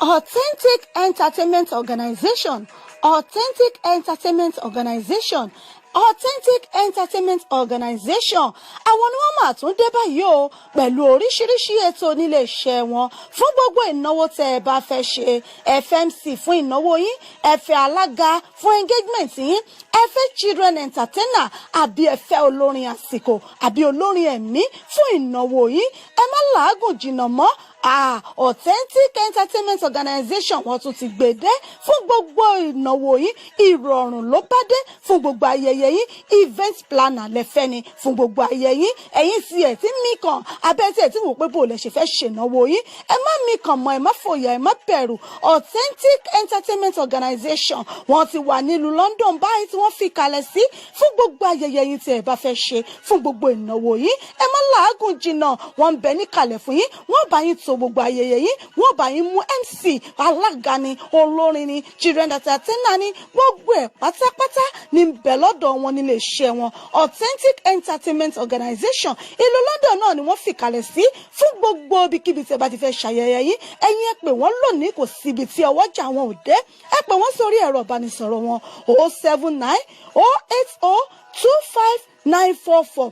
Authentic Entertainment Organization, Authentic Entertainment Organization, Authentic Entertainment Organization, àwọn ni wọ́n máa tún dé báyìí o pẹ̀lú oríṣiríṣi ètò nílé iṣẹ́ wọn fún gbogbo ìnáwó tẹ́ ẹ bá fẹ́ ṣe. Ẹ fẹ́ MC fún ìnáwó yín, ẹ fẹ́ alága fún engagement yín, ẹ fẹ́ children entertainer, àbí ẹ fẹ́ olórin àsìkò àbí olórin ẹ̀mí fún ìnáwó yín, ẹ má làágùn jìnnà mọ́. Ah, Authentic Entertainment Organization, wọ́n tún ti gbèdé fún gbogbo ìnáwó yín. Ìrọ̀rùn ló bá dé fún gbogbo ayẹyẹ yín. Event planner lẹ́fẹ́ ni fún gbogbo ayẹyẹ yín. Ẹ̀yin tí ẹ̀ tí mí kàn abẹ́ tí ẹ̀ tí wò pé bò lẹ ṣe fẹ́ ṣènáwó yín, ẹ má mí kàn mọ́, ẹ má fòyà, ẹ má bẹ̀rù. Authentic Entertainment Organization, wọ́n ti wà nílùú London báyìí tí wọ́n fi kalẹ̀ sí fún gbogbo ayẹyẹ yín tí ẹ bá fẹ́ ṣe, fún gbogbo ìnáwó yín. Ẹ má làágùn jìnnà, wọ́n ń bẹ níkàlẹ̀ fún yín. Wọ́n bá yín to gbogbo ayẹyẹ yín, wọ́n bá yín mú MC, alága ni, olórin ni, children entertainer ni, gbogbo ẹ̀ pátápátá ní bẹ̀ lọ́dọ̀ wọn nílé iṣẹ́ wọn. Authentic Entertainment Organization, ìlú London náà ni wọ́n fìkàlẹ̀ sí fún gbogbo ibikíbi tí ẹ bá ti fẹ́ ṣayẹyẹ yín. Ẹ̀yin ẹ pè wọ́n lónìí, kò síbi tí ọwọ́jà wọn ò dé. Ẹ pè wọ́n sórí ẹ̀rọ ìbánisọ̀rọ̀ wọn: 079 080 25944,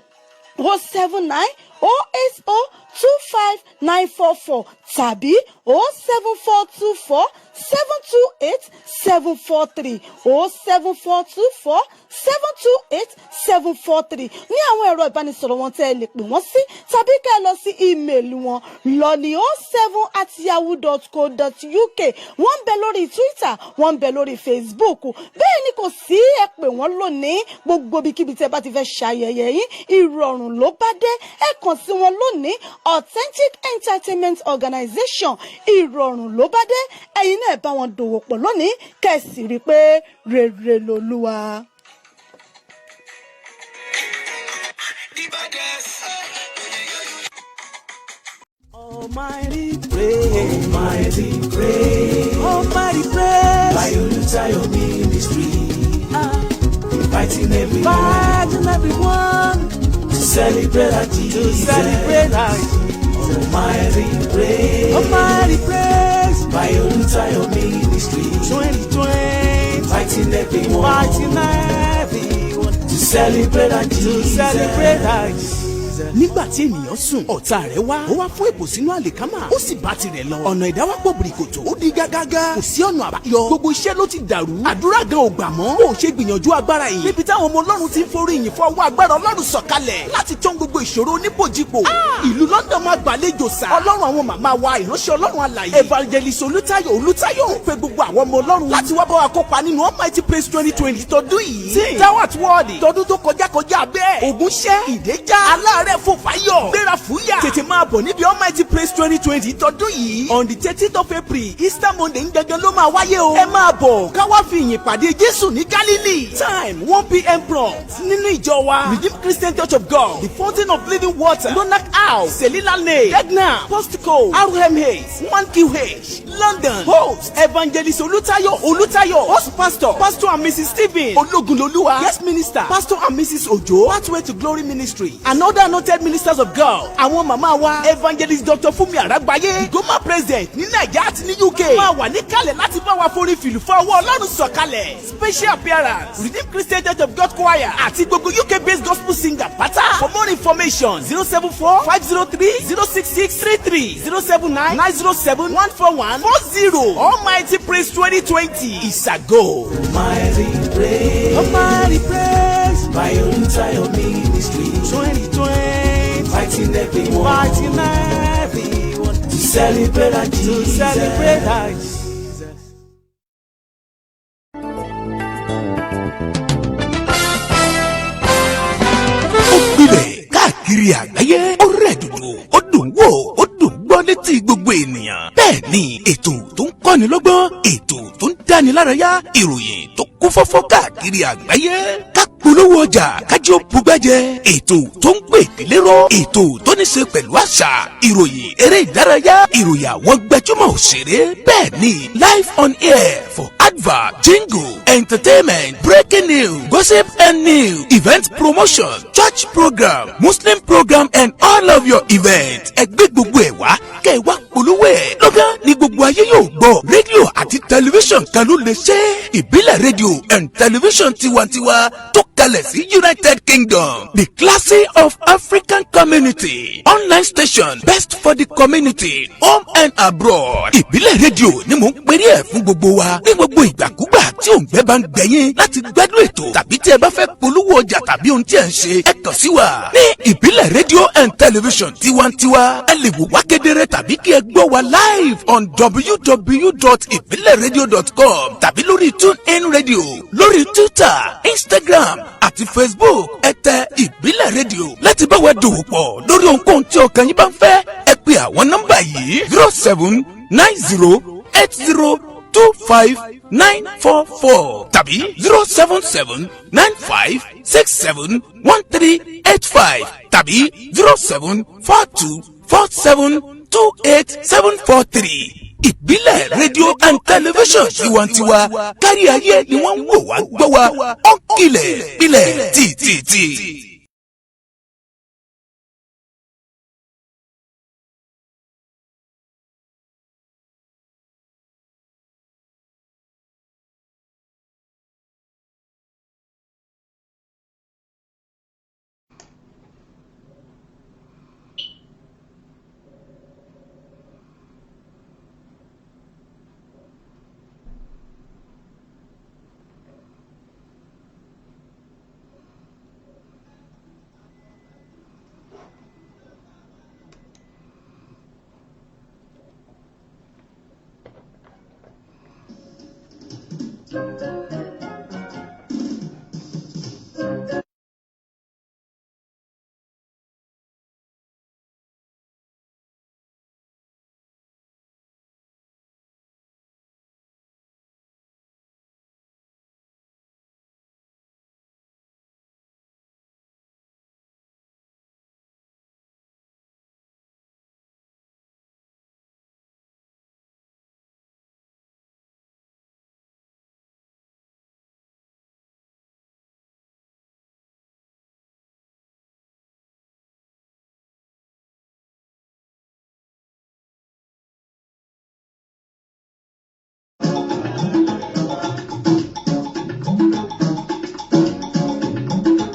079 080 25944 tàbí 07424 728 743, 07424 728 743 ní àwọn ẹ̀rọ ìbánisọ̀rọ̀ wọn tẹ́ ẹ lè pè wọ́n sí, tàbí kẹ́ ẹ lọ sí email wọn lọ́ní 07@yahoo.co.uk. Wọ́n ń bẹ lórí Twitter, wọ́n ń bẹ lórí Facebook. Bẹ́ẹ̀ ni kò sí, ẹ pè wọ́n lónìí. Gbogbo ibikíbi tẹ́ bá ti fẹ́ ṣayẹyẹ yín, ìrọ̀rùn ló bá dé. Ẹ kàn sí wọn lónìí. Authentic Entertainment Organization, ìrọ̀rùn ló bá dé. Ẹ̀yin náà bá wọn dòwò pọ̀ lónìí, kẹ́ ẹ sì rí i pé rere lolúwa. The baddest. Almighty praise, Almighty praise, Almighty praise, by Olutayo Ministry, inviting everyone inviting everyone to celebrate our to Jesus. Celebrate our Jesus. Almighty praise, Almighty praise, by Olutayo Ministry, 2020, inviting everyone inviting everyone to celebrate our to Jesus. Celebrate our Jesus. Nígbà tí ènìyàn sùn, ọ̀tá rẹ̀ wá, ó wá fún èpò sínú àlìkámà, ó sì bá tirẹ̀ lọ. Ọ̀nà ìdáwápọ̀ bìrìkòtò, ó di gágágá, kò sí ọ̀nà àbáyọ. Gbogbo iṣẹ́ ló ti dàrú, àdúrà gan ò gbà mọ́. Bó o ṣe gbìyànjú agbára yìí níbi táwọn ọmọ Ọlọ́run ti ń forí ìyìn fún ọwọ́ agbára Ọlọ́run sọ̀kalẹ̀ láti tán gbogbo ìṣòro onípòjìpò. Ìlú London máa gbàlejò sá. Ọlọ́run àwọn màmá wa, ìránṣẹ́ Ọlọ́run alàyè Evangelist Olútáyọ̀ Olútáyọ̀, ń pe gbogbo àwọn ọmọ Ọlọ́run láti wá bá wa kópa nínú Almighty Praise 2020 tọdún yìí. Tí Dawat Ward tọdún tó kọjá kọjá bẹ́ẹ̀, ògùn ṣẹ́ ìdẹ́já aláàárẹ̀ fò fáyọ̀ gbéra fúyà, tètè máa bọ̀ níbi Almighty Praise 2020 tọdún yìí. On the 13th of April, Easter Monday ń gangan ló máa wáyé o. Ẹ máa bọ̀ káwá fi ìyìn pàdé Jésù ní Galilee. Time 1 p.m. prompt nínú ìjọ wa, Redeemed Christian Church of God, the Fountain of Living Water, Lonac House, Selila Lane, Degna, postcode RM8 1QH, London. Host: Evangelist Olútáyọ̀ Olútáyọ̀. Host pastor, Pastor and Mrs Stephen Ológunlolúwa. Guest minister, Pastor and Mrs Ojo, Pathway to Glory Ministry, and other noted ministers of God. Àwọn màmá wa, Evangelist Dr Fúnmi Àràgbáyé, Goma president ní Nàìjíríà àti ní UK, máa wà níkàlẹ̀ láti bá wa forí fìlù fún ọwọ́ Ọlọ́run sọ̀kalẹ̀. Special appearance: Redeemed Christian Church of God Choir àti gbogbo UK based gospel singer pátá. For more information, 07450306633, 07990714140. Almighty Praise 2020 is a go. Almighty praise, Almighty praise, by Olutayo Ministry, 2020, inviting everyone inviting everyone to celebrate our to Jesus. Celebrate our Jesus. Ó gbilẹ̀ káàkiri àgbáyé, ó rẹ̀ dùdù, ó dùn wò, ó dùn gbọ́ létí gbogbo ènìyàn. Bẹ́ẹ̀ ni ètò tó ń kọ́ni lọ́gbọ́n, ètò tó ń dáni lárayá, ìròyìn tó. kún fọ́fọ́ káàkiri àgbáyé. Ká polówó ọjà, kájí ó bugbẹ́jẹ. Ètò tó ń gbè lérò, ètò tó ní ṣe pẹ̀lú àṣà, ìròyìn, eré ìdárayá, ìròyìn àwọn gbajúmọ̀ òṣèré. Bẹ́ẹ̀ ni, live on air for advert, jingle, entertainment, breaking news, gossip and news, event promotion, church program, Muslim program and all of your events. Ẹ gbé gbogbo ẹ̀ wá, kẹ́ ẹ wá polówó ẹ̀. Lọ́gán ni gbogbo ayé yóò gbọ́. Rédíò àti tẹlifíṣàn kan ló lè ṣe. Ìbílẹ̀ Rédíò and Tẹlifíṣàn tiwantiwa tó kalẹ̀ sí United Kingdom, the classy of African community online station, best for the community, home and abroad. Ìbílẹ̀ Rédíò ni mò ń perí ẹ̀ fún gbogbo wa ní gbogbo ìgbàkúgbà tí òǹgbẹ́ bá ń gbẹ̀yìn láti gbádùn ètò, tàbí tí ẹ bá fẹ́ polówó ọjà tàbí ohun tí ẹ ń ṣe, ẹ kàn sí wa ní Ìbílẹ̀ Rédíò and Tẹlifíṣàn tiwantiwa. Ẹ lè wò wá kedere tàbí kí ẹ gbọ́ wa live on www.ibileradio.com tàbí lórí TuneIn Radio, lórí Twitter, Instagram àti Facebook. Ẹ tẹ Ìbílẹ̀ Rédíò. Láti bá wa dòwò pọ̀ lórí ohunkóhun tí ọkàn yín bá ń fẹ́, ẹ pè àwọn nọ́mbà yìí: 07908025944 tàbí 07795671385 tàbí 07424728743. Ìbílẹ̀ Rédíò and Tẹlifíṣàn tiwantiwa, kárí ayé ni wọ́n ń wò wá, gbọ́ wa, ó kilẹ̀ pilẹ̀ tìtìtì.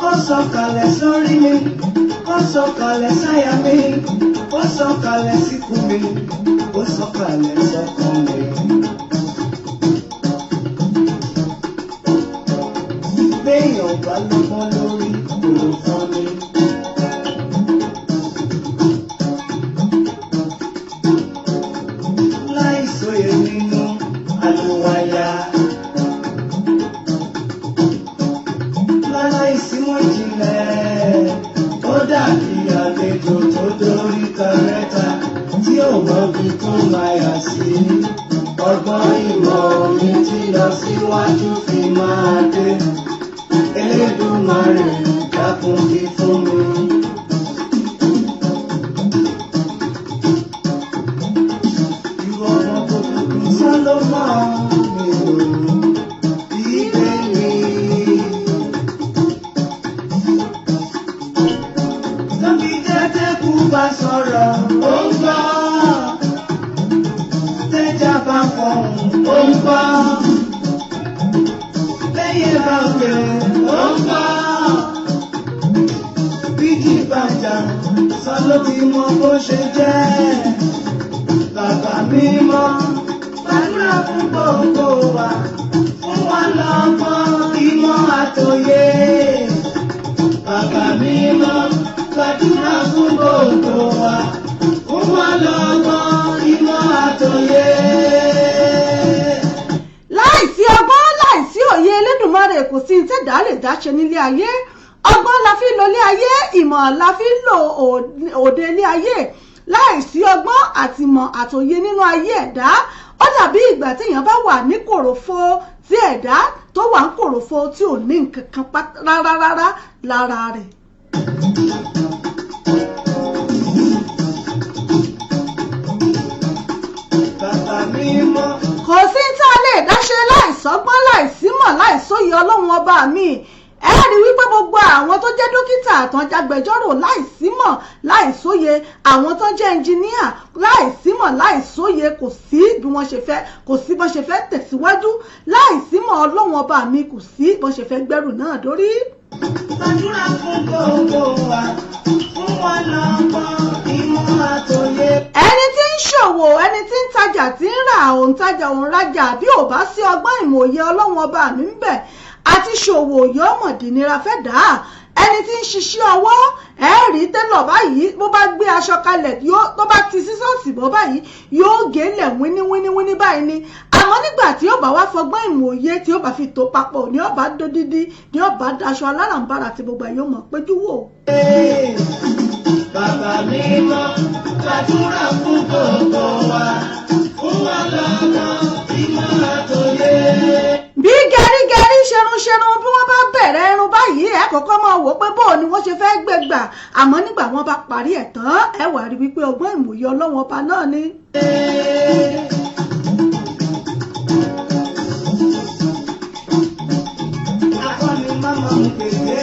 Ó sọ̀kalẹ̀ sórí mi, ó sọ̀kalẹ̀ sáyà mi, ó sọ̀kalẹ̀ síkùn mi, ó sọ̀kalẹ̀ sọ́kàn mi. Béèyàn bá lọ́gbọ́n lórí, kò fún mi. Láìsòye nínú àlùwàyà. Láìsí mọ́ ìjìnlẹ̀, ó dàbí àlejò tó dóríta mẹ́ta tí ò mọbi tó máa yà sí. Ọgbọ́n ìmọ̀ òye tí lọ síwájú fi máa dé. Elédùmarè, dákun fi fún mi. Irú ọmọ tó dúdú sálọ́mọ́ mi ò bíbélì. Tóbi jẹ́tẹ́kù bá sọ̀rọ̀, ó ń gbọ́. Tẹ́jà bá fọ̀hún, ó ń gbọ́. Bẹ́yẹ bá pè, ó ń gbọ́. Bíjì bá jà, sọ ló ti mọ bó ṣe jẹ́. Bàbá mímọ́, gbàdúrà fún gbogbo wa, fún wa lọ́gbọ́n ìmọ̀ àtòyé. Bàbá mímọ́, gbàdúrà fún gbogbo wa, fún wa lọ́gbọ́n ìmọ̀ àtòyé. Láìsí ọgbọ́n, láìsí òye Elédùnmarè, kò sí ní tẹ̀dá lè dáṣe nílé ayé. Ọgbọ́n la fi ń lo ilé ayé, ìmọ̀ la fi ń lo òde ilé ayé. Láìsí ọgbọ́n àtìmọ̀ àtòye nínú ayé ẹ̀dá, Ó dàbí ìgbà téèyàn bá wà ní kòròfo, tí ẹ̀dá tó wà ń kòròfo, tí ò ní nǹkan kan rárá rárá lára rẹ̀. Bàbá mímọ́. Kò sí tá a lè dáṣe láìsọ́gbọ́n, láìsímọ̀, láìsóye Ọlọ́run Ọba mi. Ẹ rí wípé gbogbo àwọn tó jẹ́ dókítà, àtànjàgbẹjọ́rò, láìsímọ̀ láìsóye, àwọn tó jẹ́ ẹnjìníà, láìsímọ̀ láìsóye, kò sí bí wọ́n ṣe fẹ́, kò sí bọ́n ṣe fẹ́ tẹ̀síwájú. Láìsímọ̀ Ọlọ́run Ọba mi, kò sí bọ́n ṣe fẹ́ gbẹ́rù náà dórí. Gbàdúrà fún gbogbo wa, fún wọn lọ́gbọ́n ìmọ̀ àtòyé. Ẹni tí ń ṣòwò, ẹni tí ń tajà, tí ń rà, òun tajà, òun rajà, bí ò bá sí ọgbọ́n ìmọ̀ òye Ọlọ́run Ọba mi ń bẹ̀, àti ṣòwò yọmọ̀dì nira fẹ́ dà á. Ẹni tí ń ṣiṣẹ́ ọwọ́, ẹ rí tẹ́lọ̀ báyìí, bó bá gbé aṣọ kalẹ̀, yóò tó bá ti sísọ́ọ̀sì bọ́ báyìí, yóò gé lẹ̀ wíníwíníwíní báyìí ni. Àmọ́ nígbà tí yóò bá wá fọgbọ́n ìmọ̀ òye tí yóò bá fi tó papọ̀, ní ó bá dódídí, ní ó bá daṣọ alárànbarà tí gbogbo ẹ̀ yóò mọ̀ péjú wò. Bàbá mímọ́, gbàdúrà fún gbogbo wa, fún wa lọ́gbọ́n ìmọ̀ àtòyé. Bí gẹrígẹrí, ṣerunṣerun, bí wọ́n bá bẹ̀rẹ̀ irun báyìí, ẹ kọ́kọ́ máa wò ó pé bóò ni wọ́n ṣe fẹ́ gbé gbà. Àmọ́ nígbà wọ́n bá parí ẹ̀ tán, ẹ wà rí wípé ọgbọ́n ìmọ̀ye Ọlọ́wọ́n Ọba náà ni. Akọni máma ń pèsè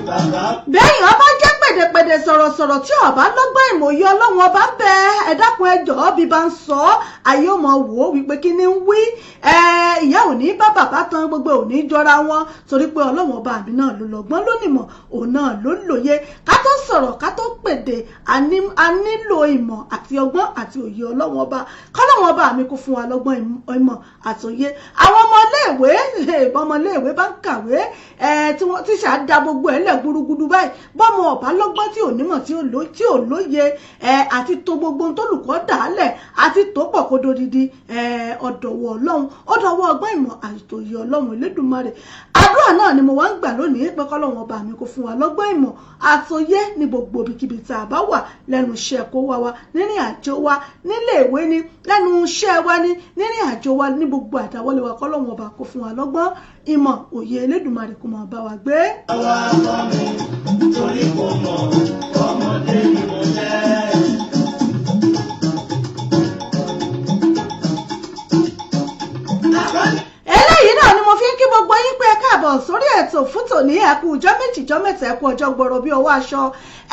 bàbá. Béèyàn bá jẹ́ pèdèpèdè, sọ̀rọ̀sọ̀rọ̀, tí ọba lọ́gbọ́n ìmọ̀ye Ọlọ́run Ọba ń bẹ, ẹ dákun, ẹ jọ̀ọ́, bí bá ń sọ ọ́, ayé ò mọ̀ wò ó wípé kí ni ń wí. Ìyá ò ní bá bàbá tán, gbogbo ò ní jọra wọn, torí pé Ọlọ́run Ọba mi náà ló lọ́gbọ́n, ló nímọ̀, òun náà ló lóye. Ká tó sọ̀rọ̀, ká tó pèdè, a nílò ìmọ̀ àti ọgbọ́n àti òye Ọlọ́run Ọba. Kọ́lọ́run Ọba mi kó fún wa lọ́gbọ́n, ìmọ̀ àti òye. Àwọn ọmọ iléèwé, ọmọ iléèwé bá ń kàwé, tí wọ́n tíṣà da gbogbo ẹ̀ lẹ̀ gbúrúgbúdú báyìí, bọ́mọ ọ̀bá lọ́gbọ́n, tí ò nímọ̀, tí ò lóye àti tó gbogbo ohun tólùkọ́ dà á lẹ̀ àti tó pọ̀ kó dodidi, ọ̀dọ̀wọ̀ Ọlọ́run, ọ̀dọ̀wọ̀ ọgbọ́n, ìmọ̀ àti òye Ọlọ́run Elédùmarè. Àdúrà náà ni mo wá ń gbà lónìí pé kọ́lọ́run Ọba mi kó fún wa lọ́gbọ́n, ìmọ̀ àtòyé ní gbogbo ibikíbi tá a bá wà, lẹ́nu iṣẹ́ kó wá wa, nírìn àjò wa, nílé ìwé ni, lẹ́nu iṣẹ́ wa ni, nírìn àjò wa, ní gbogbo àdáwọ́lé wa, kọ́lọ́run Ọba kó fún wa lọ́gbọ́n, ìmọ̀, òye Elédùmarè kó máa bá wa gbé. Àwa kọ́ mi torí kò mọ̀ ọmọdé ni mo jẹ́. Akọni Eléyìí náà ni mo fi ń kí gbogbo yín pé ẹ káàbọ̀ sórí ètò fún tòní. Ẹ kú ọjọ́ 2, ọjọ́ 3, ẹ kú ọjọ́ gbọ̀rọ̀ bí ọwọ́ aṣọ.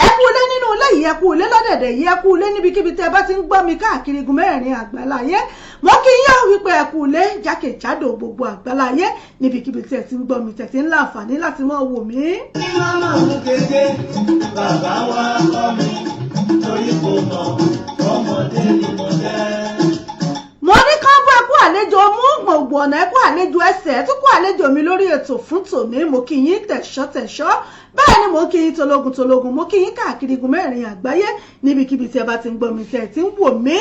Ẹ kú ilé nínú ilé yìí, ẹ kú ilé lọ́dẹ̀dẹ̀ yìí, ẹ kú ilé níbikíbi tẹ́ ẹ bá ti ń gbọ́ mi káàkiri igun mẹ́rin àgbáláyé. Mo kí yín ó wípé ẹ kú ilé jákèjádò gbogbo àgbáláyé, níbikíbi tẹ́ ẹ ti ń gbọ́ mi, tẹ́ ti ń láǹfààní láti máa wò mí. Ní màmá ń kéke, bàbá wa kọ́ mi torí kò mọ̀ ọmọdé ni mo jẹ́. Mo ní kán bọ́, ẹkú àlejò mú gbòǹgbò ọ̀nà, ẹkú àlejò ẹsẹ̀, ẹ tún kú àlejò mi lórí ètò fún tòní. Mo kí yín tẹ̀ṣọ́ tẹ̀ṣọ́, bẹ́ẹ̀ ni mo kí yín tológun tológun, mo kí yín káàkiri igun mẹ́rin àgbáyé, níbikíbi tí ẹ bá ti ń gbọ́ mi, tẹ́ ẹ ti ń wò mí.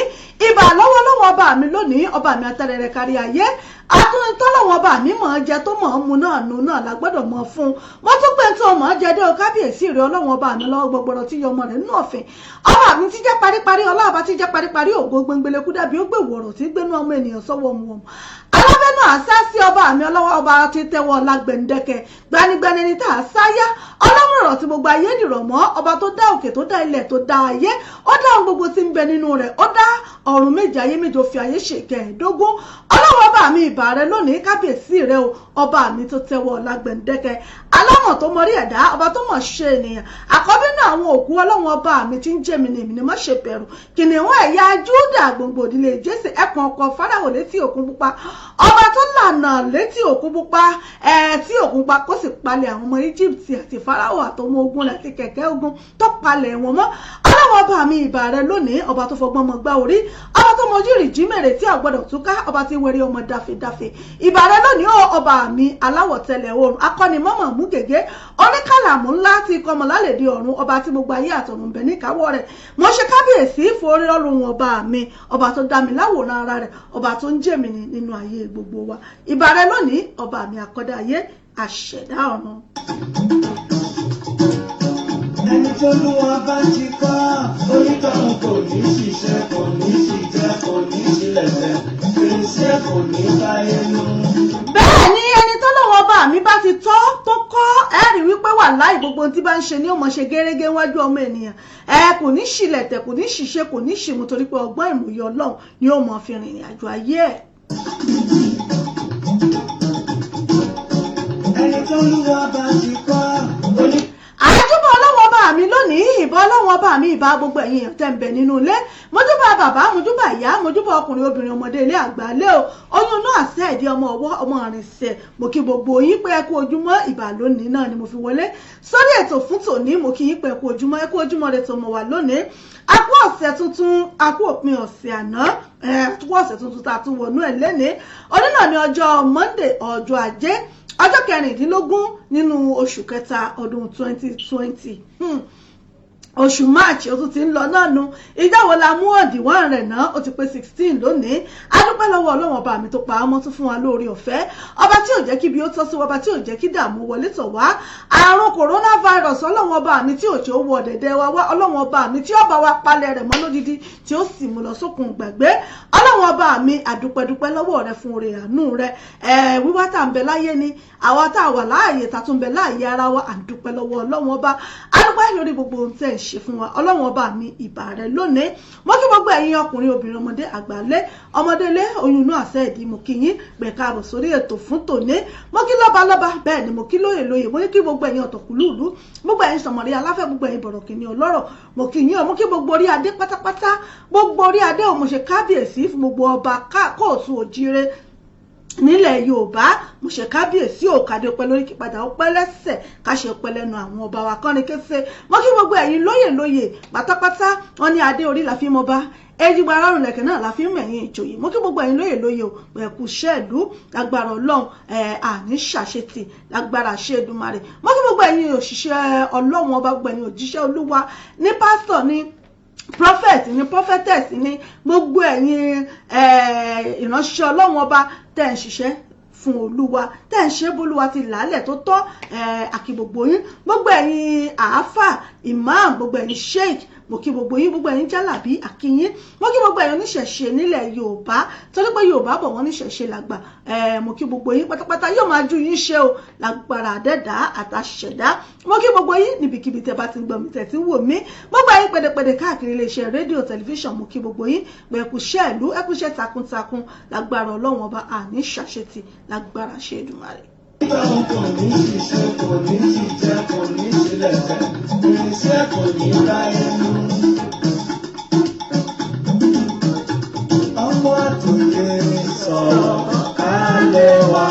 Ibà lọ́wọ́lọ́wọ́ ọba mi lónìí, ọba mi atẹ́rẹrẹ kárí ayé, atúntọ́lọ́wọ́ ọba mi mọ̀ ọ́n jẹ tó mọ̀ ọ́n mu náà nu náà la gbọ́dọ̀ mọ̀ fún un. Mo tún pé tó mọ̀ ọ́n jẹ dé o. Kábíyèsí rẹ, Ọlọ́wọ́n Ọba mi lọ́wọ́ gbọgbọrọ tí yọmọ rẹ̀ nínú ọ̀fìn, ọba mi ti jẹ́ paríparí ọlá, ọba ti jẹ́ paríparí ògo, gbẹngbẹlẹ́kú dàbí ó gbè wọ̀rọ̀ tí gbénú ọmọ ènìyàn sọ́wọ́ mu ọmọ alábẹ́nú àṣà sí. Ọba mi ọlọ́wọ́, ọba ti tẹ́wọ́ ọlágbẹ̀ndẹ́kẹ̀, gbanigbani ni tá a sáyá, ọlọ́run ọ̀rọ̀ tí gbogbo ayé dìrọ̀ mọ́, ọba tó dá òkè, tó dá ilẹ̀, tó dá ayé, ó dá ohun gbogbo tí ń bẹ nínú rẹ̀, ó dá ọ̀run méje, ayé méje, ó fi ayé ṣèkẹẹ̀ẹ́dógún. Ọlọ́run Ọba mi, ìbà rẹ lónìí. Kábíyèsí rẹ o, ọba mi tó tẹ́wọ́ ọlágbẹ̀ndẹ́kẹ̀, alámọ̀ tó mọrí ẹ̀dá, ọba tó mọ̀ ṣe ènìyàn, àkọ́bí náà àwọn òkú, Ọlọ́run Ọba mi tí ń jẹ́ mi ní èmi ni má ṣe bẹ̀rù, kìnìún ẹ̀yà Júdà, gbòǹgbò ìdílé Jésè, ẹkùn ọkọ̀ Fáráò létí òkun pupa, ọba tó lànà létí òkun pupa ẹ̀ tí òkun pupa kó sì palẹ̀ àwọn ọmọ Egypt àti Fáráò àtọmọ ogun rẹ̀ àti kẹ̀kẹ́ ogun tó palẹ̀ wọn mọ́. Ọlọ́run Ọba mi, ìbà rẹ lónìí. Ọba tó fọgbọ́n mọ gbá orí, ọba tó mọ jírì jímèrè tí àgbọ́dọ̀ túká, ọba tí wẹrí ọmọ dáfedáfe, ìbà rẹ lónìí o. Ọba mi aláwọ̀ tẹlẹ̀ oòrùn, akọ́nimọ̀mọ̀ mú gègé, oníkàlàmù ńlá ti kọmọ lálẹ́dí ọ̀run, ọba tí gbogbo ayé àtọ̀run bẹ̀ níkàáwọ́ rẹ̀. Mo ṣe kábíyèsí forí ọlọ́run Ọba mi, ọba tó dá mi láwòrán ara rẹ̀, ọba tó ń jẹ́mi ní nínú ayé gbogbo wa. Ìbà rẹ lónìí, ọba mi àkọ́dá ayé, àṣẹ̀dá ọ̀run. Ẹni tó lúwa bá ti kọ́, onítọ̀hún kò ní ṣiṣẹ́, kò ní ṣìjẹ́, kò ní ṣílẹ̀ṣẹ̀. ní báyé nú. Bẹ́ẹ̀ ni, ẹni tọ́lọ́wọ́ ọba mi bá ti tọ́ tó kọ́, ẹ rí wípé wà láì gbogbo ohun tí bá ń ṣe ní ó máa ṣe gẹ́rẹ́gẹ́ wájú ọmọ ènìyàn. Ẹ kò ní ṣìlẹ̀tẹ̀, kò ní ṣìṣe, kò ní ṣìmú, torí pé ọgbọ́n ìmòye Ọlọ́run ni ó máa fi rìnrìn àjò ayé ẹ̀. Ẹni tó lúwa bá ti kọ́ oní. Àjùbọ̀ ọlọ́wọ́ ọba mi lónìí, ìbọn ọlọ́wọ́ ọba mi, ìbá gbogbo ẹ̀yin èèyàn tẹ́ ń bẹ nínú ilé. Mojúbà bàbá, mojúbà ìyá, mojúbà ọkùnrin, obìnrin, ọmọdé ilé, àgbà ilé o, oyún náà àṣẹ ìdí ọmọ ọwọ́ ọmọ àrìnsẹ̀. Mo kí gbogbo yín pé ẹ kú ojúmọ́. Ìbà lónìí náà ni mo fi wọlé sórí ètò fún tòní. Mo kí yín pé ẹ kú ojúmọ́, ẹ kú ojúmọ́ rẹ tó mọ̀ wá lónìí. A kú ọ̀sẹ̀ tuntun, a kú òpin ọ̀sẹ̀ àná, ẹ kú ọ̀sẹ̀ tuntun tá a tún wọnú ẹ̀ lénìí. Òní náà ni ọjọ́ Monday, ọjọ́ Ajé, ọjọ́ 16 nínú oṣù kẹta ọdún 2020. Oṣù March ó tún ti ń lọ náà nu. Ìjọ wo la mú òdiwọ̀n rẹ̀ náà? Ó ti pé 16 lónìí. A dúpẹ́ lọ́wọ́ Ọlọ́wọ́n ọba mi tó pa á mọ́, tún fún wa lórí ọ̀fẹ́, ọba tí ò jẹ́ kí ibi ó tọ́ sí wa, ọba tí ò jẹ́ kí dààmú wọlé tọ̀ wá, àrùn coronavirus, Ọlọ́wọ́n ọba mi tí ò jẹ́ ó wọ ọ̀dẹ̀dẹ̀ wa wá, Ọlọ́wọ́n ọba mi tí ó bá wa palẹ̀ rẹ̀ mọ́ lódidi, tí ó sì mú lọ sókun gbàgbé. Ọlọ́wọ́n ọba mi, àdúpẹ́dúpẹ́ lọ́wọ́ rẹ fún oore àánú rẹ. Ẹ̀ wíwá tá à ń bẹ láyé ni àwa tá a wà láàyè, tá a tún bẹ láàyè ara wa, àdúpẹ́ lọ́wọ́ Ọlọ́wọ́n ọba. Àdúpẹ́ lórí gbogbo ohun tẹ́ ń ṣe fún wa. Ọlọ́wọ́n ọba mi, ìbà rẹ lónìí. Mo kí gbogbo ẹ̀yin ọkùnrin, obìnrin, ọmọdé, àgbàlé, ọmọdélé, oyún inú àṣẹ ìdí, mo kí yín pé káàbọ̀ sórí ètò fún tòní. Mo kí lọ́ba lọ́ba, bẹ́ẹ̀ ni mo kí lóyè lóyè, mo kí gbogbo ẹ̀yin ọ̀tọ̀kùlúùlú, gbogbo ẹ̀yin sọ̀mọ̀rí aláfẹ́, gbogbo ẹ̀yin bọ̀rọ̀kìnní ọlọ́rọ̀, mo kí yín o. Mo kí gbogbo orí adé pátápátá, gbogbo orí adé o. Mo ṣe kábíyèsí fún gbogbo ọba káàkóòtù òjíire nílẹ̀ Yorùbá. Mo ṣe kábíyèsí òkàdé ọpẹ́ lórí kípadà ọpẹ́ lẹ́sẹ̀ káṣe ọpẹ́ lẹ́nu àwọn ọba wa kọ́ni kése. Mo kí gbogbo ẹ̀yin lóyè lóyè pátápátá. Wọn ní adé orí la fi mọ bá ejigba arárùn lẹ̀kẹ̀ náà la fi ń mẹ̀yìn ìjòyè. Mo kí gbogbo ẹ̀yin lóyè lóyè o. Ẹ̀kú ṣẹ́ẹ̀lú, lágbára Ọlọ́run, ẹ̀ àní ṣàṣetì, lágbára ṣe Èdùmàrè. Mo kí gbogbo ẹ̀yin òṣìṣẹ́ Ọlọ́run ọba, gbogbo ẹ̀yin òjíṣẹ́ Olúwa, ní pásítọ̀, ní prophet, ní prophetess, ní gbogbo ẹ̀yin ìránṣẹ́ Ọlọ́run ọba tẹ́ ń ṣiṣẹ́ fún Olúwa, tẹ́ ń ṣe bólúwa ti làálẹ̀ tó tọ́, àkí gbogbo yín. Gbogbo ẹ̀yin àáfà, imam, gbogbo ẹ̀yin sheikh, mo kí gbogbo yín. Gbogbo ẹ̀yin jálàbí, àkíyín. Mo kí gbogbo ẹ̀yin oníṣẹ̀ṣe nílẹ̀ Yorùbá, torí pé Yorùbá bọ̀, wọ́n níṣẹ̀ṣe làgbà. Mo kí gbogbo yín pátápátá. Yóò máa ju yín ṣe o, lágbára àdẹ́dá àtàṣẹ̀dá. Mo kí gbogbo yín níbikíbi tẹ́ bá ti ń gbọ́ mi, tẹ́ ti ń wò mí. Gbogbo ẹ̀yin pẹ̀dẹ̀pẹ̀dẹ̀ káàkiri iléeṣẹ́ rédíò, tẹlifíṣàn, mo kí gbogbo yín pé ẹkúṣẹ́ ìlú, ẹkúṣẹ́ takuntakun, lágbára Ọlọ́run ọba, àní ṣàṣetì, lágbára ṣe Èdùmàrè. Nígbà kò ní ṣiṣẹ́, kò ní ṣiṣẹ́, kò ní ṣílẹ̀tẹ̀, irinṣẹ́ kò ní báyé nú. Ọmọ àtòyè sọ̀rọ̀ kálẹ̀ wá.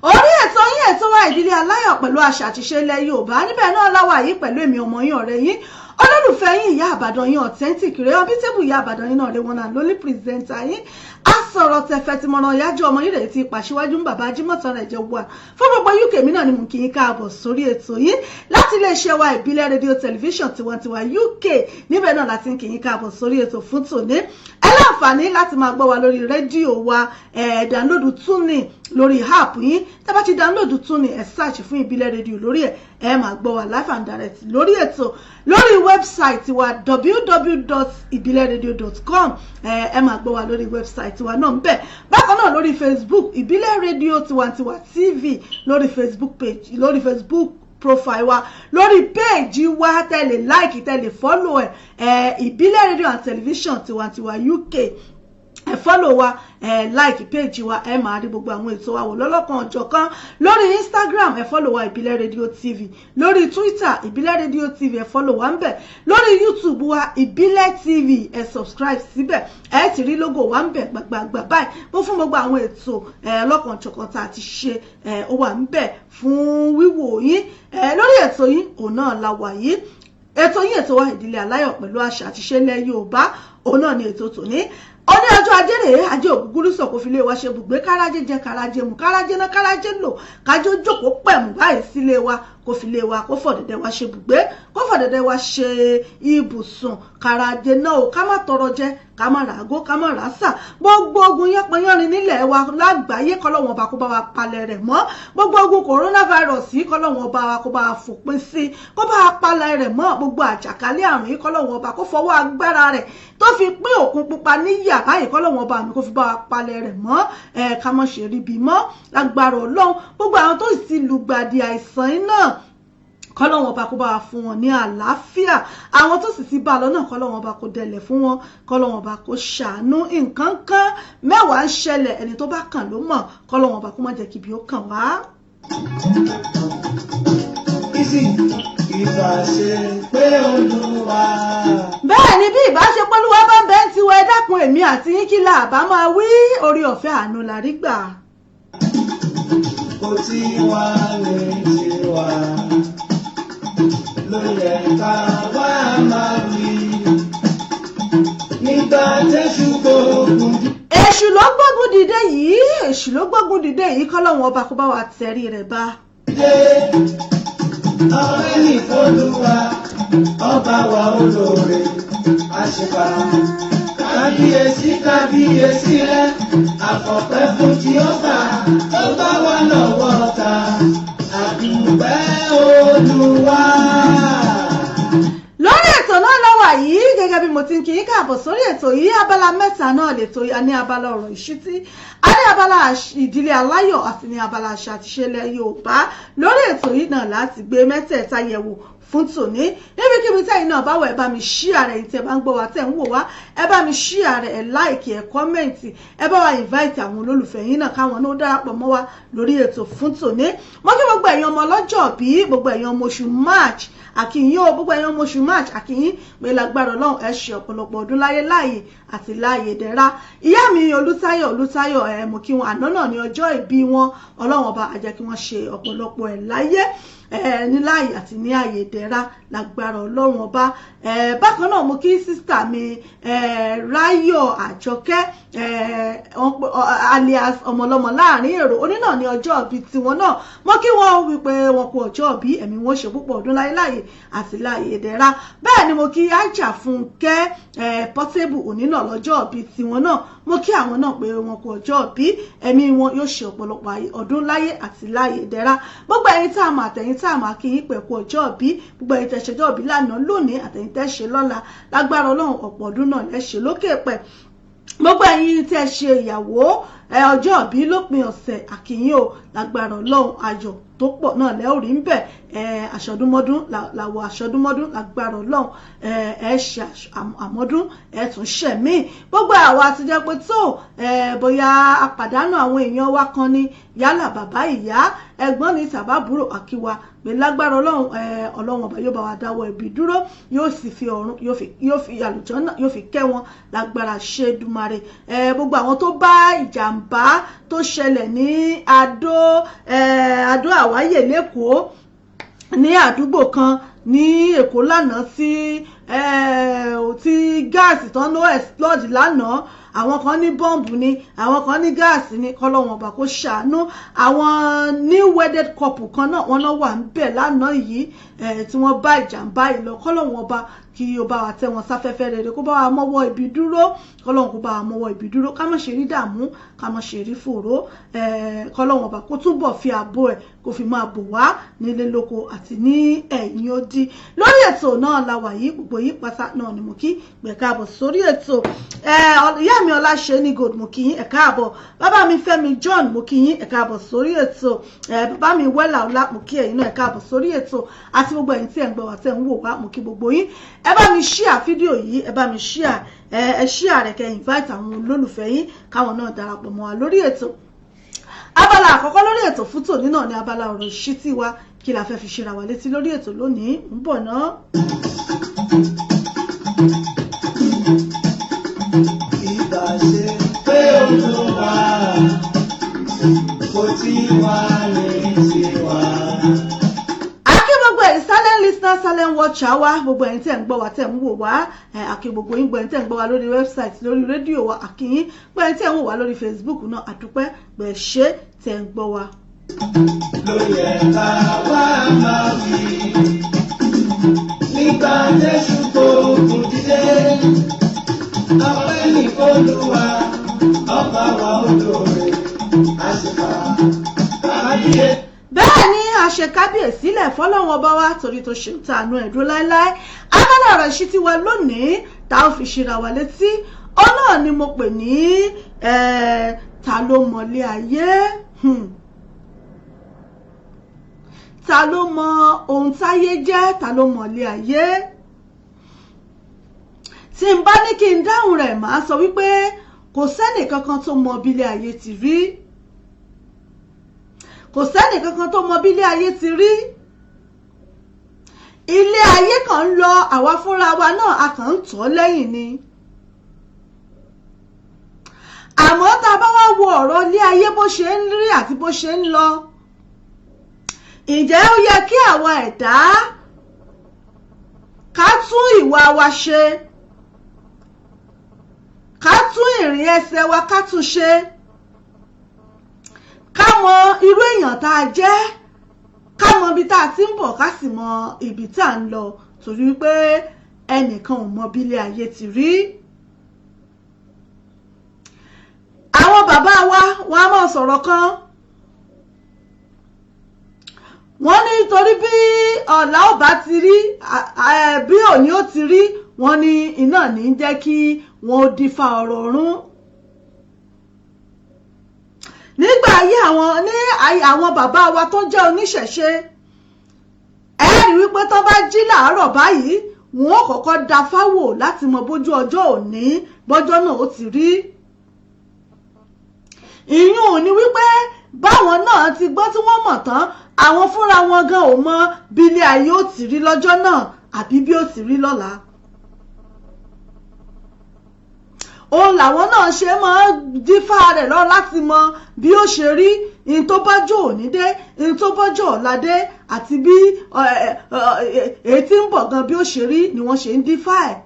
Orí ètò yín, ètò wa, Ìdílé Aláyọ̀ pẹ̀lú àṣà àtiṣe ilẹ̀ Yorùbá, níbẹ̀ náà láwà yìí pẹ̀lú èmi ọmọ yín, ọ̀rẹ́ yín, olólùfẹ́ yín, ìyá àbàdàn yín, authentic rẹ̀ ọbítẹ́bù, ìyá àbàdàn yín náà rẹ̀ wọn náà lólí presenter yín, a sọ̀rọ̀ tẹ̀fẹ̀ tí mọ̀ràn ìyájú ọmọ yín rẹ̀ ti pàṣíwájú ń bàbá ajímọ̀tàn rẹ̀ jẹ́ wà fún gbogbo UK. Mi náà ni mò ń kí yín káàbọ̀ sórí ètò yín láti iléeṣẹ́ wa Ìbílẹ̀ Rédíò Tẹlifíṣàn Tiwantiwa UK. Níbẹ̀ náà láti ń kí yín káàbọ̀ sórí ètò fún tòní. Ẹ láǹfààní láti máa gbọ́ wa lórí rédíò wa. Ẹ̀ download TuneIn lórí app yín. Tẹ́ bá ti download TuneIn, ẹ̀ search fún Ìbílẹ̀ Rédíò lórí ẹ̀, ẹ máa gbọ́ wa live and direct lórí ètò. Lórí website wa, www.ibileradio.com, ẹ máa gbọ́ wa lórí website wa náà ń bẹ̀. Bákan náà lórí Facebook, Ìbílẹ̀ Rédíò Tiwantiwa TV, lórí Facebook page, lórí Facebook profile wa, lórí péèjì wa, tẹ́lẹ̀ like, tẹ́lẹ̀ follow ẹ̀ ẹ̀ Ìbílẹ̀ Rédíò and Television Tiwantiwa UK, ẹ follow wa, ẹ like page wa, ẹ máa rí gbogbo àwọn ètò wa wò lọ́lọ́kan ọ̀jọ̀kan. Lórí Instagram, ẹ follow wa, Ìbílẹ̀ Rédíò TV. Lórí Twitter, Ìbílẹ̀ Rédíò TV, ẹ follow wa ń bẹ̀. Lórí YouTube wa, Ìbílẹ̀ TV, ẹ subscribe síbẹ̀, ẹ ti rí logo wa ń bẹ̀ gbàgbàgbà báyìí. Bó fún gbogbo àwọn ètò ẹ lọ́kan ọ̀jọ̀kan tá a ti ṣe, ẹ ó wà ń bẹ̀ fún wíwò yín. Ẹ lórí ètò yín òun náà la wà yìí, ètò yín, ètò wa, Ìdílé Aláyọ̀ pẹ̀lú àṣà àti ìṣe ilẹ̀ Yorùbá, òun náà ni ètò tòní. Ó ní ọjọ́ Ajé rèé, Ajé ògúngúrú sọ kò fi lé wa ṣe bùgbé, kárájé jẹ, kárájé mu, kárájé ná, kárájé lò, kájó jókòó pẹ̀mú báyìí sílé wa, kó fi lé wa, kó fọ̀dẹ̀dẹ̀ wa ṣe bùgbé, kó fọ̀dẹ̀dẹ̀ wa ṣe ibùsùn, kárájé náà o, ká má tọrọ jẹ, ká má ràgó, ká má ràásà. Gbogbo ogun yánpọnyánrin nílẹ̀ wa, lágbàáyé, kọ́lọ́wọ́n ọba kó bá wa palẹ̀ rẹ̀ mọ́. Gbogbo ogun coronavirus yìí, kọ́lọ́wọ́n ọba wa kó bá wa fòpin sí, kó bá wa palẹ̀ rẹ̀ mọ́. Gbogbo àjàkálẹ̀ àrùn yìí, kọ́lọ́wọ́n ọba kó fọwọ́ agbára rẹ̀ tó fi pín Òkun Pupa níyà báyìí, kọ́lọ́wọ́n ọba mi kó fi bá wa palẹ̀ rẹ̀ mọ́ ẹ̀, ká mọ̀ ṣe rí bí mọ́ lágbára Ọlọ́run. Gbogbo àwọn tó sì ti lùgbàdì àìsàn yìí náà, kọ́lọ́wọ́n ọba kó bá wa fún wọn ní àlàáfíà. Àwọn tó sì ti bá a lọ náà, kọ́lọ́wọ́n ọba kó dẹlẹ̀ fún wọn, kọ́lọ́wọ́n ọba kó ṣàánú. Nǹkan kan mẹ́wàá ń ṣẹlẹ̀, ẹni tó bá kàn ló mọ̀. Kọ́lọ́wọ́n ọba kó má jẹ́ kíbi ó kàn wá. Easy. Ìbá ṣe pé Olúwa. Bẹ́ẹ̀ ni, bí ìbáṣepọ̀ Olúwa bá ń bẹ́ ń tiwọ́, ẹ dákun, èmi àti yín, kí là bá máa wí? Orí ọ̀fẹ́ àánú la rí gbà. Kò tí wá ní tiwa ló yẹ ká wá máa wí. Nígbà tẹ́ṣù gbógun Èṣù ló gbógun dìde yìí, èṣù ló gbógun dìde yìí. Kọ́lọ́wọ́n ọba kó bá wa tẹ̀rí rẹ̀ bá. Dìde, ọpẹ́ ní f'Olúwa, ọba wa olóore, àṣìbà. Kábíyèsí, kábíyèsí rẹ, àfọ̀pẹ́ fún Jèhófà tó bá wà lọ́wọ́ ta, àdúpẹ́ Olúwa. Lórí ètò náà lọ́wọ́ yìí, gẹ́gẹ́ bí mo ti ń kí yín káàbọ̀ sórí ètò yìí, abala mẹ́ta náà lètò. A ní abala ọ̀rọ̀ ìṣítí, a ní abala ìdílé aláyọ̀, àti ní abala àṣà àti ìṣẹ̀lẹ̀ Yorùbá. Lórí ètò yìí náà láti gbé mẹ́tẹ̀ẹ̀ta yẹ̀wò fún tòní. Níbikíbi tẹ́yìn náà báwo, ẹ bá mi share rẹ̀. Tẹ́ bá ń gbọ́ wa, tẹ́ ń wò wá, ẹ bá mi share rẹ̀, ẹ like, ẹ comment, ẹ bá wa invite àwọn olólùfẹ́ yín náà káwọn náà darapọ̀ mọ́ wa lórí ètò fún tòní. Mo kí gbogbo ẹ̀yin ọmọ ọlọ́jọ́ bí, gbogbo ẹ̀yin ọmọ oṣù March, àkìyìn o. Gbogbo ẹ̀yin ọmọ oṣù March, àkìyìn pé lágbára Ọlọ́run, ẹ ṣe ọ̀pọ̀lọpọ̀ ọdún láyé, láàyè àti láàyè dẹ̀ra. Ìyá mi Olùtayọ̀ Olùtayọ̀, ẹ mú kí wọn. Àná náà ní ọjọ́ ìbí wọn. Ọlọ́run ọba á jẹ́ kí wọ́n ṣe ọ̀pọ̀lọpọ̀ ẹ̀ láyé ní láàyè àti ní ààyè ìdẹ̀ra lágbára Ọlọ́run ọba. Bákan náà, mo kí sister mi Ráyọ̀ Àjọkẹ́ alias Ọmọlọ́mọ láàrin èrò. Oní náà ní ọjọ́ ìbí tiwọn náà. Mo kí wọn wípé wọn kú ọjọ́ ìbí, ẹ̀mí wọn ṣe púpọ̀ ọdún láyé, láàyè àti láàyè ìdẹ̀ra. Bẹ́ẹ̀ ni mo kí Aisha Fúnkẹ́ Portable. Òní náà lọ́jọ́ ìbí tiwọn náà. Mo kí àwọn náà pé wọn kú ọjọ́ ìbí, ẹ̀mí wọn yóò ṣe ọ̀pọ̀lọpọ̀ ọdún láyé àti láàyè ìdẹ̀ra. Gbogbo ẹ̀yin tá a mọ̀ àtẹ̀yin tá a mọ̀, kí yín pẹ̀kú ọjọ́ ìbí. Gbogbo ẹ̀yin tẹ́ ṣe ọjọ́ ìbí lánàá, lónìí, àtẹ̀yin tẹ́ ṣe lọ́la, lágbára Ọlọ́run, ọ̀pọ̀ ọdún náà lẹ́ ṣe lókè pẹ̀. Gbogbo ẹ̀yin tẹ́ ṣe ìyàwó, ọjọ́ ìbí lópin ọ̀sẹ̀, àkìyìn o. Lágbára Ọlọ́run, ayọ̀ tó pọ̀ náà lẹ́ ò rí ń bẹ̀. Àṣọdúnmọ́dún làwọ̀, àṣọdúnmọ́dún lágbára Ọlọ́run. Ẹ ṣe àmọ́dún, ẹ tún ṣẹ̀mí. Gbogbo àwa ti jẹ́ pé tó bóyá àpàdánù àwọn èèyàn wa kan ni, yálà bàbá, ìyá, ẹ̀gbọ́n ní tàbábúrò, àkíwa pé lágbára Ọlọ́run, Ọlọ́run ọba yóò bá wa dáwọ́ ibi dúró, yóò sì fi ọ̀run, yóò fi àlùjánnà, yóò fi kẹ́ wọn lágbára ṣe Èdùmàrè. Gbogbo àwọn tó bá ìjàmbá tó ṣẹlẹ̀ ní Adó Àwáyè lẹ́kọ̀ọ́, ní àdúgbò kan ní Èkó lánàá, tí gáàsì tán ló explode lánàá. Àwọn kan ní bọ́ǹbù ni, àwọn kan ní gáàsì ni. Kọ́lọ́wọ́n ọba kó ṣàánú. Àwọn new wedded couple kan náà, wọ́n náà wà ń bẹ̀ lánàá yìí tí wọ́n bá ìjàmbá yìí lọ. Kọ́lọ́wọ́n ọba kí ó bá wa tẹ́ wọn sáfẹ́fẹ́ rere, kó bá wa mọ́wọ́ ibi dúró. Kọ́lọ́wọ́n kó bá wa mọ́wọ́ ibi dúró, ká má ṣe rí dààmú, ká má ṣe rí fòró. Kọ́lọ́wọ́n ọba kó túbọ̀ fi ààbò ẹ̀ kó fi máa bò wá nílé lóko àti ní ẹ̀yìn odi. Lórí ètò náà la wà yìí. Gbogbo yìí pátá náà ni mo kí gbẹ̀ káàbọ̀ sórí ètò. Ìyá mi Ọláṣẹ́ ní Gold, mo kí yín, ẹ káàbọ̀. Bàbá mi Fẹ́mi John, mo kí yín, ẹ káàbọ̀ sórí ètò. Bàbá mi Wẹ́là Ọlá, mo kí ẹ̀yin náà, ẹ káàbọ̀ sórí ètò. Àti gbogbo ẹ̀yin tí ẹ̀ ń gbọ́ wá, tẹ̀ ń wò wá, mo kí gbogbo yín. Ẹ bá mi share fídíò yìí, ẹ bá mi share ẹ share rẹ̀, kẹ́ invite àwọn olólùfẹ́ yín káwọn náà darapọ̀ mọ́ wa lórí ètò. Abala àkọ́kọ́ lórí ètò fún tòní náà ní abala ọ̀rọ̀ ìṣítí wa. Kí la fẹ́ fi ṣera wa létí lórí ètò lónìí? Ń bọ̀ náà. Ìbá ṣe pé Olúwa kò tí wá ní tiwa. Akí gbogbo ẹ̀yin silent listener, silent watcher wa, gbogbo ẹ̀yin tẹ̀ ń gbọ́ wa, tẹ̀ ń wò wá, àkí gbogbo yín. Gbogbo ẹ̀yin tẹ̀ ń gbọ́ wa lórí website, lórí rédíò wa, àkí yín. Gbogbo ẹ̀yin tẹ̀ ń wò wá lórí Facebook náà, àdúpẹ́ gbẹ̀ ṣé tẹ̀ ń gbọ́ wa. Ló yẹ ká wá máa wí. Nígbà tẹ́ṣù gbógun dìde, ọpẹ́ ní f'Olúwa, ọba wa olóore, àṣìfà kábíyè. Bẹ́ẹ̀ ni, àṣekábíyèsí lẹ̀ fọlọ́run ọba wa torí tó ṣe ń tànú ẹ̀dùn láéláé. Abala ọ̀rọ̀ ìṣítí wa lónìí tá a fi ṣíra wa létí ọ náà ni mo pè ní ta ló mọ̀lé ayé? Ta ló mọ ohun táyé jẹ́? Ta ló mọ̀lé ayé? Tí n bá ní kí n dáhùn rẹ̀, màá sọ wípé kò sẹ́nì kankan tó mọ bí ilé ayé ti rí. Kò sẹ́nì kankan tó mọ bí ilé ayé ti rí. Ilé ayé kan ń lọ, àwa fúnra wa náà a kàn ń tọ́ lẹ́yìn ni. Àmọ́ tá a bá wá wo ọ̀rọ̀ ilé ayé bó ṣe ń rí àti bó ṣe ń lọ, ǹjẹ́ ó yẹ kí àwa ẹ̀dá ká tún ìwà wa ṣe, ká tún ìrìn ẹsẹ̀ wa ká tún ṣe, ká mọ irú èèyàn tá a jẹ́, ká mọ ibi tá a ti ń bọ̀, ká sì mọ ibi tá a ń lọ, torí pé ẹnìkan ò mọ bí ilé ayé ti rí? Àwọn bàbá wa, wọn a máa sọ̀rọ̀ kan, wọ́n ní torí bí ọ̀la ò bá ti rí bí òní ó ti rí, wọ́n ní iná ní jẹ́ kí wọ́n ó dífá ọ̀rọ̀ ọ̀run. Nígbà ayé àwọn ní àwọn bàbá wa tó jẹ́ oníṣẹ̀ṣe, ẹ rí wípé tó bá jí làárọ̀ báyìí, wọn ó kọ́kọ́ da fáwò láti mọ bójú ọjọ́ òní bọ́jọ́ náà ó ti rí. Ìyún ò ní wípé báwọn náà ti gbọ́ tí wọ́n mọ̀ tán, àwọn fúnra wọn gan ò mọ bí ilé ayé ó ti rí lọ́jọ́ náà àbí bí ó ti rí lọ́la. Òun làwọn náà ṣe máa ń dífá rẹ̀ lọ láti mọ bí ó ṣe rí, ní tó bọ́jọ́ òní dé, ní tó bọ́jọ́ ọ̀la dé, àti bí èyí tí ń bọ̀ gan bí ó ṣe rí ni wọ́n ṣe ń dífá ẹ̀.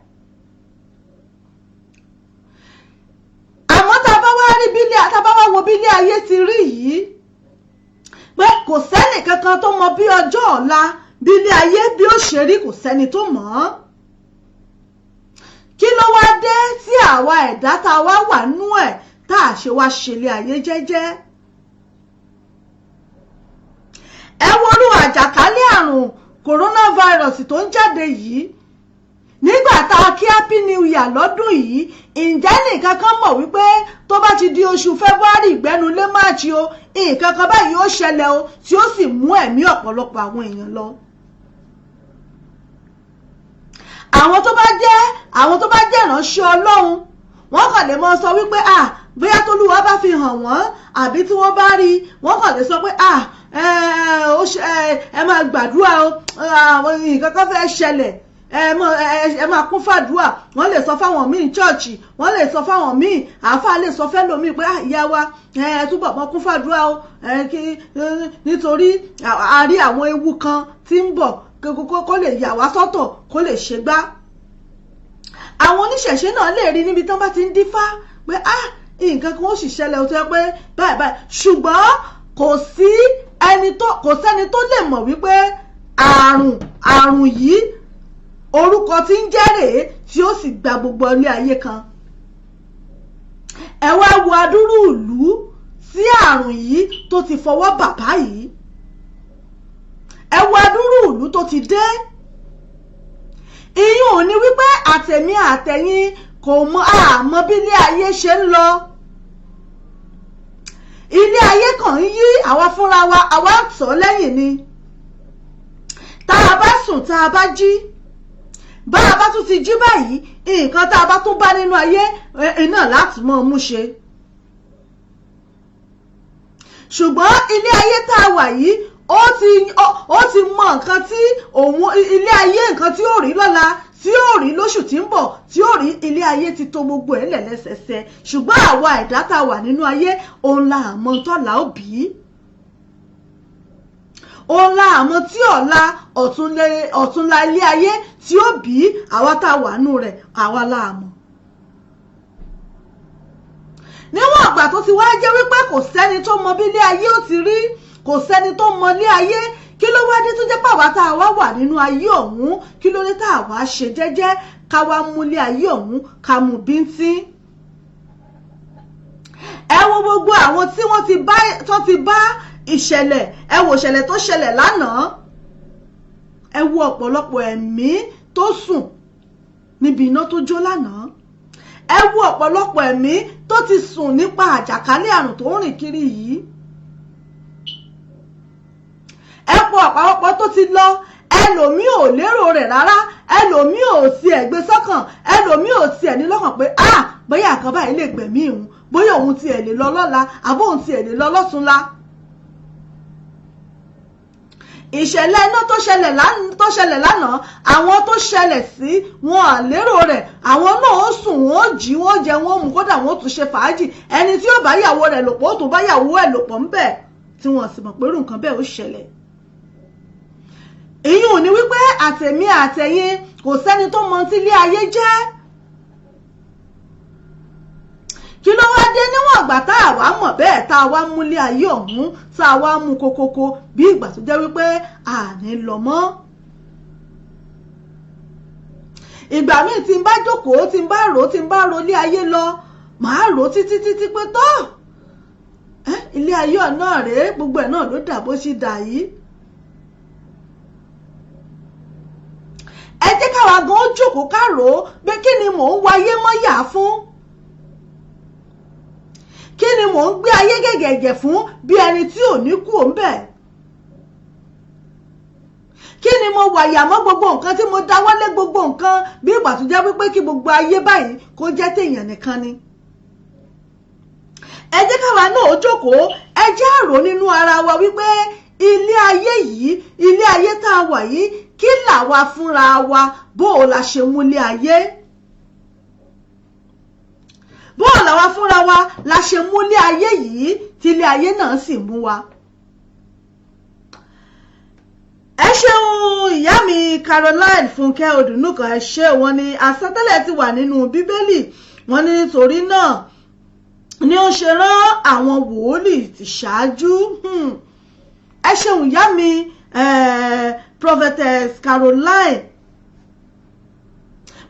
Àmọ́ tá a bá wá rí bílé, tá a bá wá wo bílé ayé ti rí yìí, pé kò sẹ́nì kankan tó mọ bí ọjọ́ ọ̀la, bílé ayé bí ó ṣe rí, kò sẹ́ni tó mọ̀ ọ́n. Kí ló wá dé tí àwa ẹ̀dá tá a wá wà nú ẹ̀ tá a ṣe wá ṣẹlẹ̀ ayé jẹ́jẹ́? Ẹ worú àjàkálẹ̀ àrùn coronavirus tó ń jáde yìí. Nígbà tá a kí Happy New Year lọ́dún yìí, ǹjẹ́ nìkan kan mọ̀ wípé tó bá ti di oṣù February ìgbẹ́nulé March o, nǹkan kan báyìí ó ṣẹlẹ̀ o, tí ó sì mú ẹ̀mí ọ̀pọ̀lọpọ̀ àwọn èèyàn lọ? Àwọn tó bá jẹ́ ìránṣẹ́ Ọlọ́run, wọ́n kàn lè mọ sọ wípé, ah, bóyá tólúwa bá fi hàn wọ́n àbí tí wọ́n bá rí, wọ́n kàn lè sọ pé, ah, ẹ máa gbàdúrà o, nǹkan kan fẹ́ ṣẹlẹ̀, ẹ máa kún fàdúrà. Wọ́n lè sọ fáwọn míì chọ́ọ̀chì, wọ́n lè sọ fáwọn míì, àáfàá lè sọ fẹ́lòmíì pé, ah, ìyá wa, ẹ túbọ̀ mọ́ kún fàdúrà o, kí nítorí a rí àwọn ewu kan tí ń bọ̀, kó lè yà wá sọ́tọ̀, kó lè ṣe gbá. Àwọn oníṣẹ̀ṣe náà lè rí níbi tí wọ́n bá ti ń dífá pé, ah, nǹkan kan ó sì ṣẹlẹ̀, ó tó yẹ pé báyìí báyìí. Ṣùgbọ́n kò sẹ́ni tó lè mọ̀ wípé àrùn yìí, orúkọ tí ń jẹ́ rèé, tí ó sì gba gbogbo ilé ayé kan. Ẹ wá wo adúrú ìlú tí àrùn yìí tó ti fọwọ́ bàbá yìí, ẹ wo adúrú ìlú tó ti dé. Ìyún ò ní wípé àtẹ̀mí àtẹ̀yìn kò mọ, àmọ́ bí ilé ayé ṣe ń lọ. Ilé ayé kàn ń yí, àwa fúnra wa àwa ń tọ́ lẹ́yìn ni. Tá a bá sùn, tá a bá jí, bá a bá tún ti jí báyìí, nǹkan tá a bá tún bá nínú ayé iná láti mọ́ mú ṣe. Ṣùgbọ́n ilé ayé tá a wà yìí, ó ti mọ nǹkan tí òun ilé ayé, nǹkan tí ó rí lọ́la, tí ó rí lóṣù tí ń bọ̀, tí ó rí. Ilé ayé ti tò gbogbo ẹ̀ lẹ̀ lẹ́sẹẹsẹ. Ṣùgbọ́n àwa ẹ̀dá tá a wà nínú ayé, òun la àmọ́ tọ́lá ó bí, òun la àmọ́ tí ọ̀la ọ̀túnla ilé ayé tí ó bí. Àwa tá a wà nù rẹ̀, àwa la àmọ́. Níwọ̀n àgbà tó ti wá jẹ́ wípé kò sẹ́ni tó mọ bí ilé ayé ó ti rí, kò sẹ́ni tó mọ ilé ayé, kí ló wá dé tó jẹ́ pé àwa tá a wá wà nínú ayé ọ̀hún, kí ló dé tá a wá ṣe jẹ́jẹ́, ká wá mú ilé ayé ọ̀hún, ká mú bíntín? Ẹ wo gbogbo àwọn tí wọ́n ti bá, tó ti bá ìṣẹ̀lẹ̀, ẹ wo ìṣẹ̀lẹ̀ tó ṣẹlẹ̀ lánàá, ẹ wo ọ̀pọ̀lọpọ̀ ẹ̀mí tó sùn. Níbi iná tó jó lánàá, ẹ wo ọ̀pọ̀lọpọ̀ ẹ̀mí tó ti sùn nípa àjàkálẹ̀ àrùn tó ń rìn kiri yìí. Ẹ wo ọ̀pọ̀lọpọ̀ tó ti lọ. Ẹlòmíì ò lérò rẹ̀ rárá, ẹlòmíì ò tiẹ̀ gbé sọ́kàn, ẹlòmíì ò tiẹ̀ ní lọ́kàn pé, ah, bóyá àkàn báyìí lè gbẹ̀mí òun, bóyá òun tiẹ̀ lè lọ lọ́la, àbó òun tiẹ̀ lè lọ lọ́túnla. Ìṣẹ̀lẹ̀ iná tó ṣẹlẹ̀ lánàá, àwọn tó ṣẹlẹ̀ sí wọn à lérò rẹ̀. Àwọn náà ó sùn, wọ́n ó jí, wọ́n jẹ, wọ́n mú, kódà wọ́n ó tún ṣe fàájì. Ẹni tí ó bá yàwó rẹ̀ lòpọ̀, ó tún bá yàwó ẹ̀ lòpọ̀ ńbẹ̀, tí wọ́n sì mọ̀ pé irú nǹkan bẹ́ẹ̀ ó ṣẹlẹ̀. Ìyún ni wípé àtẹ̀mí àtẹ̀yin, kò sẹ́ni tó mọ tí ilé ayé jẹ́. Kí ló wá dé níwọ̀n ìgbà tá a wá mọ̀ bẹ́ẹ̀, tá a wá múlé ayé ọ̀hún, tá a wá mú kokoko bí ìgbà tó jẹ́ wípé àní lọ mọ́? Ìgbà míì tí n bá jókòó, tí n bá rò, tí n bá ro ilé ayé lọ, màá rò títí títí pé tó ilé ayé ọ̀nà rèé, gbogbo ẹ̀ náà ló dà bó ṣe dà yìí. Ẹ jẹ́ káwa gan ó jókòó ká rò ó pé kí ni mò ń wáyé mọ́yà fún, kí ni mò ń gbé ayé gẹ̀gẹ̀gẹ̀ fún bí ẹni tí ò ní kú òun bẹ̀, kí ni mo wàyà mọ́ gbogbo nǹkan tí mo dáwọ́lé gbogbo nǹkan bí ìgbà tó jẹ́ wípé kí gbogbo ayé báyìí kó jẹ́ tèèyàn nìkan ni. Ẹ jẹ́ káwa náà ó jókòó, ẹ jẹ́ àrò nínú ara wa wípé ilé ayé yìí, ilé ayé tá a wà yìí, kí làwa fúnra wa, bó o la ṣe múlé ayé, bó o làwa fúnra wa la ṣe múlé ayé yìí tí ilé ayé náà sì mú wa. Ẹ ṣeun ìyá mi Caroline Fúnkẹ́ Odùnúkan, ẹ ṣé. Wọ́n ní àsọtẹ́lẹ̀ ti wà nínú Bíbélì. Wọ́n ní nítorí náà ni ó ṣe rán àwọn wòlíì ti ṣáájú. Ẹ ṣeun ìyá mi Prophetess Caroline,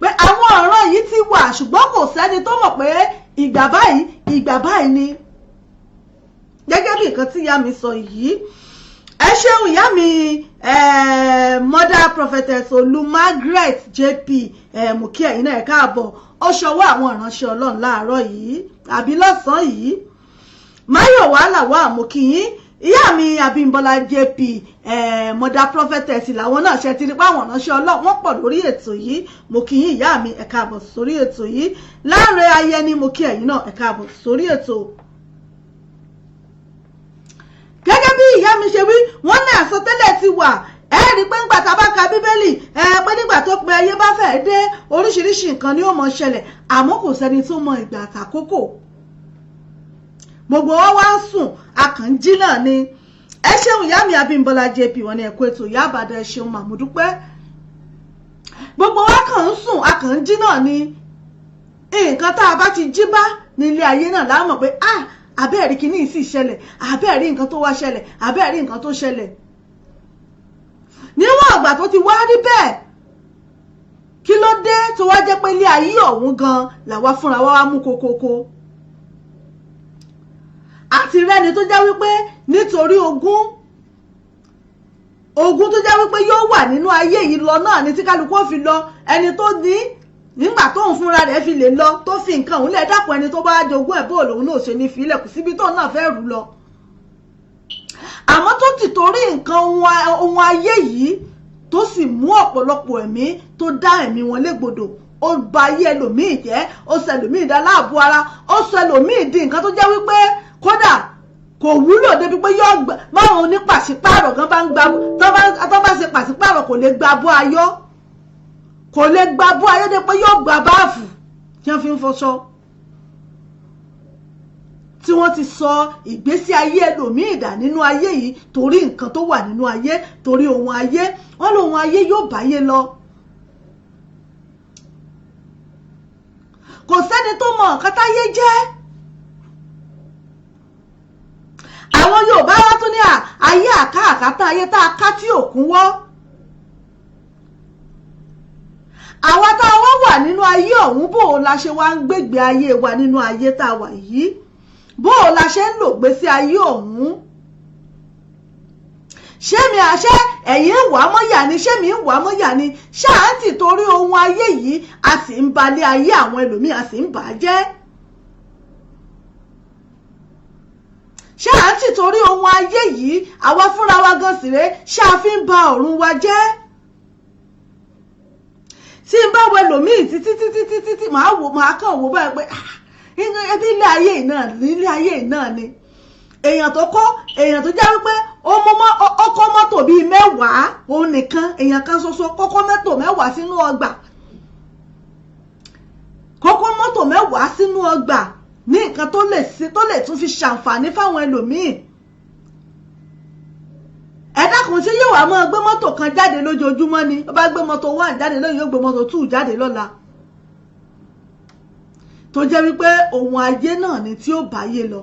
pé àwọn ọ̀ràn yìí ti wà, ṣùgbọ́n kò sẹ́ni tó mọ̀ pé ìgbà báyìí, ìgbà báyìí ni, gẹ́gẹ́ bí nǹkan tí ìyá mi sọ yìí. Ẹ ṣeun ìyá mi Mother Prophetess Olú Margaret JP, mú kí ẹ̀yin náà ẹ káàbọ̀. Ó ṣọwọ́ àwọn ìránṣẹ́ Ọlọ́run láàárọ̀ yìí àbí lọ́sàn-án yìí. Máyọ̀wá làwọn àmúkìyín ìyá mi Abímbọ́lá JP, Mother Prophetess làwọn náà ṣe ti rí pé àwọn ìránṣẹ́ Ọlọ́run wọ́n pọ̀ lórí ètò yìí. Mo kí yín ìyá mi, ẹ káàbọ̀ sórí ètò yìí. Láàrẹ Ayẹni, mo kí ẹ̀yin náà, ẹ káàbọ̀ sórí ètò. Gẹ́gẹ́ bí ìyá mi ṣe wí, wọ́n ní àsọtẹ́lẹ̀ ti wà. Ẹ rí i pé ńgbà tá a bá ka Bíbélì, ẹ pé nígbà tó pé ayé bá fẹ́ dé, oríṣiríṣi nǹkan ni ó mọ ṣẹlẹ̀, àmọ́ kò sẹ́ni tó mọ ìgbà àtàkókò. Gbogbo wa wá ń sùn, a kàn ń jí náà ni. Ẹ ṣeun ìyá mi Abímbọ́lá JP, wọ́n ní ẹ̀kọ́ ètò ìyá Àbàdàn. Ẹ ṣeun màmúdúpẹ́. Gbogbo wa kàn ń sùn, a kàn ń jí náà ni. Nǹkan tá a bá ti jí bá nílé ayé náà la mọ̀ pé, ah, àbẹ́ẹ̀rí kìíní sì ṣẹlẹ̀, àbẹ́ẹ̀rí nǹkan tó wá ṣẹlẹ̀, àbẹ́ẹ̀rí nǹkan tó ṣẹlẹ̀. Níwọ̀n àgbà tó ti wá rí bẹ́ẹ̀, kí ló dé tó wá jẹ́ pé ilé ayé ọ̀hún gan làwa fúnra wa wá mú kokoko? Àti rẹ́ni tó jẹ́ wípé nítorí ogún tó jẹ́ wípé yóò wà nínú ayé yìí lọ náà ni tí kálukú ó fi lọ, ẹni tó ní nígbà tóun fúnra rẹ̀ fi lè lọ, tó fi nǹkan òun lẹ̀, dàpọ̀ ẹni tó bá jogún ẹ̀, bóòlù òun náà ṣe ní filẹ̀, kò síbi tóun náà fẹ́ rù lọ. Àmọ́ tó ti torí nǹkan ohun ayé yìí tó sì mú ọ̀pọ̀lọpọ̀ ẹ̀mí, tó dá ẹ̀mí wọn légbodò, ó ba ayé ẹlòmíì jẹ́, ó sọ ẹlòmíì dá láàbò ara, ó sọ ẹlòmíì di nǹkan tó jẹ́ wípé kódà kò wúlò débi pé yóò gbà máwọn onípàṣípààrọ̀ gan bá ń gba, tó bá ṣe pàṣípààrọ̀, kò lè gba bó ayọ́, kò lè gba bó ayọ́ dé pé yóò gba báàfù tí wọ́n fi ń fọṣọ, tí wọ́n ti sọ ìgbésí ayé ẹlòmíì dà nínú ayé yìí torí nǹkan tó wà nínú ayé, torí ohun ayé. Wọ́n lóhun ayé yóò báyé lọ. Kò sẹ́ni tó mọ nǹkan táyé jẹ́. Àwọn Yorùbá wá tún ní ayé àká àkátá, ayé tá a ká tí òkun wọ́. Àwa tá a wá wà nínú ayé ọ̀hún, bó o la ṣe wá ń gbégbé ayé wa nínú ayé tá a wà yìí, bó o la ṣe ń lò gbésí ayé ọ̀hún. Ṣé mi àṣẹ ẹ̀yin ń wà mọ́yà ni? Ṣé mi ń wà mọ́yà ni? Ṣáà ń tì torí ohun ayé yìí, a sì ń balẹ̀ ayé àwọn ẹlòmíì, a sì ń bà á jẹ́. Ṣé à ń tì torí ohun ayé yìí, àwa fúnra wa gan sì rèé, ṣé a fi ń ba ọ̀run wa jẹ́? Tí n bá wo ẹlòmíì títí títí títí tí màá wò, màá kàn wò báyìí pé, "Ah, ẹbí ilé ayé yìí náà ní, ilé ayé yìí náà ni." Èèyàn tó kọ́, èèyàn tó jẹ́ wípé ó mú mọ́, ó kọ́ mọ́tò bíi 10, òun nìkan, èèyàn kan ṣoṣo, kọ́kọ́ mọ́tò 10 sínú ọgbà, kọ́kọ́ mọ́tò 10 sínú ọgbà ní nǹkan tó lè ṣe, tó lè tún fi ṣàǹfààní fáwọn ẹlòmíì. Ẹ dákun, ṣé yóò wá máa gbé mọ́tò kan jáde lójoojúmọ́ ni? Ó bá gbé mọ́tò 1 jáde lónìí, yóò gbé mọ́tò 2 jáde lọ́la, tó jẹ́ wípé ohun ayé náà ni tí ó bá yé lọ.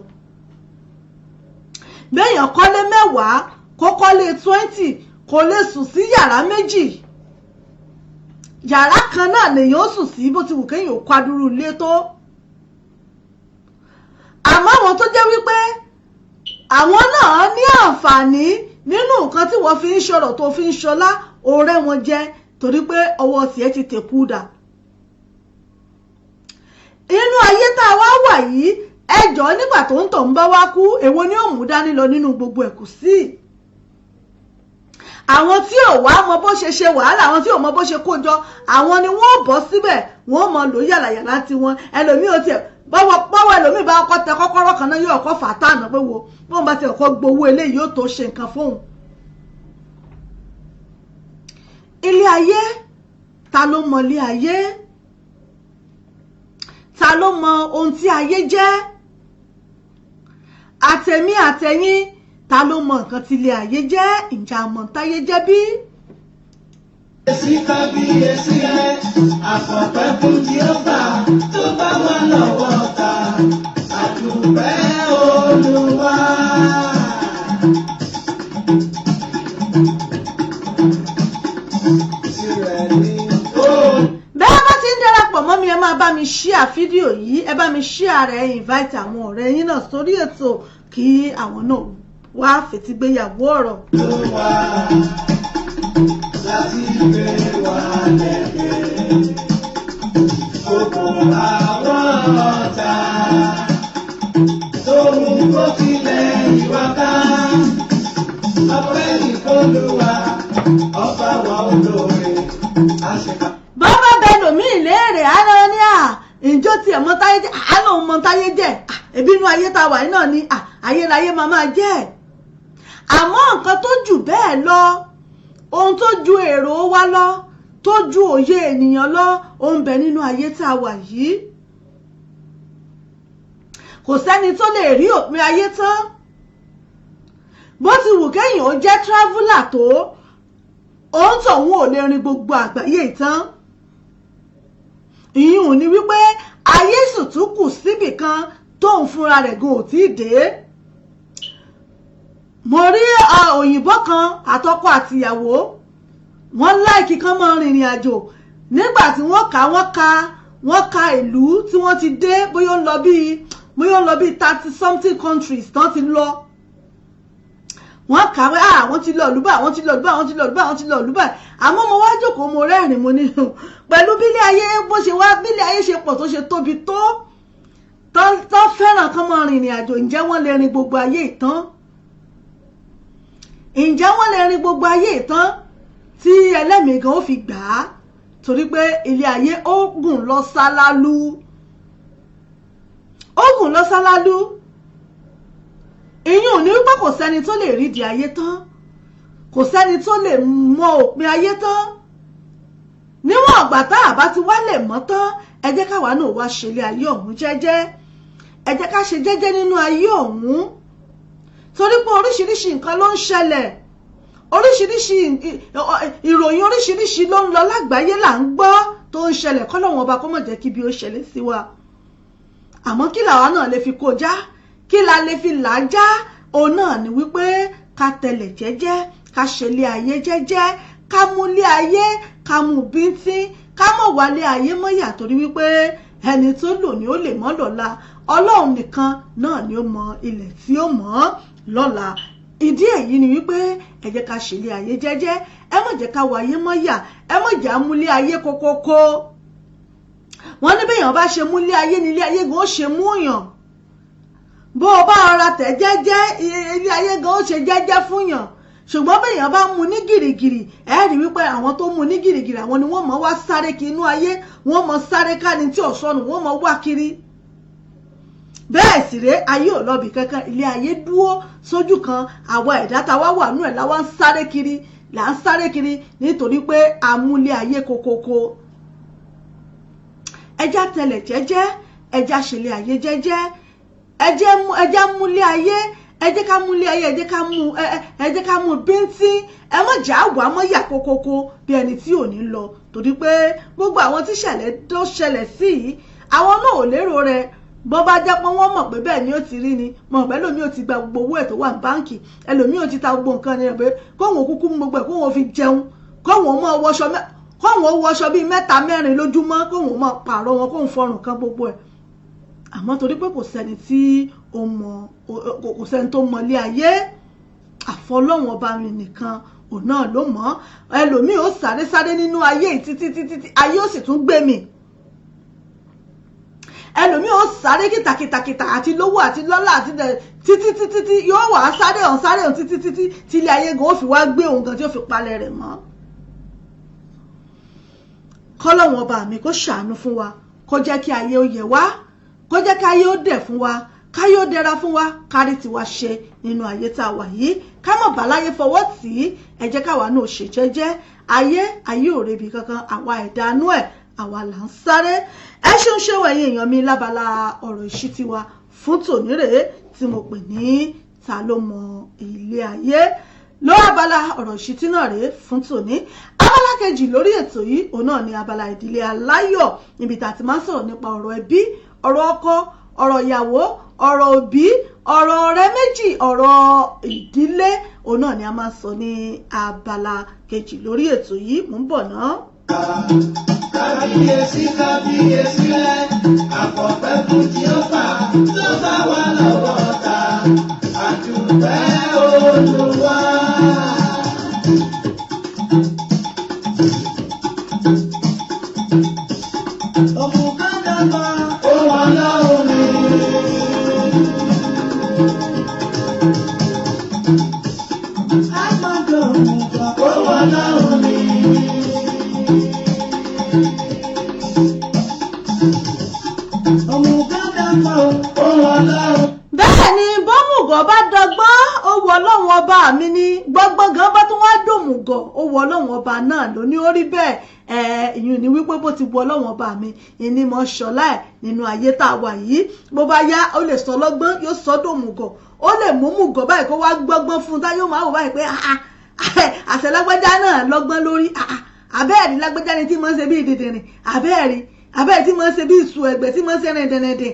Béèyàn kọ́lé 10, kó kọ́lé 20, kò lè sùn sí yàrá 2. Yàrá kan náà lèèyàn ó sùn sí, bó ti wù kéèyàn ó kọ́ adúrú ilé tó. Àmọ́ àwọn tó jẹ́ wípé àwọn náà ní àǹfààní nínú nǹkan tí wọ́n fi ń ṣọ̀rọ̀, tó fi ń ṣọlá, ọ̀rẹ́ wọn jẹ́, torí pé ọwọ́ tiẹ̀ ti tẹ̀kú dà. Inú ayé tá a wá wà yìí, ẹjọ́, nígbà tó ń tọ̀ ń bá wá kú, èwo ni ó mú dání lọ nínú gbogbo ẹ̀? Kò sí. Àwọn tí ò wá mọ bó ṣe ṣe wàhálà, àwọn tí ò mọ bó ṣe kó jọ, àwọn ni wọ́n bọ́ síbẹ̀, wọ́n mọ lò yàlàyàlà tiwọn. Ẹlòmíì ò tiẹ̀ bọ́wọ́ bọ́wọ́, ẹlòmíì bá ọkọ tẹ kọ́kọ́rọ́ kan náà, yóò kọ́ fà á tànà pé wo bóun bá ti ọkọ gbowó eléyìí, yóò tó ṣe nǹkan fóun. Ilé ayé, ta ló mọ ilé ayé? Ta ló mọ ohun tí ayé jẹ́? Àtẹ̀mí àtẹ̀yìn, ta ló mọ nǹkan tí ilé ayé jẹ́? Ǹjẹ́ àmọ́ táyé jẹ́ bí? Kábíyèsí, kábíyèsí rẹ̀, àfọ̀pẹ́ fún Jèhófà tó bá wà lọ́wọ́ ta, àdùpẹ́ Olúwa. Tirẹ̀ ni ó. Bẹ́ẹ̀ bá ti ń darapọ̀ mọ́ mi, ẹ máa bá mi ṣíà fídíò yìí, ẹ bá mi ṣíà rẹ̀, invite àwọn ọ̀rẹ́ yín náà sórí ètò kí àwọn náà wá fètígbéyàwó ọ̀rọ̀. Olúwa láti gbé wa lékè gbogbo àwọn ọ̀tá tó mú kó tilẹ̀ ìwà ká. Ọpẹ́ ní f'Olúwa, ọba wa olóore, àṣekà. Bàbá bẹ lòmíì léèrè, ara ní à ǹjọ́ tiẹ̀ mọ táyé jẹ́, àánú mọ táyé jẹ́, ẹbí inú ayé tá a wà yìí náà ni ayérayé máa máa jẹ́. Àmọ́ nǹkan tó jù bẹ́ẹ̀ lọ, ohun tó ju èrò wa lọ, tó ju òye ènìyàn lọ, ó ń bẹ nínú ayé tá a wà yìí. Kò sẹ́ni tó lè rí òpin ayé tán. Bó ti wù kéèyàn ó jẹ́ traveller tó, òun tọ̀hún ò lè rin gbogbo àgbáyé tán. Ìyún ni wípé ayé sì tún kù síbì kan tóun fúnra rẹ̀ gan ò tí ì dé. Mo rí òyìnbó kan àtọkọ àtìyàwó, wọ́n like kán máa rìnrìn àjò. Nígbà tí wọ́n kà, wọ́n ka ìlú tí wọ́n ti dé, bóyá ó ń lọ bíi 30 something countries tán ti lọ. Wọ́n kà wẹ́, ah, wọ́n ti lọ ìlú báyìí, wọ́n ti lọ ìlú báyìí, wọ́n ti lọ ìlú báyìí, wọ́n ti lọ ìlú báyìí. Àmọ́ mo wá jókòó, mo rẹ́rìn, mo ní pẹ̀lú bílé ayé bó ṣe wá, bílé ayé ṣe pọ̀ tó, ṣe tóbi tó, tó fẹ́ràn kán máa rìnrìn àjò, ǹjẹ́ wọ́n lè rin gbogbo ayé ìtàn? Ǹjẹ́ wọ́n lè rin gbogbo ayé ìtàn tí ẹlẹ́mìí gan ó fi gbà á? Torí pé ilé ayé ó gùn lọ sálálú, ó gùn lọ sálálú. Ìyún ní wípé kò sẹ́ni tó lè rídìí ayé tán, kò sẹ́ni tó lè mọ òpin ayé tán. Níwọ̀n ọ̀gbà tá a bá ti wá lè mọ̀ tán, ẹ jẹ́ káwa náà wá ṣe ilé ayé ọ̀hún jẹ́jẹ́. Ẹ jẹ́ ká ṣe jẹ́jẹ́ nínú ayé ọ̀hún, torí pé oríṣiríṣi nǹkan ló ń ṣẹlẹ̀, oríṣiríṣi ìròyìn, oríṣiríṣi ló ń lọ lágbàáyé là ń gbọ́ tó ń ṣẹlẹ̀. Kọ́lọ́hun ọba kó má jẹ́ kí bí ó ṣẹlẹ̀ sí wa. Àmọ́ kí làwa náà lè fi kọjá, kí la lè fi làájá? Òun náà ni wípé ká tẹlẹ̀ jẹ́jẹ́, ká ṣẹlé ayé jẹ́jẹ́, ká mú lé ayé, ká mú bíntín, ká mọ̀ wálé ayé mọ́yà, torí wípé ẹni tó lò ní ó lè mọ́ lọ́la. Ọlọ́run nìkan náà ni ó mọ ilẹ̀ tí ó mọ́ lọ́la. Ìdí èyí ni wípé ẹ jẹ́ ká ṣèlé ayé jẹ́jẹ́. Ẹ má jẹ́ ká wáyé mọ́yà, ẹ má jẹ́ àmúlé ayé kókókó. Wọ́n ní bẹ́yàn bá ṣe múlé ayé nílé ayé gan ó ṣe múyàn. Bó o bá ọra tẹ̀ jẹ́jẹ́, ilé ayé gan ó ṣe jẹ́jẹ́ fún yàn. Ṣùgbọ́n bẹ́yàn bá mú ní gìrìgìrì, ẹ rí wípé àwọn tó mú ní gìrìgìrì, àwọn ni wọ́n mọ̀ wá sáré kí inú ayé, wọ́n mọ̀ sáré ká ní tí ò sọnù, wọ́n mọ̀ wá kiri. Bẹ́ẹ̀ sì rèé, ayé ò lọ́bì kankan, ilé ayé dúró sójú kan. Àwa ẹ̀dá tá wá wà nú ẹ̀ láwa ń sáré kiri, là ń sáré kiri nítorí pé amúlé ayé kokoko. Ẹja tẹlẹ̀ jẹ́jẹ́, ẹja ṣẹlẹ̀ ayé jẹ́jẹ́, ẹjẹ́ múlé ayé, ẹ jẹ́ ká múlé ayé, ẹ jẹ́ ká mú bíntín. Ẹ má jà wá mọ́ yà kokoko bí ẹni tí ò ní lọ, torí pé gbogbo àwọn tí ṣẹlẹ̀ tó ṣẹlẹ̀ sí yìí, àwọn náà ò lérò rẹ̀. Bọ́ bá jẹ́ pé wọ́n mọ̀ pé bẹ́ẹ̀ ni ó ti rí ni, mọ̀ pé ẹlòmíì ò ti gba gbogbo owó ẹ̀ tó wà ní báǹkì, ẹlòmíì ò ti ta gbogbo nǹkan ni pé kóhun kúkú mú gbogbo ẹ̀, kóhun fi jẹun, kóhun mọ́ wọṣọ, kóhun wọṣọ bíi mẹ́ta mẹ́rin lójúmọ́, kóhun mọ́ pààrọ̀ wọn, kóhun fọrùn kan gbogbo ẹ̀. Àmọ́ torí pé kò sẹ́ni tí ó mọ̀, kò sẹ́ni tó mọ̀ ilé ayé àfọlọ́wọn ọba mi nìkan, òun náà ló mọ̀. Ẹlòmíì ó sáré sáré nínú ayé títí títí, ayé ó sì tún gbé mi. Ẹlòmíì ó sáré kìtàkìtàkìtà àti lówó àti lọ́lá àti títí títí tí yóò wà á sáré ọ̀hún, sáré ọ̀hún títí títí tí ilé ayé gan ó fi wá gbé òun gan tí ó fi palẹ̀ rẹ̀ mọ́. Kọ́lọ́wọ́n ọba mi kó ṣàánú fún wa, kó jẹ́ kí ayé ó yẹ wá, kó jẹ́ kí ayé ó dẹ̀ fún wa, káyé ó dẹra fún wa, kárí tiwa ṣe nínú ayé tá a wà yìí, ká mọ̀ báláyé fọwọ́ tì í. Ẹ jẹ́ káwa náà ṣe jẹ́jẹ́. Ayé, ayé ò rebi kankan, àwa ẹ̀dánú ẹ̀, àwa là ń sáré. Ẹ ṣeun ṣeun, ẹ̀yin èèyàn mi. Lábala ọ̀rọ̀ ìṣítí wa fún tòní rèé tí mo pè ní "Ta ló mọ ilé ayé?" Ló abala ọ̀rọ̀ ìṣítí náà rèé fún tòní. Abala kejì lórí ètò yìí, òun náà ni abala ìdílé aláyọ̀, níbi tá a ti máa ń sọ̀rọ̀ nípa ọ̀rọ̀ ẹbí, ọ̀rọ̀ ọkọ, ọ̀rọ̀ ìyàwó, ọ̀rọ̀ òbí, ọ̀rọ̀ ọ̀rẹ́ méjì, ọ̀rọ̀ ìdílé. Òun náà ni a máa ń sọ ní abala kejì lórí ètò yìí. Mò ń bọ̀ náà. Kábíyèsí, kábíyèsí rẹ̀, àfọ̀pẹ́ fún Jíọ́fà tó bá wà lọ́wọ́ ta, àdúpẹ́ Olúwa. Òmùgọ̀ ó wà lọ́wọ́ mi. Àgbàdo òmùgọ̀ ó wà lọ́wọ́ mi. Òmùgọ̀ ó wà lọ́wọ́. Bẹ́ẹ̀ ni, bọ́mùgọ̀ bá dọgbọ́n, ó wọ Ọlọ́run ọba mi ni. Gbọ́ngbọ́n gan bá tún wá dòmùgọ̀, ó wọ Ọlọ́run ọba náà ló ní ó rí bẹ́ẹ̀. Ìyún ni wípé bó ti wọ Ọlọ́run ọba mi ìní mọ̀ ṣọlá ẹ̀ nínú ayé tá a wà yìí. Bó bá yá, ó lè sọ lọ́gbọ́n, yóò sọ dòmùgọ̀, ó lè mú mùgọ̀ báyìí kó wá gbọ́gbọ́n fún un tá yóò máa wò báyìí pé àṣẹ lágbájá náà lọ́gbọ́n lórí. Àbẹ́ẹ̀rí lágbájá ni tí mo ń ṣe bí dìndìnrìn, àbẹ́ẹ̀rí, àbẹ́ẹ̀ tí mo ń ṣe bí ìṣù ẹ̀gbẹ́ tí mo ń ṣe rìndìnrìndìn,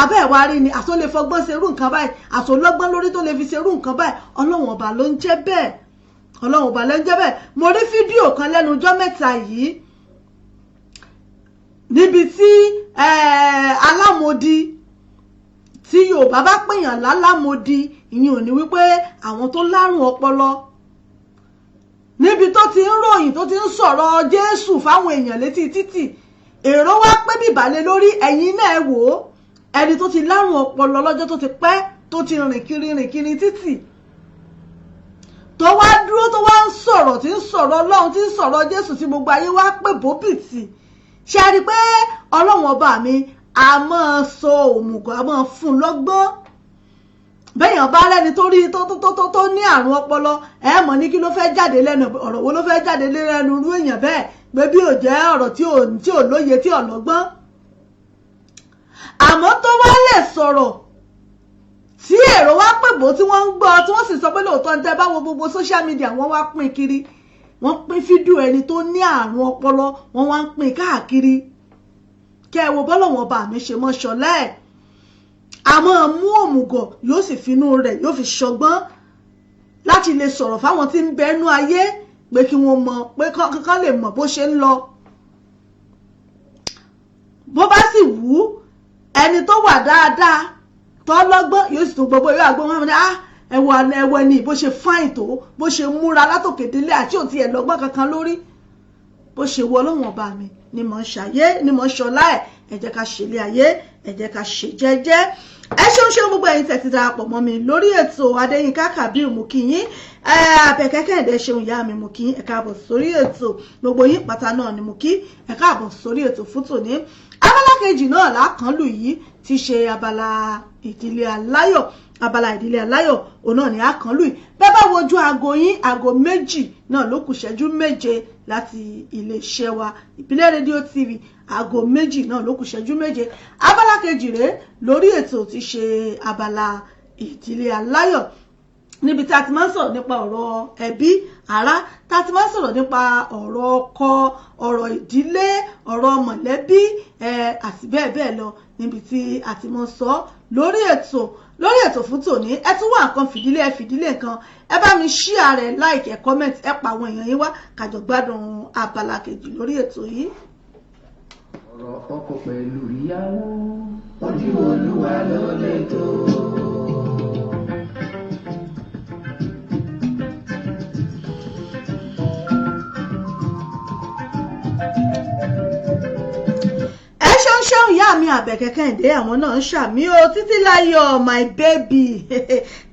abẹ́ ẹ̀ wá rí ni àṣọ lè fọgbọ́n ṣerú nǹkan báyìí, àṣọ lọ́gbọ́n lórí tó lè fi ṣerú nǹkan báyìí. Ọlọ́run ọba ló ń jẹ́ bẹ́ẹ̀, Ọlọ́run ọba ló ń jẹ́ bẹ́ẹ̀. Mo rí fídíò kan lẹ́nu ọjọ́ mẹ́ta yìí níbi tí alámòdì, tí Yorùbá bá pèèyàn lálámòdì, ìyẹn ò ní wípé àwọn tó lárùn ọpọlọ, níbi tó ti ń ròyìn, tó ti ń sọ̀rọ̀ Jésù fáwọn èèyàn létí títì, èrò wá pé bìbàlẹ̀ lórí. Ẹ̀yin náà ẹ wò ó, ẹni tó ti lárùn ọpọlọ lọ́jọ́ tó ti pẹ́, tó ti rìn kiri rìn kiri títì, tó wá dúró, tó wá ń sọ̀rọ̀, tí ń sọ̀rọ̀ Ọlọ́run, tí ń sọ̀rọ̀ Jésù, tí gbogbo ayé wá pè bóbìtì. Ṣe rí i pé Ọlọ́run ọba mi a máa sọ òmùgọ̀, a máa fún un lọ́gbọ́n. Bẹ́yàn bá rẹ́ni tó rí tó tó tó tó ní àrùn ọpọlọ, ẹ mọ̀ ní kí ló fẹ́ jáde lẹ́nu, ọ̀rọ̀ wo ló fẹ́ jáde lẹ́nu irú èèyàn bẹ́ẹ̀, pé bí ò jẹ́ ọ̀rọ̀ tí ò lóye, tí ò lọ́gbọ́n. Àmọ́ tó wá lè sọ̀rọ̀ tí èrò wá pè bó, tí wọ́n ń gbọ́, tí wọ́n sì sọ pé lóòótọ́ ní tẹ́ bá wo gbogbo social media, wọ́n wá pín kiri, wọ́n pín fídíò ẹni tó ní àrùn ọpọlọ, wọ́n wá ń pín káàkiri. Kẹ́ ẹ wo bọ́lọ̀wọ́n bá mi ṣe mọ́ ṣọlá ẹ̀, àmọ́ mú òmùgọ̀, yóò sì finú rẹ̀ yóò fi ṣọgbọ́n láti lè sọ̀rọ̀ fáwọn tí ń bẹnu ayé pé kí wọ́n mọ̀ pé kán lè mọ̀ bó ṣe ń lọ. Bó bá sì wù ú, ẹni tó wà dáadáa tó lọ́gbọ́n, yóò sì tún gbogbo yóò àgbọn wọn ní ah Ẹwọ ẹwọ ni bó ṣe fine tó, bó ṣe múra látòkè délé, àti òtí ẹ̀ lọ́gbọ́n kankan lórí. Bó ṣe wọ Ọlọ́wọ̀n Ọba mi ni mò ń ṣàyé, ni mò ń ṣọlá ẹ̀. Ẹ jẹ́ ká ṣe ilé ayé, ẹ jẹ́ ká ṣe jẹ́jẹ́. Ẹ ṣeun ṣeun, gbogbo ẹ̀yin tẹ́ ti darapọ̀ mọ́ mi lórí ètò. Adéyínká Kabir, mú kí yín. Àbẹ̀kẹ́ Kẹ́hìndé, ṣeun ìyá mi, mú kí yín. Ẹ káàbọ̀ sórí ètò. Gbogbo yín pátá náà ni mú kí. Ẹ káàbọ̀ sórí ètò fún tòní. Abala kejì náà lákànlù yìí ti ṣe abala ìdílé aláyọ̀. Abala ìdílé aláyọ̀ òun náà ni àkànlù yìí. Bẹ́ẹ̀ bá wojú aago yín, aago 2 náà ló kù ṣẹ́jú 7 láti iléeṣẹ́ wa, Ìbílẹ̀ Rédíò TV. Aago 2 náà ló kù ṣẹ́jú 7. Abala kejì rèé lórí ètò tí ṣe abala ìdílé aláyọ̀, níbi tí a ti máa ń sọ̀rọ̀ nípa ọ̀rọ̀ ẹbí, ará, tá a ti máa ń sọ̀rọ̀ nípa ọ̀rọ̀ ọkọ, ọ̀rọ̀ ìdílé, ọ̀rọ̀ mọ̀lẹ́bí àti bẹ́ẹ̀ bẹ́ẹ̀ lọ, níbi tí a ti máa ń sọ lórí ètò fún tòní. Ẹ tún wá nǹkan fìdílé, ẹ fìdílé nǹkan, ẹ bá mi share rẹ̀, like, ẹ comment, ẹ pa àwọn èèyàn yín wá, kájọ gbádùn abala kejì lórí ètò yìí. Ọ̀rọ̀ ọkọ pẹ̀lú ìyàwó, ojú Olúwa ló lè tó. Ẹ ṣeun ṣeun, ìyá mi Àbẹ̀kẹ́ Kẹ́hìndé, àwọn náà ń ṣàmì o. Títílayọ̀ my baby,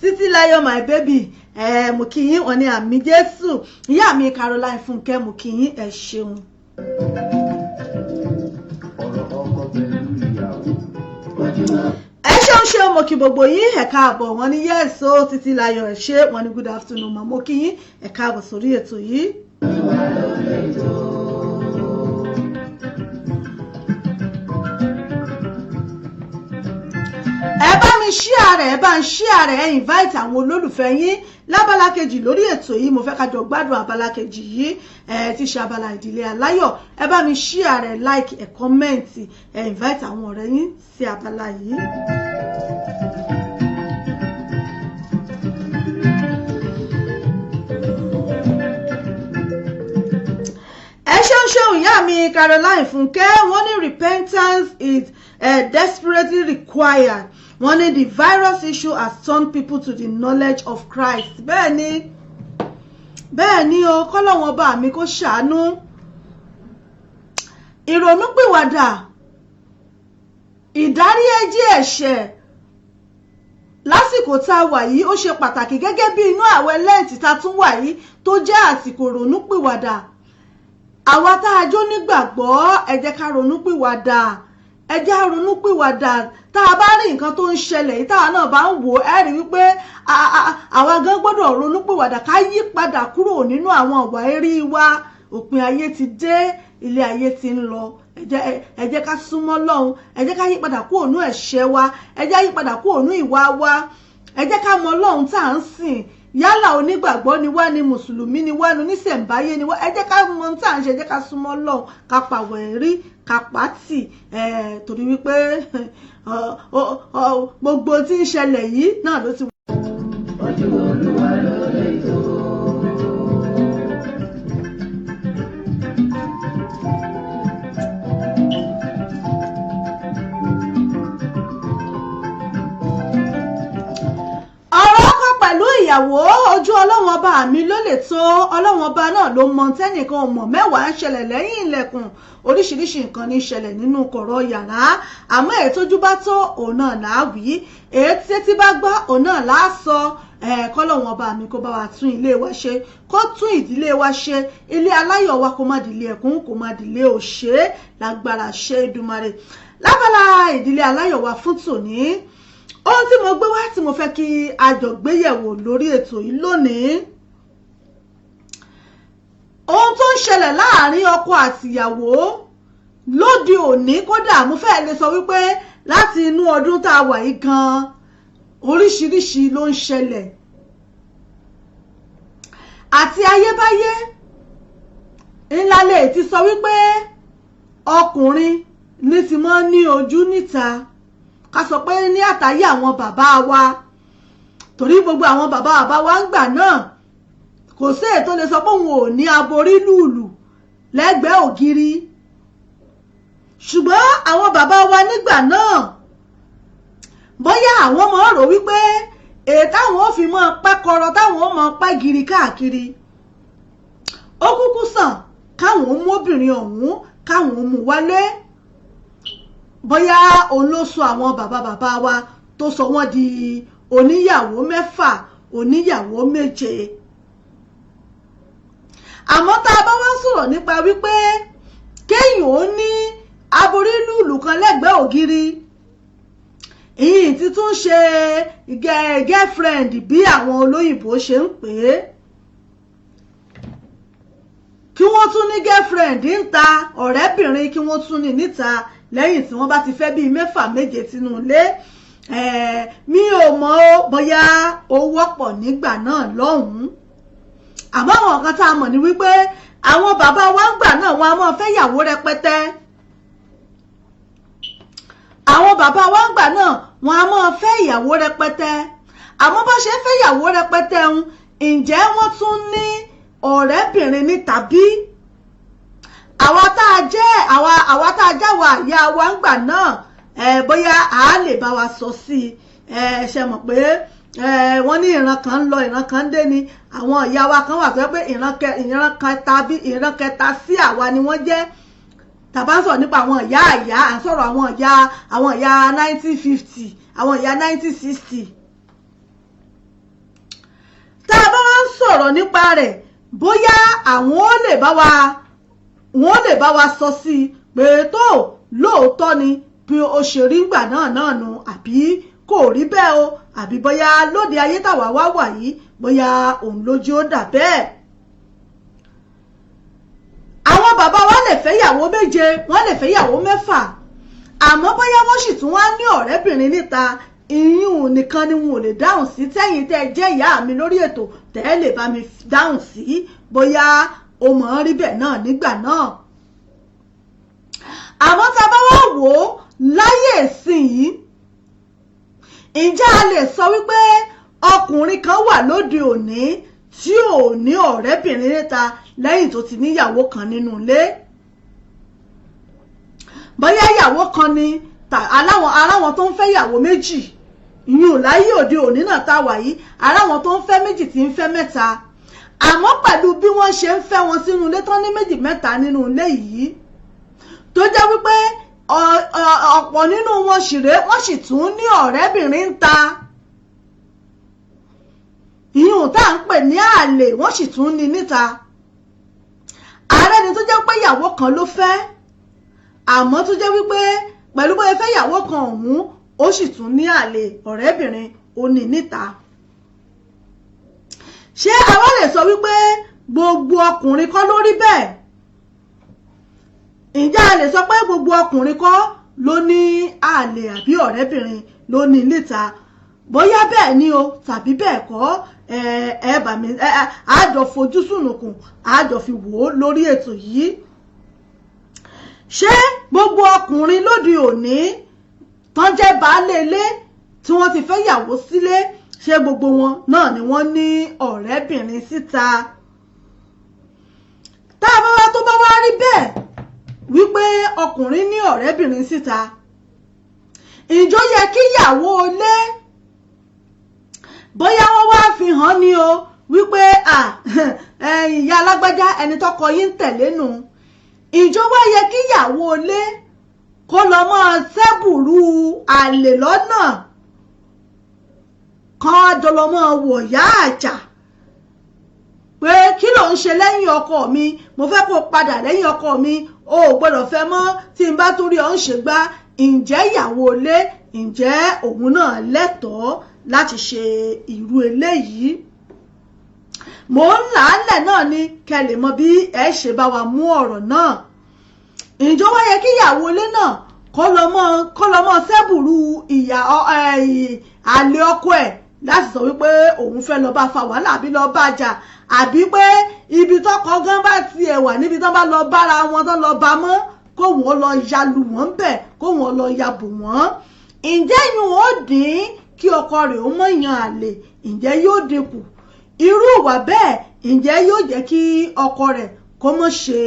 Títílayọ̀ my baby, ẹ mú kí yín. Wọn ní àmín Jésù. Ìyá mi Caroline Fúnkẹ́, mú kí yín, ẹ ṣeun. Ọ̀rọ̀ ọkọ pẹ̀lú ìyàwó, ojú Ẹ ṣeun ṣeun, mo kí gbogbo yín, ẹ káàbọ̀. Wọ́n ní yes o. Títílayọ̀, ẹ ṣé. Wọ́n ní good afternoon ma. Mo kí yín, ẹ káàbọ̀ sórí ètò yìí. Olúwa ló lè tó. Ẹ bá mi share rẹ̀, ẹ bá ń share rẹ̀, ẹ invite àwọn olólùfẹ́ yín lábala kejì lórí ètò yìí. Mo fẹ́ ká jọ gbádùn abala kejì yìí, ẹ ti ṣe abala ìdílé aláyọ̀. Ẹ bá mi share rẹ̀, like, ẹ comment, ẹ invite àwọn ọ̀rẹ́ yín sí abala yìí. Ẹ ṣeun ṣeun, ìyá mi Caroline Fúnkẹ́. Wọ́n ní repentance is desperately required. Wọ́n ní the virus issue has turned people to the knowledge of Christ. Bẹ́ẹ̀ ni, bẹ́ẹ̀ ni o. Kọ́lọ́wọ́n bá mi kó ṣàánú. Ìrònúpìwàdà, ìdáríjì ẹ̀ṣẹ̀ lásìkò tá a wà yìí, ó ṣe pàtàkì, gẹ́gẹ́ bí inú àwẹ̀ Lẹ́ǹtì tá a tún wà yìí tó jẹ́ àsìkò ìrònúpìwàdà. Àwa tá a jó nígbàgbọ́, ẹ jẹ́ ká ronúpìwàdà, ẹ jẹ́ á ronúpìwàdà. Tá a bá rí nǹkan tó ń ṣẹlẹ̀ yìí, táwa náà bá ń wò ó, ẹ rí wípé àwa gan gbọ́dọ̀ ronúpìwàdà, ká yí padà kúrò nínú àwọn ìwà èérí wa. Òpin ayé ti dé, ilé ayé ti ń lọ. Ẹ jẹ́ ká súnmọ́ Lọ́hun, ẹ jẹ́ ká yí padà kúrò nínú ẹ̀ṣẹ̀ wa, ẹ jẹ́ ká yí padà kúrò nínú ìwà wa, ẹ jẹ́ ká mọ Ọlọ́run tá à ń sìn. Yálà onígbàgbọ́ ni wá ni, mùsùlùmí ni wá ni, oníṣẹ̀ǹbáyé ni wá, ẹ jẹ́ ká mọ ohun tá à ń ṣe. Ẹ jẹ́ ká súnmọ́ Ọlọ́run, ká pàwọ̀ ẹ̀rí, ká pàtì, torí wípé gbogbo tí ń ṣẹlẹ̀ yìí náà ló ti Ojú Olúwa ló lè tó. Ọ̀rọ̀ ọkọ pẹ̀lú ìyàwó, ojú Ọlọ́run Ọba mi ló lè tó. Ọlọ́run Ọba náà ló mọ tẹ́nìkan ò mọ̀. Mẹ́wàá ń ṣẹlẹ̀ lẹ́yìn ilẹ̀kùn, oríṣiríṣi nǹkan ní ṣẹlẹ̀ nínú kọ̀rọ̀ yàrá. Àmọ́ èyí tójú bá tó, òun náà là á wí, èyí tí bá gbọ́, òun náà là á sọ. Kọ́lọ́run Ọba mi kó bá wa tún ilé wa ṣe, kó tún ìdílé wa ṣe. Ilé aláyọ̀ wa kó má dìlé ẹkún, kó má dìlé òṣè, lágbára ṣe Èdùmàrè. Lábala ìdílé aláyọ̀ wa fún tòní, ohun tí mo gbé wá tí mo fẹ́ kí a jọ gbéyẹ̀wò lórí ètò yìí lónìí, ohun tó ń ṣẹlẹ̀ láàrin ọkọ àtìyàwó lóde òní, kódà mo fẹ́ lè sọ wípé láti inú ọdún tá a wà yìí gan, oríṣiríṣi ló ń ṣẹlẹ̀. Àti ayébáyé ńlá lè ti sọ wípé ọkùnrin ní ti máa ń ní ojú níta, ká sọ pé ní àtàyé àwọn bàbá wa, torí gbogbo àwọn bàbá bàbá wa ń gbà náà, kò sí èyí tó lè sọ pé òun ò ní aborí lùlù lẹ́gbẹ̀ẹ́ ògiri. Ṣùgbọ́n àwọn bàbá wa nígbà náà, bóyá àwọn máa rò wípé Èyí táwọn ó fi máa pẹ́ kọrọ, táwọn ó máa pẹ́ giri káàkiri, ó kúkú sàn káwọn ó mú obìnrin ọ̀hún, káwọn ó mú wálé. Bóyá òun ló sọ àwọn bàbá bàbá wa tó sọ wọ́n di oníyàwó 6, oníyàwó 7. Àmọ́ tá a bá wá sọ̀rọ̀ nípa wípé kéèyàn ó ní aborí lùlù kan lẹ́gbẹ̀ẹ́ ògiri, ìyìn tí tún ṣe girlfriend bí àwọn olóyìnbó ṣe ń pè é, kí wọ́n tún ní girlfriend ń ta, ọ̀rẹ́bìnrin kí wọ́n tún ní níta lẹ́yìn tí wọ́n bá ti fẹ́ bíi 6, 7 sínú ilé, mi ò mọ̀ ó bóyá ó wọ́pọ̀ nígbà náà lọ́hùn-ún. Àmọ́ àwọn kan tá a mọ̀ ní wípé àwọn bàbá wa ń gbà náà, wọn a máa fẹ́ yàwó rẹpẹtẹ. Àwọn bàbá wa ń gbà náà, wọn a máa fẹ́ ìyàwó rẹpẹtẹ. Àmọ́ bá ṣe ń fẹ́ ìyàwó rẹpẹtẹ ń, ǹjẹ́ wọ́n tún ní ọ̀rẹ́bìnrin ní? Tàbí àwa tá a jẹ́ àwa tá a jáwa ìyá wa ń gbà náà, bóyá a lè bá wa sọ sí i. Ṣe mọ̀ pé wọ́n ní ìran kan ń lọ, ìran kan ń dé ni. Àwọn ìyá wa kan wà tó yẹ pé ìran kẹta bí ìran kẹta sí àwa ni wọ́n jẹ́. Tàbá ń sọ̀rọ̀ nípa àwọn ìyá ìyá, à ń sọ̀rọ̀ àwọn ìyá 1950, àwọn ìyá 1960. Tá a bá wá ń sọ̀rọ̀ nípa rẹ̀, bóyá àwọn ó lè bá wa, wọ́n lè bá wa sọ sí i pé tó lóòótọ́ ni bí ó ṣe rí ngbà náà náà nu, àbí kò rí bẹ́ẹ̀ o, àbí bóyá lóde ayé táwa wá wà yìí, bóyá òun lójú ó dà bẹ́ẹ̀. Àwọn bàbá wa lè fẹ́ yàwó 7, wọ́n lè fẹ́ yàwó 6, àmọ́ bóyá wọ́n sì tún wá ní ọ̀rẹ́bìnrin níta, ìyún nìkan ni wọn ò lè dáhùn sí. Tẹ́yìn tẹ́ jẹ́ ìyá mi lórí ètò, tẹ́ ẹ lè bá mi dáhùn sí bóyá o mọ̀ ọ́n rí bẹ́ẹ̀ náà nígbà náà. Àmọ́ tá a bá wá wò ó láyé ìsinyìí, ǹjẹ́ a lè sọ wípé ọkùnrin kan wà lóde òní tí ò ní ọ̀rẹ́bìnrin níta lẹ́yìn tó ti níyàwó kan nínú ilé? Bóyá ìyàwó kan ni, aláwọn aráwọn tó ń fẹ́ ìyàwó 2, ìyún láyé òde òní náà tá a wà yìí, aráwọn tó ń fẹ́ 2, tí ń fẹ́ 3. Àmọ́ pẹ̀lú bí wọ́n ṣe ń fẹ́ wọn sínú ilé tán ní 2, 3 nínú ilé yìí, tó jẹ́ wípé ọ̀pọ̀ nínú wọn sì rèé, wọ́n sì tún ní ọ̀rẹ́bìnrin ń ta, ìyún tá à ń pè ní àlè, wọ́n sì tún ní níta. Ààrẹ ni tó jẹ́ pé ìyàwó kan ló fẹ́, àmọ́ tó jẹ́ wípé pẹ̀lú bóyá fẹ́ ìyàwó kan ọ̀hún, ó sì tún ní àlè, ọ̀rẹ́bìnrin ó ní níta. Ṣé àwa lè sọ wípé gbogbo ọkùnrin kọ́ ló rí bẹ́ẹ̀? Ǹjẹ́ a lè sọ pé gbogbo ọkùnrin kọ́ ló ní àlè àbí ọ̀rẹ́bìnrin ló ní níta? Bóyá bẹ́ẹ̀ ni o tàbí bẹ́ẹ̀ kọ́, ẹ ẹ bà mí ẹ àjọ fojú sùnùkùn, àjọ fi wò ó lórí ètò yìí. Ṣé gbogbo ọkùnrin lóde òní tán jẹ́ baálé ilé tí wọ́n ti fẹ́ yàwó sílé, ṣé gbogbo wọn náà ni wọ́n ní ọ̀rẹ́bìnrin síta? Tá a bá wá tó bá wá rí bẹ́ẹ̀ wípé ọkùnrin ní ọ̀rẹ́bìnrin síta, ìjọ yẹ kíyàwó ilé, bóyá wọ́n wá fi hàn ní o wípé ìyá alágbájá, ẹni tọkọ yín ń tẹ̀lé nù, ìjọ wá yẹ kíyàwó ilé kó lọ máa sẹ́bùrú àlè lọ́nà kan, jọ lọ máa wọ̀yá àjà pé kí ló ń ṣe lẹ́yìn ọkọ mi, mo fẹ́ kó padà lẹ́yìn ọkọ mi, o ò gbọ́dọ̀ fẹ́ mọ́, tí n bá tún rí ọ ń ṣe gbá? Ǹjẹ́ ìyàwó ilé, ǹjẹ́ òun náà lẹ́tọ̀ọ́ láti ṣe irú eléyìí? Mò ń làálẹ̀ náà ni kẹ́ lè mọ bí ẹ ṣe bá wa mú ọ̀rọ̀ náà. Ǹjọ́ wá yẹ kí ìyàwó ilé náà kó lọ mọ́ sẹ́bùrú ìyà àlè ọkọ ẹ̀ láti sọ wípé òun fẹ́ lọ bá fa wàhálà àbí lọ bá jà, àbí pé ibi tọkọ gan bá tiẹ̀ wà, níbi tán bá lọ bára wọn tán lọ bá mọ́, kóun ó lọ yalu wọ́n bẹ̀, kóun ó lọ yabò wọ́n? Ǹjẹ́ yìí ó dín kí ọkọ rẹ̀ ó mọ̀ yan àlè, ǹjẹ́ yóò dínkù irú ìwà bẹ́ẹ̀? Ǹjẹ́ yóò jẹ́ kí ọkọ rẹ̀ kó mọ̀ ṣe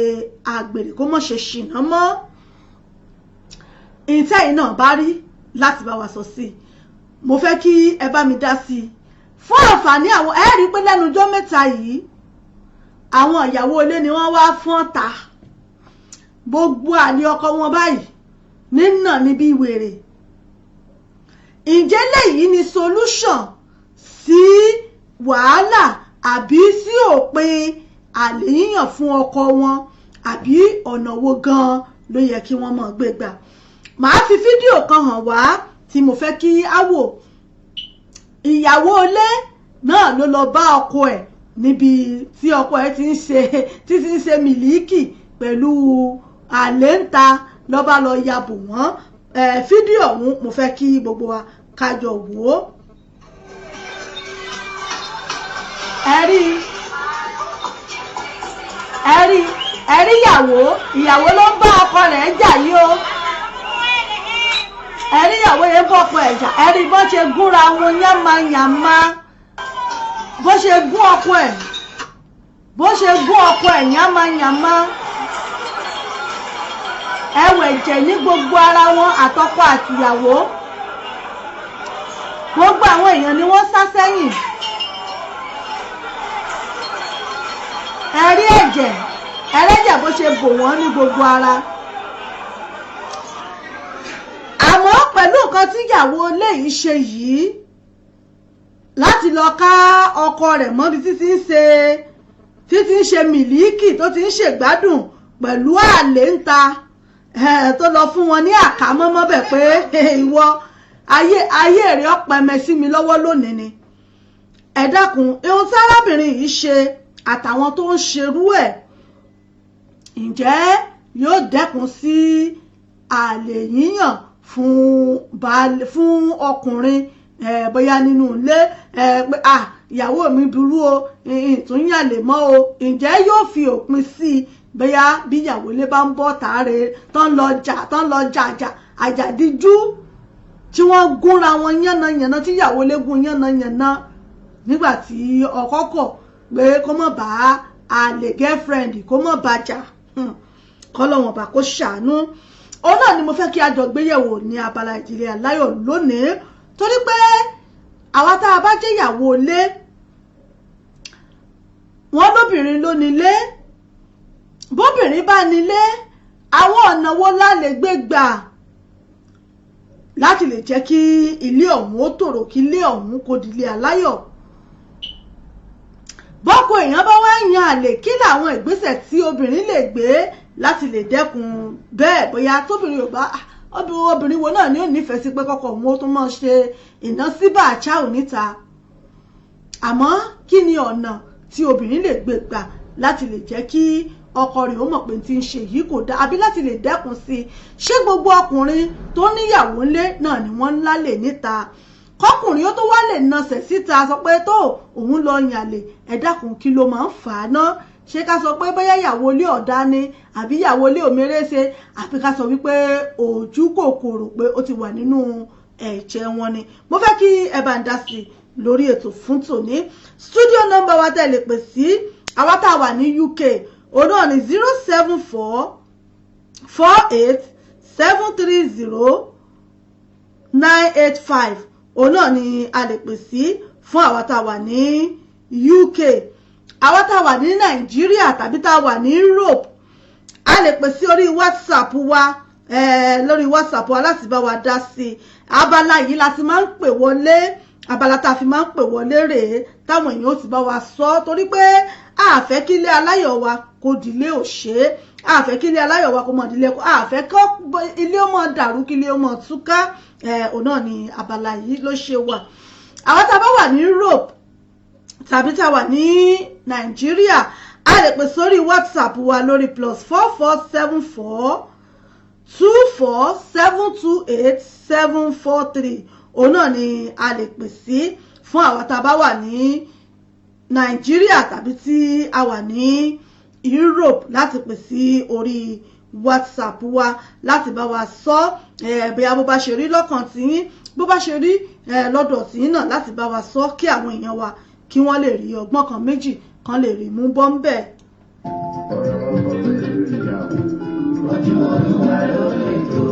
àgbèrè, kó mọ̀ ṣe ṣìnà mọ́? Ìtẹ́yìn náà bá rí láti bá wa sọ sí i, mo fẹ́ kí ẹ bá mi dá sí i. Fún àǹfààní àwọn, ẹ rí i pé lẹ́nu ọjọ́ mẹ́ta yìí, àwọn ìyàwó ilé ni wọ́n wá fọ́n ta gbogbo àlè ọkọ wọn báyìí nínà níbi wèrè. Ǹjẹ́ lèyí ni solution sí wàhálà àbí sí òpin àlè yíyàn fún ọkọ wọn, àbí ọ̀nà wo gan-an ló yẹ kí wọ́n máa gbé gbà? Màá fi fídíò kan hàn wá tí mo fẹ́ kí á wò. Ìyàwó ilé náà ló lọ bá ọkọ ẹ̀ níbi tí ọkọ ẹ̀ ti ń ṣe, tí ti ń ṣe mílíkì pẹ̀lú àlè ń ta, ló bá lọ ya bò wọ́n. Fídíò ọ̀hún, mo fẹ́ kí gbogbo wa kájọ wò ó. Ẹ rí, ẹ rí, ẹ rí ìyàwó, ìyàwó ló ń bá ọkọ rẹ̀ jà yìí o. Ẹ rí ìyàwó yẹn bọ́ ọkọ ẹ̀ jà. Ẹ rí bó ṣe gúnra wọn yánmayànma, bó ṣe gún ọkọ ẹ̀, bó ṣe gún ọkọ ẹ̀ yánmayànma. Ẹwẹ̀ jẹ̀ ní gbogbo ara wọn, àtọkọ àtìyàwó. Gbogbo àwọn èèyàn ni wọ́n sá sẹ́yìn. Ẹ rí ẹ̀jẹ̀, ẹlẹ́jẹ̀ bó ṣe bò wọ́n ní gbogbo ara. Àmọ́ pẹ̀lú nǹkan tí ìyàwó ilé yìí ṣe yìí láti lọ ká ọkọ rẹ̀ mọ́bi títí ń ṣe, títí ń ṣe mílíkì, tó ti ń ṣègbádùn pẹ̀lú àlè ń ta, tó lọ fún wọn ní àkámọ́ mọ́bẹ̀ pé ìwọ ayé, ayé rẹ̀ ọ̀pẹ̀mẹ sí mi lọ́wọ́ lónìí ni. Ẹ dákun, ohun tí arábìnrin yìí ṣe àtàwọn tó ń ṣerú ẹ̀, ǹjẹ́ yóò dẹ́kun sí àlè yíyàn fún ọkùnrin bóyá nínú ilé pé ah, ìyàwó mi burú o, ìtúnyàn lè mọ́ o? Ǹjẹ́ yóò fi òpin sí i bóyá bí ìyàwó ilé bá ń bọ́ tààrẹ tán lọ jà, tán lọ jàjà àjàdíjú tí wọ́n gúnra wọn yánnayànna, tí ìyàwó ilé gún yánnayànna nígbà tí ọkọ kọ̀ pé kó má bá àlè girlfriend, kó má bá jà? Kọ́lọ́wọ̀n bá kó ṣàánú. Òun náà ni mo fẹ́ kí a jọ gbéyẹ̀wò ní abala ìdílé aláyọ̀ lónìí, torí pé àwa tá a bá jẹ́ ìyàwó ilé, wọ́n lóbìnrin ló nílé. Bóbìnrin bá nílé, àwọn ọ̀nà wo la lè gbé gbà láti lè jẹ́ kí ilé ọ̀hún ó tòrò, kí ilé ọ̀hún kó di ilé aláyọ̀? Bọ́kọ èèyàn bá wá yan àlè, kí làwọn ìgbésẹ̀ tí obìnrin lè gbé láti lè dẹ́kun bẹ́ẹ̀? Bóyá tóbìnrin ò bá, obìnrin wo náà ni ó nífẹ̀ẹ́ sí pé kọ́kọ́ òun ó tún máa ṣe ìná síbà àṣà níta? Àmọ́ kí ni ọ̀nà tí obìnrin lè gbé gbà láti lè jẹ́ kí ọkọ rẹ̀ ó mọ̀ pé tí ń ṣe yìí kò dáa, àbí láti lè dẹ́kun sí i? Ṣé gbogbo ọkùnrin tó níyàwó ńlé náà ni wọ́n ń lálè níta? Kọkùnrin ó tó wá lè nasẹ̀ síta sọ pé tó òun lọ yànlè, ẹ dákun, kí ló máa ń fà á ná? Ṣé ká sọ pé bóyá ìyàwó ilé ọ̀dá ni, àbí ìyàwó ilé òmèrèsè, àbí ká sọ wípé ojú kòkòrò pé ó ti wà nínú ẹ̀jẹ̀ wọn ni? Mo fẹ́ kí ẹ bá ń dá sí i lórí ètò fún tòní. Studio number wa tẹ́ lè pè sí, àwa tá a wà ní UK, òun náà ní 07448730985. Òun náà ni a lè pè sí fún àwa tá a wà ní UK. Àwa tá a wà ní Nàìjíríà tàbí tá a wà ní Europe, a lè pè sí orí WhatsApp wa, lórí WhatsApp wa láti bá wa dá sí i. Abala yìí la ti máa ń pè wọlé, abala tá a fi máa ń pè wọlé rèé, táwọn èèyàn ó ti bá wa sọ, torí pé a fẹ́ kí ilé aláyọ̀ wa kó dilé òṣè, a fẹ́ kí ilé aláyọ̀ wa kó mọ̀ dilé, a fẹ́ kó ilé ó mọ̀ dàrú, kí ilé ó mọ̀ túká. Òun náà ni abala yìí ló ṣe wà. Àwọn tá a bá wà ní Europe tàbí tá a wà ní Nàìjíríà, a lè pè sórí WhatsApp wa lórí +447424728743. Òun náà ni a lè pè sí fún àwọn tá a bá wà ní Nàìjíríà tàbí tí a wà ní Europe, láti pè sí orí WhatsApp wa láti bá wa sọ bóyá bó bá ṣe rí lọ́kàn tiyín, bó bá ṣe rí lọ́dọ̀ tiyín náà, láti bá wa sọ kí àwọn èèyàn wa kí wọ́n lè rí ọgbọ́n kan méjì kan lè rí mú bọ́ ń bẹ̀. Ọ̀rọ̀ ọkọ pẹ̀lú ìyàwó, ojú Olúwa ló lè tó.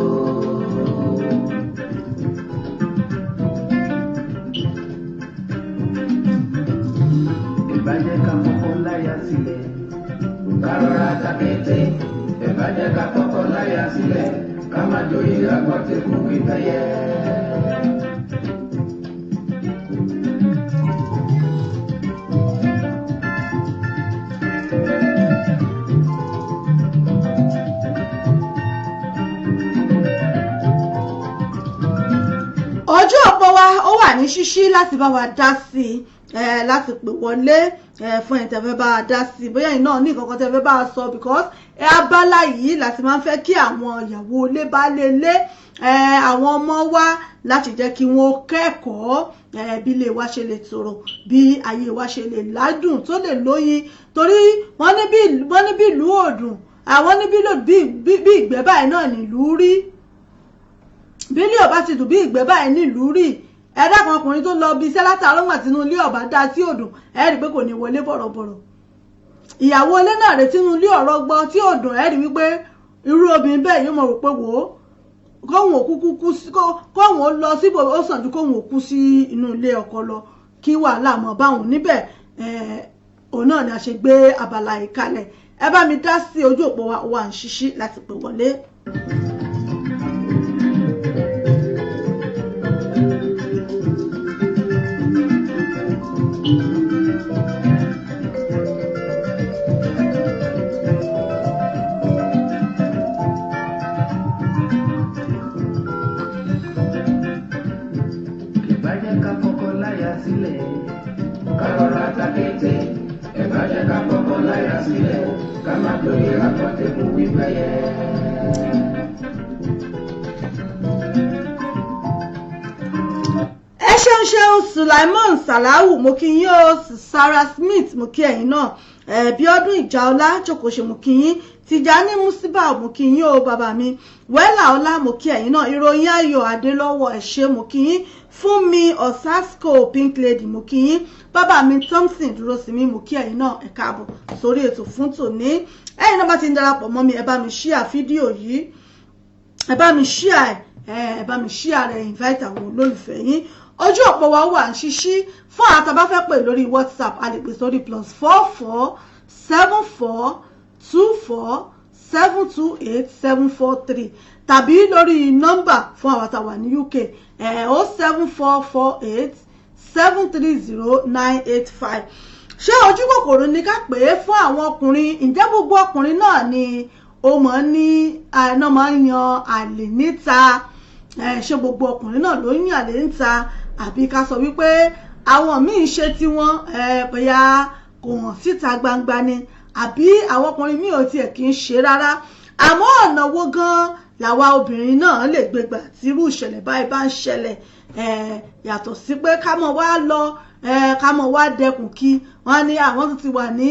Ìbàjẹ́ ká kọ́kọ́ láyà sílẹ̀, ká má joyè àgbọ̀tẹ̀kù wípẹ́yẹ. Ojú òpó wa ó wà ní ṣíṣí láti bá wa dá sí i, láti pè wọlé fún ẹ̀yin tẹ́ fẹ́ bá wa dá sí i, bóyá ẹ̀yin náà ní nǹkan kan tẹ́ fẹ́ bá wa sọ, because abala yìí láti máa ń fẹ́ kí àwọn ìyàwó ilé bá lé lé àwọn ọmọ wa, láti jẹ́ kí wọ́n kẹ́kọ̀ọ́ bí ilé wa ṣe lè tòrò, bí ayé wa ṣe lè ládùn tó lè lóyin, torí wọ́n ní bí ìlú òdùn, àwọn ní bí ìgbẹ́ báyìí náà nílùú rí, bí ilé ọba ti dùn bí ìgbẹ́ báyìí nílùú rí. Ẹ dákun, ọkùnrin tó lọ bí iṣẹ́ látàárọ̀ ńgbà tínú ilé ọba dá sí òdùn, ẹ rí i pé kò ní wọlé bọ̀rọ̀bọ̀rọ̀. Ìyàwó ilé náà retí inú ilé ọ̀rọ̀ gbọ́ tí òdùn, ẹ rí wípé irú obìnrin bẹ́ẹ̀ yóò mọ̀ rò pé wò ó, kóhun òkú kú sí, kóhun ó lọ síbò, ó sàn ju kóhun òkú sí inú ilé ọkọ lọ, kí wàhálà mọ̀ báwọn níbẹ̀. Òun náà ni a ṣe gbé abala yìí kalẹ̀. Ẹ bá mi dá sí, ojú òpó wa wà ń ṣíṣí láti pè wọlé. Ìbàjẹ́ ká kọ́kọ́ láyà sílẹ̀, ká rọra takété. Ìbàjẹ́ ká kọ́kọ́ láyà sílẹ̀, ká má joyè àgbọ̀tẹ̀kù wípẹ́yẹ. Ẹ ṣeun ṣeun. Sulaimon Salahu, mo kí yín o. Sarah Smith, mo kí ẹ̀yin náà. Bíọ́dún Ìjàọlá Jókòóṣe, mo kí yín. Tìjání Musiba, mo kí yín o. Bàbá mi Wẹ́là Ọlá, mo kí ẹ̀yin náà. Ìròyìn Ayọ̀ Adélọ́wọ̀, ẹ ṣé, mo kí yín. Fúnmi Osasco Pink Lady, mo kí yín. Bàbá mi Thompson dúró sí mi, mo kí ẹ̀yin náà. Ẹ káàbọ̀ sórí ètò fún tòní. Ẹ̀yin náà bá ti ń darapọ̀ mọ́ mi, ẹ bá mi share fídíò yìí, ẹ bá mi share ẹ, ẹ bá mi share rẹ, invite àwọn olólùfẹ́ yín. Ojú òpó wa wà ń ṣíṣí fún àwọn tá a bá fẹ́ pè lórí WhatsApp. A lè pè sórí +44 7424 728743, tàbí lórí nọ́mbà fún àwọn tá a wà ní UK, 07448 730985. Ṣé ojú kòkòrò ní ká pè é fún àwọn ọkùnrin? Ǹjẹ́ gbogbo ọkùnrin náà ni ó mọ̀ ní àná máa ń yan àlè níta? Ṣé gbogbo ọkùnrin náà ló ń yan àlè níta, àbí ká sọ wípé àwọn míì ń ṣe tiwọn, bóyá kò hàn síta gbangba ni, àbí àwọn ọkùnrin míì ò tiẹ̀ kì í ṣe rárá? Àmọ́ ọ̀nà wo gan làwa obìnrin náà lè gbégbà tí irú ìṣẹ̀lẹ̀ báyìí bá ń ṣẹlẹ̀, yàtọ̀ sí pé ká mọ̀ wá lọ, ká mọ̀ wá dẹkùn kí wọ́n ní àwọn tún ti wà ní,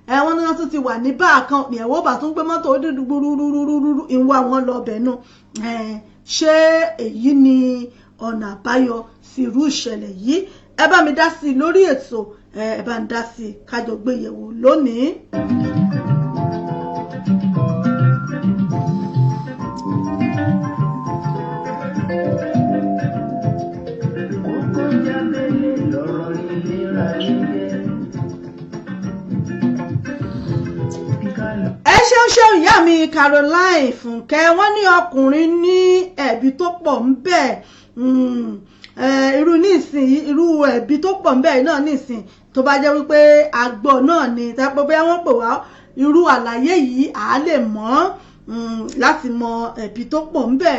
wọ́n ní wọ́n tún ti wà ní báà kan, ìyàwó bá tún gbé mọ́tò ó dúdú gbúrúrúrúrú ìwà wọn lọ bẹ̀ nù? Ṣé èyí ni ọ̀nà àbáyọ sí irú ìṣẹ̀lẹ̀ yìí? Ẹ bá mi dá sí i lórí ètò, ẹ bá ń dá sí i, kájọ gbé yẹ̀wò lónìí. Kókó jábélé lọ̀rọ̀ ìlera yíyẹ. Ẹ ṣeun ṣeun, ìyá mi Caroline Fúnkẹ́. Wọ́n ní ọkùnrin ní ẹ̀bi tó pọ̀ ń bẹ. Irú nísìnyí, irú ẹ̀bi tó pọ̀ ń bẹ náà nísìn, tó bá jẹ́ wípé àgbọ̀ náà ni tẹ́pẹ́, bóyá wọ́n pè wá, irú àlàyé yìí à á lè mọ̀ láti mọ ẹ̀bi tó pọ̀ ń bẹ.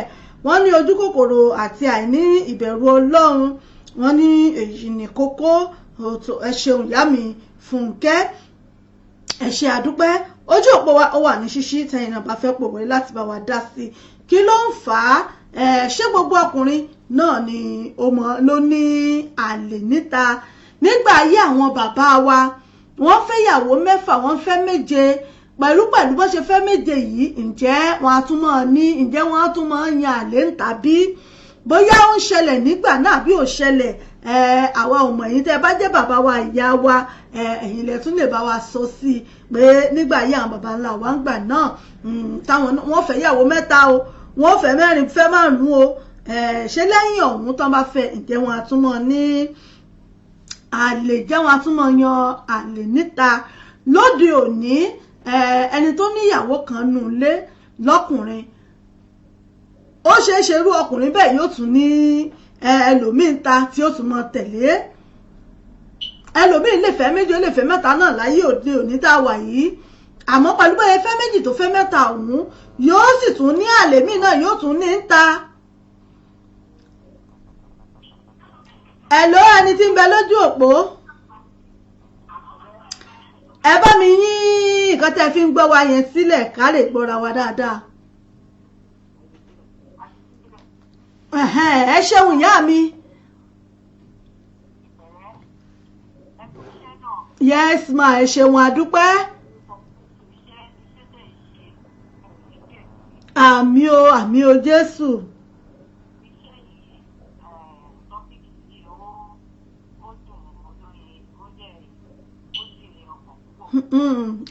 Wọ́n ní ojú kòkòrò àti àìní ìbẹ̀rù Ọlọ́run, wọ́n ní èyí ní kókó. Ẹ ṣeun, ìyá mi Fúnkẹ́, ẹ ṣé, àdúpẹ́. Ojú òpó wa ó wà ní ṣíṣí, tẹ̀yin náà bá fẹ́ pò wọlé láti bá wa dá sí i. Kí ló ń fà á? Ṣé gbogbo ọkùnrin náà ni ó mọ ló ní àlè níta? Nígbà ayé àwọn bàbá wa, wọ́n fẹ́ yàwó mẹ́fà, wọ́n fẹ́ méje. Pẹ̀lú pẹ̀lú bó ṣe fẹ́ méje yìí, ǹjẹ́ wọ́n á tún máa ní, ǹjẹ́ wọ́n á tún máa yan àlè ń tàbí bóyá ó ń ṣẹlẹ̀ nígbà náà bí ò ṣẹlẹ̀, àwa ò mọ̀. Ẹ̀yin tẹ́ bá jẹ́ bàbá wa, ìyá wa, ẹ̀yin lẹ tún lè bá wa sọ sí i pé nígbà yí àwọn bàbá ńlá wa ń gbà náà, táwọn wọ́n fẹ́ yàwó mẹ́ta o, wọ́n fẹ́ mẹ́rin, fẹ́ márùn-ún o, ṣé lẹ́yìn ọ̀hún tán bá fẹ́, ǹjẹ́ wọn á tún mọ́ ní àlè, jẹ́ wọn á tún mọ́ yan àlè níta? Lóde òní, ẹni tó níyàwó kan nù lé Lọ́kùnrin, ó ṣeé ṣe irú ọkùnrin bẹ́ẹ̀ yóò tún ní ẹlòmíín ta tí ó tún mọ tẹ̀lé. Ẹlòmíín lè fẹ́ méjì, ó lè fẹ́ mẹ́ta náà láyé òde òní tá a wà yìí. Àmọ́ pẹ̀lú bóyá fẹ́ méjì tó fẹ́ mẹ́ta ọ̀hún, yóò sì tún ní àlè míì náà, yóò tún ní ń ta. Hello, ẹni tí ń bẹ lójú òpó, ẹ bá mi yín nǹkan tẹ́ fi ń gbọ́ wa yẹn sílẹ̀ ká lè gbọ́ra wa dáadáa. Ẹ ṣeun ìyá mi. Yes ma, ẹ ṣeun, àdúpẹ́. Àmì o, àmì o Jésù.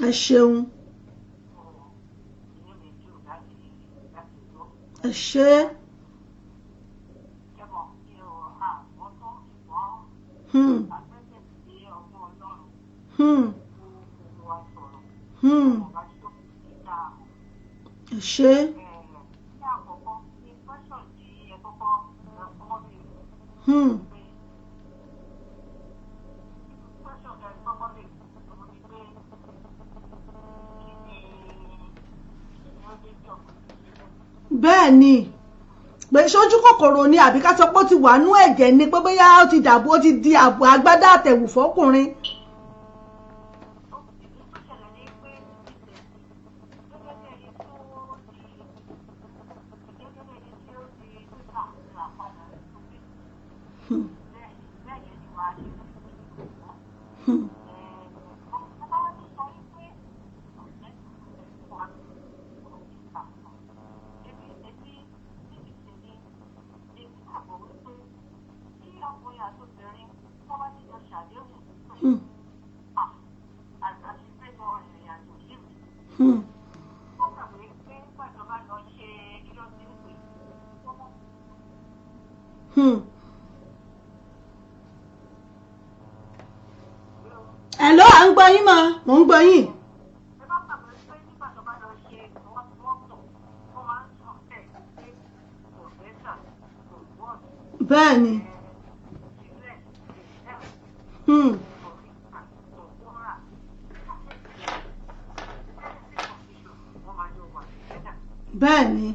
Ẹ ṣeun, ẹ ṣé. Hmm. Hmm. Hmm. Ẹ ṣé. Hmm. Bẹ́ẹ̀ ni, pé sójú kòkòrò ni, àbí ká sọ pé ó ti wà nú ẹ̀jẹ̀ ni, pé bóyá ó ti dàbò, ó ti di àbò agbádá àtẹ̀wù fọ́kùnrin. Hmm. Hmm. Hmm. Hmm. Hmm. Hello, à ń gbọ́ yín mà, mò ń gbọ́ yín. Bẹ́ẹ̀ ni. Hmm. Bẹ́ẹ̀ ni.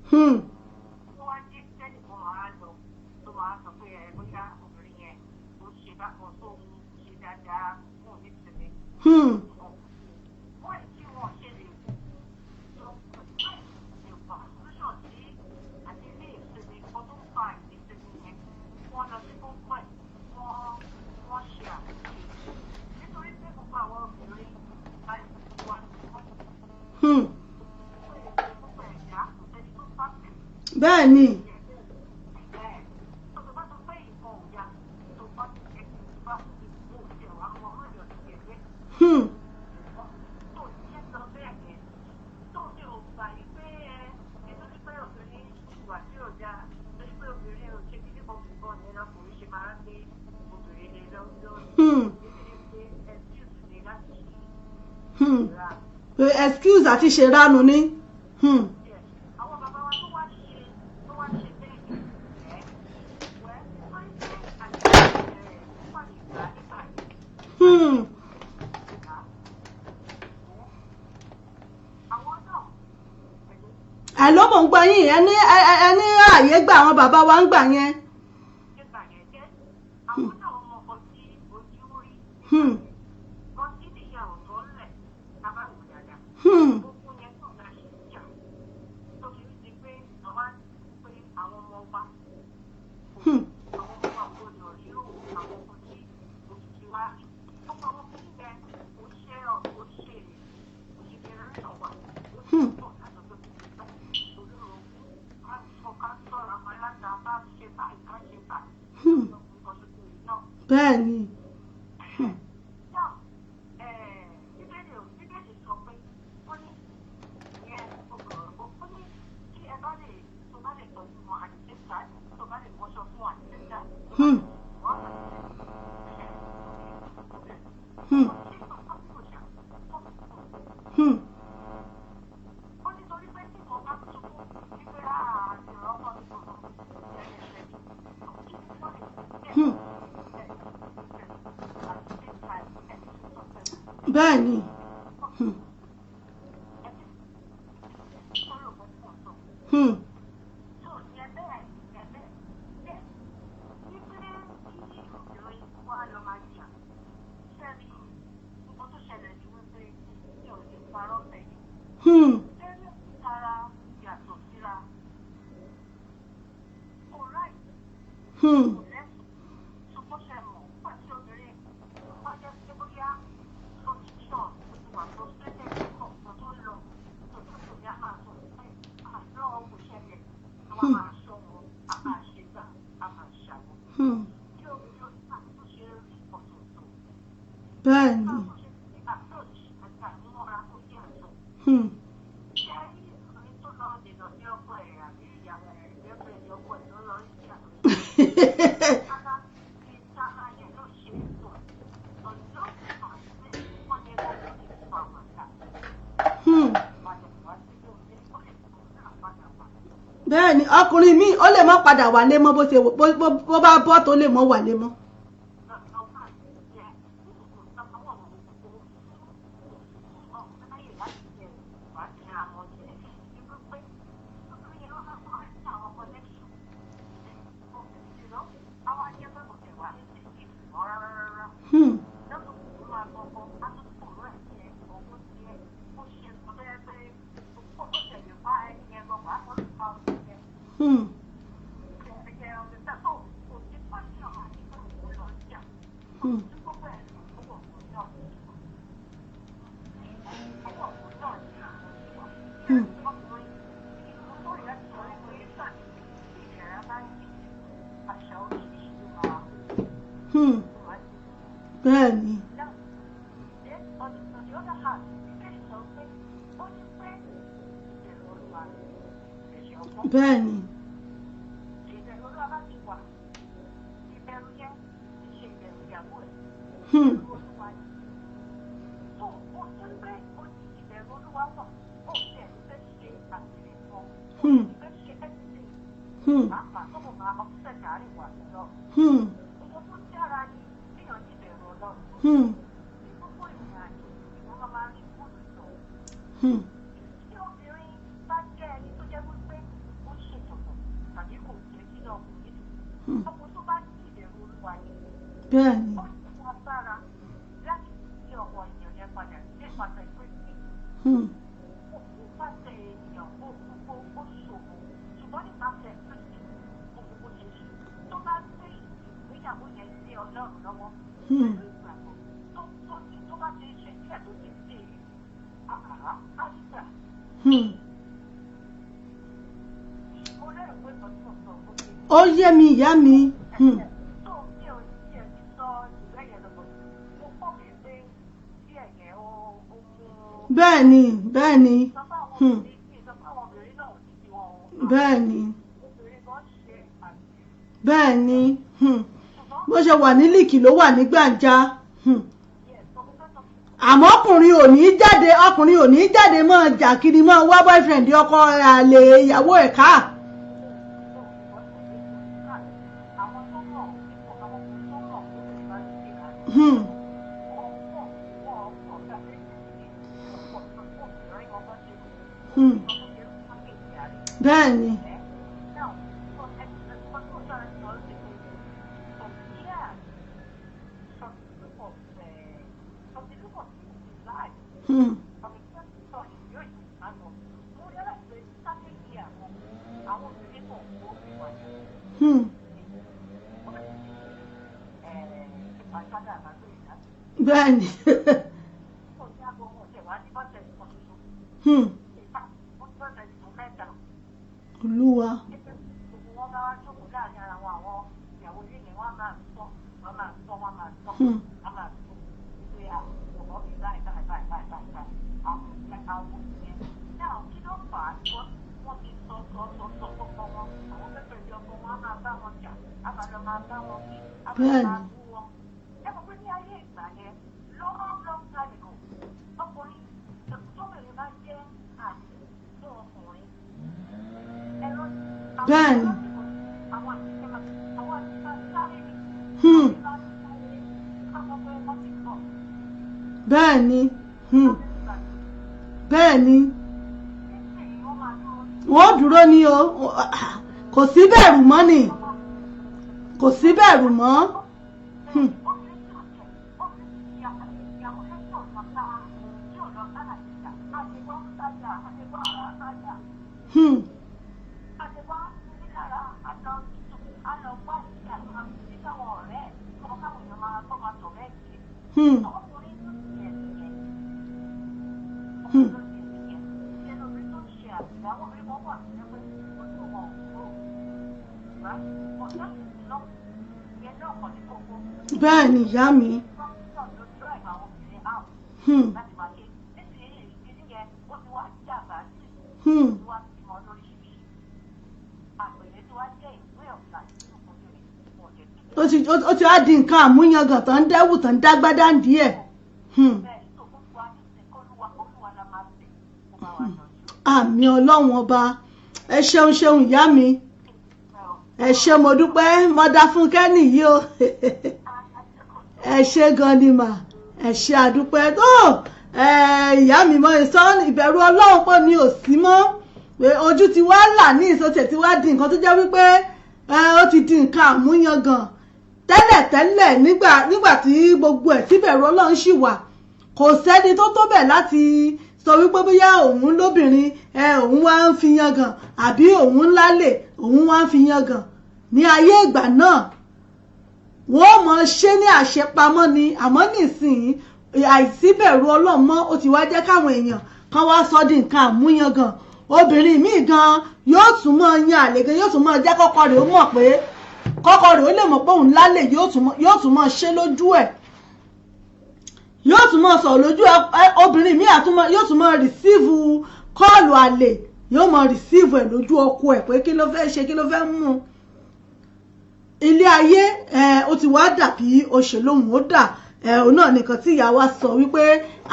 Hmm. Hmm. Hmm. Bẹ́ẹ̀ ni. Hmm. Hmm. Hmm. Pé excuse àti ṣèrànù ni. Hmm. Hmm. Hello, mò ń gbọ́ yín. Ẹ ní ààyè gbà àwọn bàbá wa ń gbà yẹn. Hmm. Hmm. Hmm. Hmm. Hmm. Hmm. Hmm. Hmm. Bẹ́ẹ̀ ni. Hmm. Hmm. Bẹ́ẹ̀ ni, ọkùnrin míì ó lè má padà wálé mọ́, bó ṣe bó bá bọ́ tó lè mọ́ wálé mọ́. Hmm. Hmm. Hmm. Hmm. Hmm. Bẹ́ẹ̀ ni. Bẹ́ẹ̀ ni. Hmm. Hmm. Hmm. Hmm. Hmm. Hmm. Hmm. Bẹ́ẹ̀ ni. Hmm. Hmm. Hmm. Ó yé mi, ìyá mi. Hmm. Bẹ́ẹ̀ ni, bẹ́ẹ̀ ni. Hmm. Bẹ́ẹ̀ ni. Bẹ́ẹ̀ ni. Hmm. Bó ṣe wà ní líìkì ló wà ní gbàǹjà. Hmm. Àmọ́ ọkùnrin ò ní jáde, ọkùnrin ò ní jáde mọ́ jà kiri mọ́ wá boyfriend ọkọ àlè ìyàwó ẹ̀ ká. Hmm. Hmm. Bẹ́ẹ̀ ni. Hmm. Hmm. Bẹ́ẹ̀ ni. Hmm. Olúwa. Hmm. Bẹ́ẹ̀ ni. Bẹ́ẹ̀ ni. Hmm. Bẹ́ẹ̀ ni. Hmm. Bẹ́ẹ̀ ni. Wọ́n dúró ni o. Kò sí bẹ̀rù mọ́ ni, kò sí bẹ̀rù mọ́. Hmm. Hmm. Hmm. Bẹ́ẹ̀ ni ìyá mi. Hmm. Hmm. Ó ti wá di nǹkan àmúyangàn tó ń dẹ́wù tó ń dágbádá díẹ̀. Hmm. Àmì Ọlọ́run ọba, ẹ ṣeun ṣeun ìyá mi, ẹ ṣé, mo dúpẹ́. Mọ́dá Fúnkẹ́ nìyí o. Ẹ ṣé gan ni mà, ẹ ṣé, àdúpẹ́ tó. Ìyá mi mọ ìsọ ìbẹ̀rù Ọlọ́run pọ̀ ní òsì mọ́, pé ojú ti wá là ní ìsọtẹ̀ ti wá di nǹkan tó jẹ́ wípé ó ti di nǹkan àmúyangàn. Tẹ́lẹ̀tẹ́lẹ̀, nígbà tí gbogbo ẹ̀ tíbẹ̀rù Ọlọ́run ṣì wà, kò sẹ́ni tó tó bẹ̀ láti sọ wípé bóyá òun lóbìnrin ẹ òun wá ń fi yangàn, àbí òun lálè òun wá ń fi yangàn. Ní ayé ìgbà náà, wọ́n mọ̀ ṣe ní àṣepamọ́ ni. Àmọ́ nísìnyí, àìsíbẹ̀rù Ọlọ́run mọ́, ó ti wá jẹ́ káwọn èèyàn kan wá sọ di nǹkan àmúyangàn. Obìnrin míì gan yóò tún mọ́ yan àlè gan, yóò tún mọ́ jẹ́ kọ́kọ́ rẹ̀ ó mọ̀ pé kọ́kọ́ rẹ̀ ó lè mọ̀ pé òun lálè, yóò tún mọ́ ṣe lójú ẹ̀, yóò tún mọ́ sọ̀rọ̀ lójú obìnrin míì, yóò tún mọ́ rìsíìfù kọ́ọ̀lù àlè, yóò mọ́ rìsíìfù ẹ̀ lójú ọkọ ẹ̀ pé kí ló fẹ́ ṣe, kí ló fẹ́ mú un. Ilé ayé ó ti wá dàbí òṣèlóhùn ó dà. Òun náà nìkan tí ìyá wa sọ wípé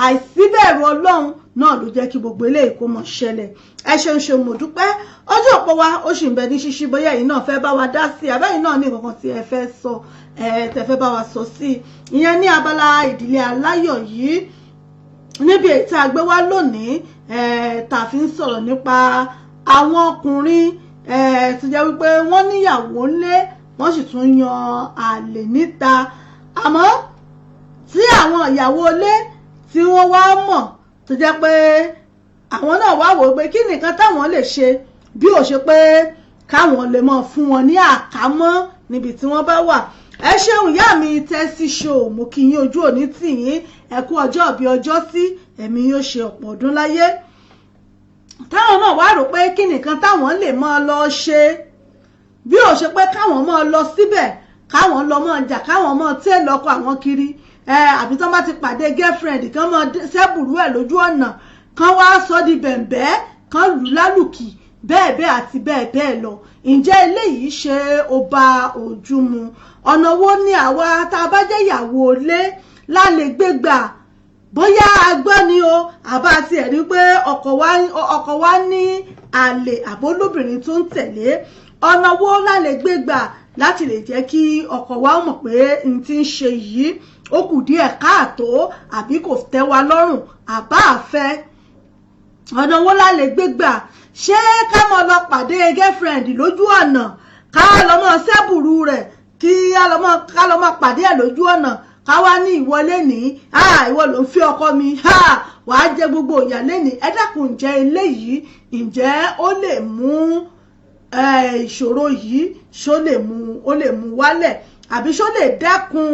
àìsíbẹ̀rù Ọlọ́run náà ló jẹ́ kí gbogbo eléyìí kó mọ̀ ṣẹlẹ̀. Ẹ ṣeun ṣeun, mo dúpẹ́. Ojú òpó wa ó sì ń bẹ ní ṣíṣí, bóyá ẹ̀yin náà fẹ́ bá wa dá sí i, àbẹ́yìn náà ní nǹkan tí ẹ fẹ́ sọ, ẹ tẹ́ fẹ́ bá wa sọ sí i, ìyẹn ní abala ìdílé aláyọ̀ yìí, níbi èyí tá a gbé wá lónìí, tá a fi ń sọ̀rọ̀ nípa àwọn ọkùnrin tó jẹ́ wípé wọ́n níyàwó ńlé, wọ́n sì tún yan àlè níta, àmọ́ tí àwọn ìyàwó ilé tí wọ́n wá mọ̀, tó jẹ́ pé àwọn náà wá wò ó pé kí nìkan táwọn lè ṣe bí ó ṣe pé káwọn lè mọ̀ fún wọn ní àkámọ́ níbi tí wọ́n bá wà. Ẹ ṣeun ìyá mi Tẹ́sí Show, mo kí yín, ojú òní tì yín, ẹ kú ọjọ́ bí ọjọ́ sí, ẹ̀mí yóò ṣe ọ̀pọ̀ ọdún láyé. Táwọn náà wá rò pé kí nìkan táwọn lè máa lọ ṣe bí ó ṣe pé káwọn máa lọ síbẹ̀, káwọn lọ máa jà, káwọn máa tẹ́ lọ́kọ àwọn kiri, àbí tán bá ti pàdé girlfriend kán máa sẹ́bùrú ẹ̀ lójú ọ̀nà, kán wá sọ di bẹ̀m̀bẹ́, kán lù lálùkì, bẹ́ẹ̀ bẹ́ẹ̀ àti bẹ́ẹ̀ bẹ́ẹ̀ lọ. Ǹjẹ́ eléyìí ṣe ó bá ojú mu? Ọ̀nà wo ni àwa tá a bá jẹ́ ìyàwó ilé lálẹ́ gbégbà, bóyá a gbọ́ ni o, àbá tiẹ̀ rí pé ọkọ wa ní àlè àbólóbìnrin tó ń tẹ̀lé, ọ̀nà wo lálẹ́ gbégbà láti lè jẹ́ kí ọkọ wa mọ̀ pé n ti ń ṣe yìí ó kù díẹ̀ káàtó, àbí kò tẹ́ wa lọ́rùn, àbá àfẹ́? Ọ̀nà wo la lè gbé gbà? Ṣé ká mọ lọ pàdé girlfriend lójú ọ̀nà, ká lọ mọ sẹ́bùrú rẹ̀, kí ká lọ mọ pàdé ẹ̀ lójú ọ̀nà, ká wá ní ìwọ lẹ́nìí, ìwọ ló ń fi ọkọ mi, wàá jẹ gbogbo ìyà lẹ́nìí? Ẹ dákun, ǹjẹ́ eléyìí, ǹjẹ́ ó lè mú ìṣòro yìí, ṣó lè mú, ó lè mú wálẹ̀, àbí ṣó lè dẹ́kun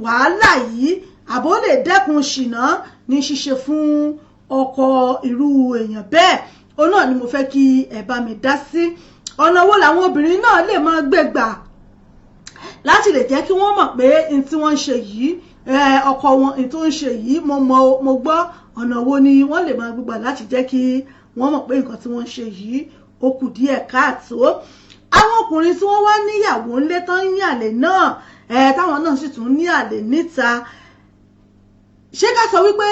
wàhálà yìí, àbó lè dẹ́kun ṣìnà ní ṣíṣe fún ọkọ irú èèyàn bẹ́ẹ̀? Òun náà ni mo fẹ́ kí ẹ bá mi dá sí. Ọ̀nà wo làwọn obìnrin náà lè máa gbé gbà láti lè jẹ́ kí wọ́n mọ̀ pé n tí wọ́n ń ṣe yìí, ọkọ wọn n tó ń ṣe yìí, mo mọ̀, mo gbọ́? Ọ̀nà wo ni wọ́n lè máa gbégbà láti jẹ́ kí wọ́n mọ̀ pé nǹkan tí wọ́n ń ṣe yìí ó kù díẹ̀ káàtó? Àwọn ọkùnrin tí wọ́n wá níyàwó ńlé tán ń yàlè náà, táwọn náà sì tún ní àlè níta, ṣé ká sọ wípé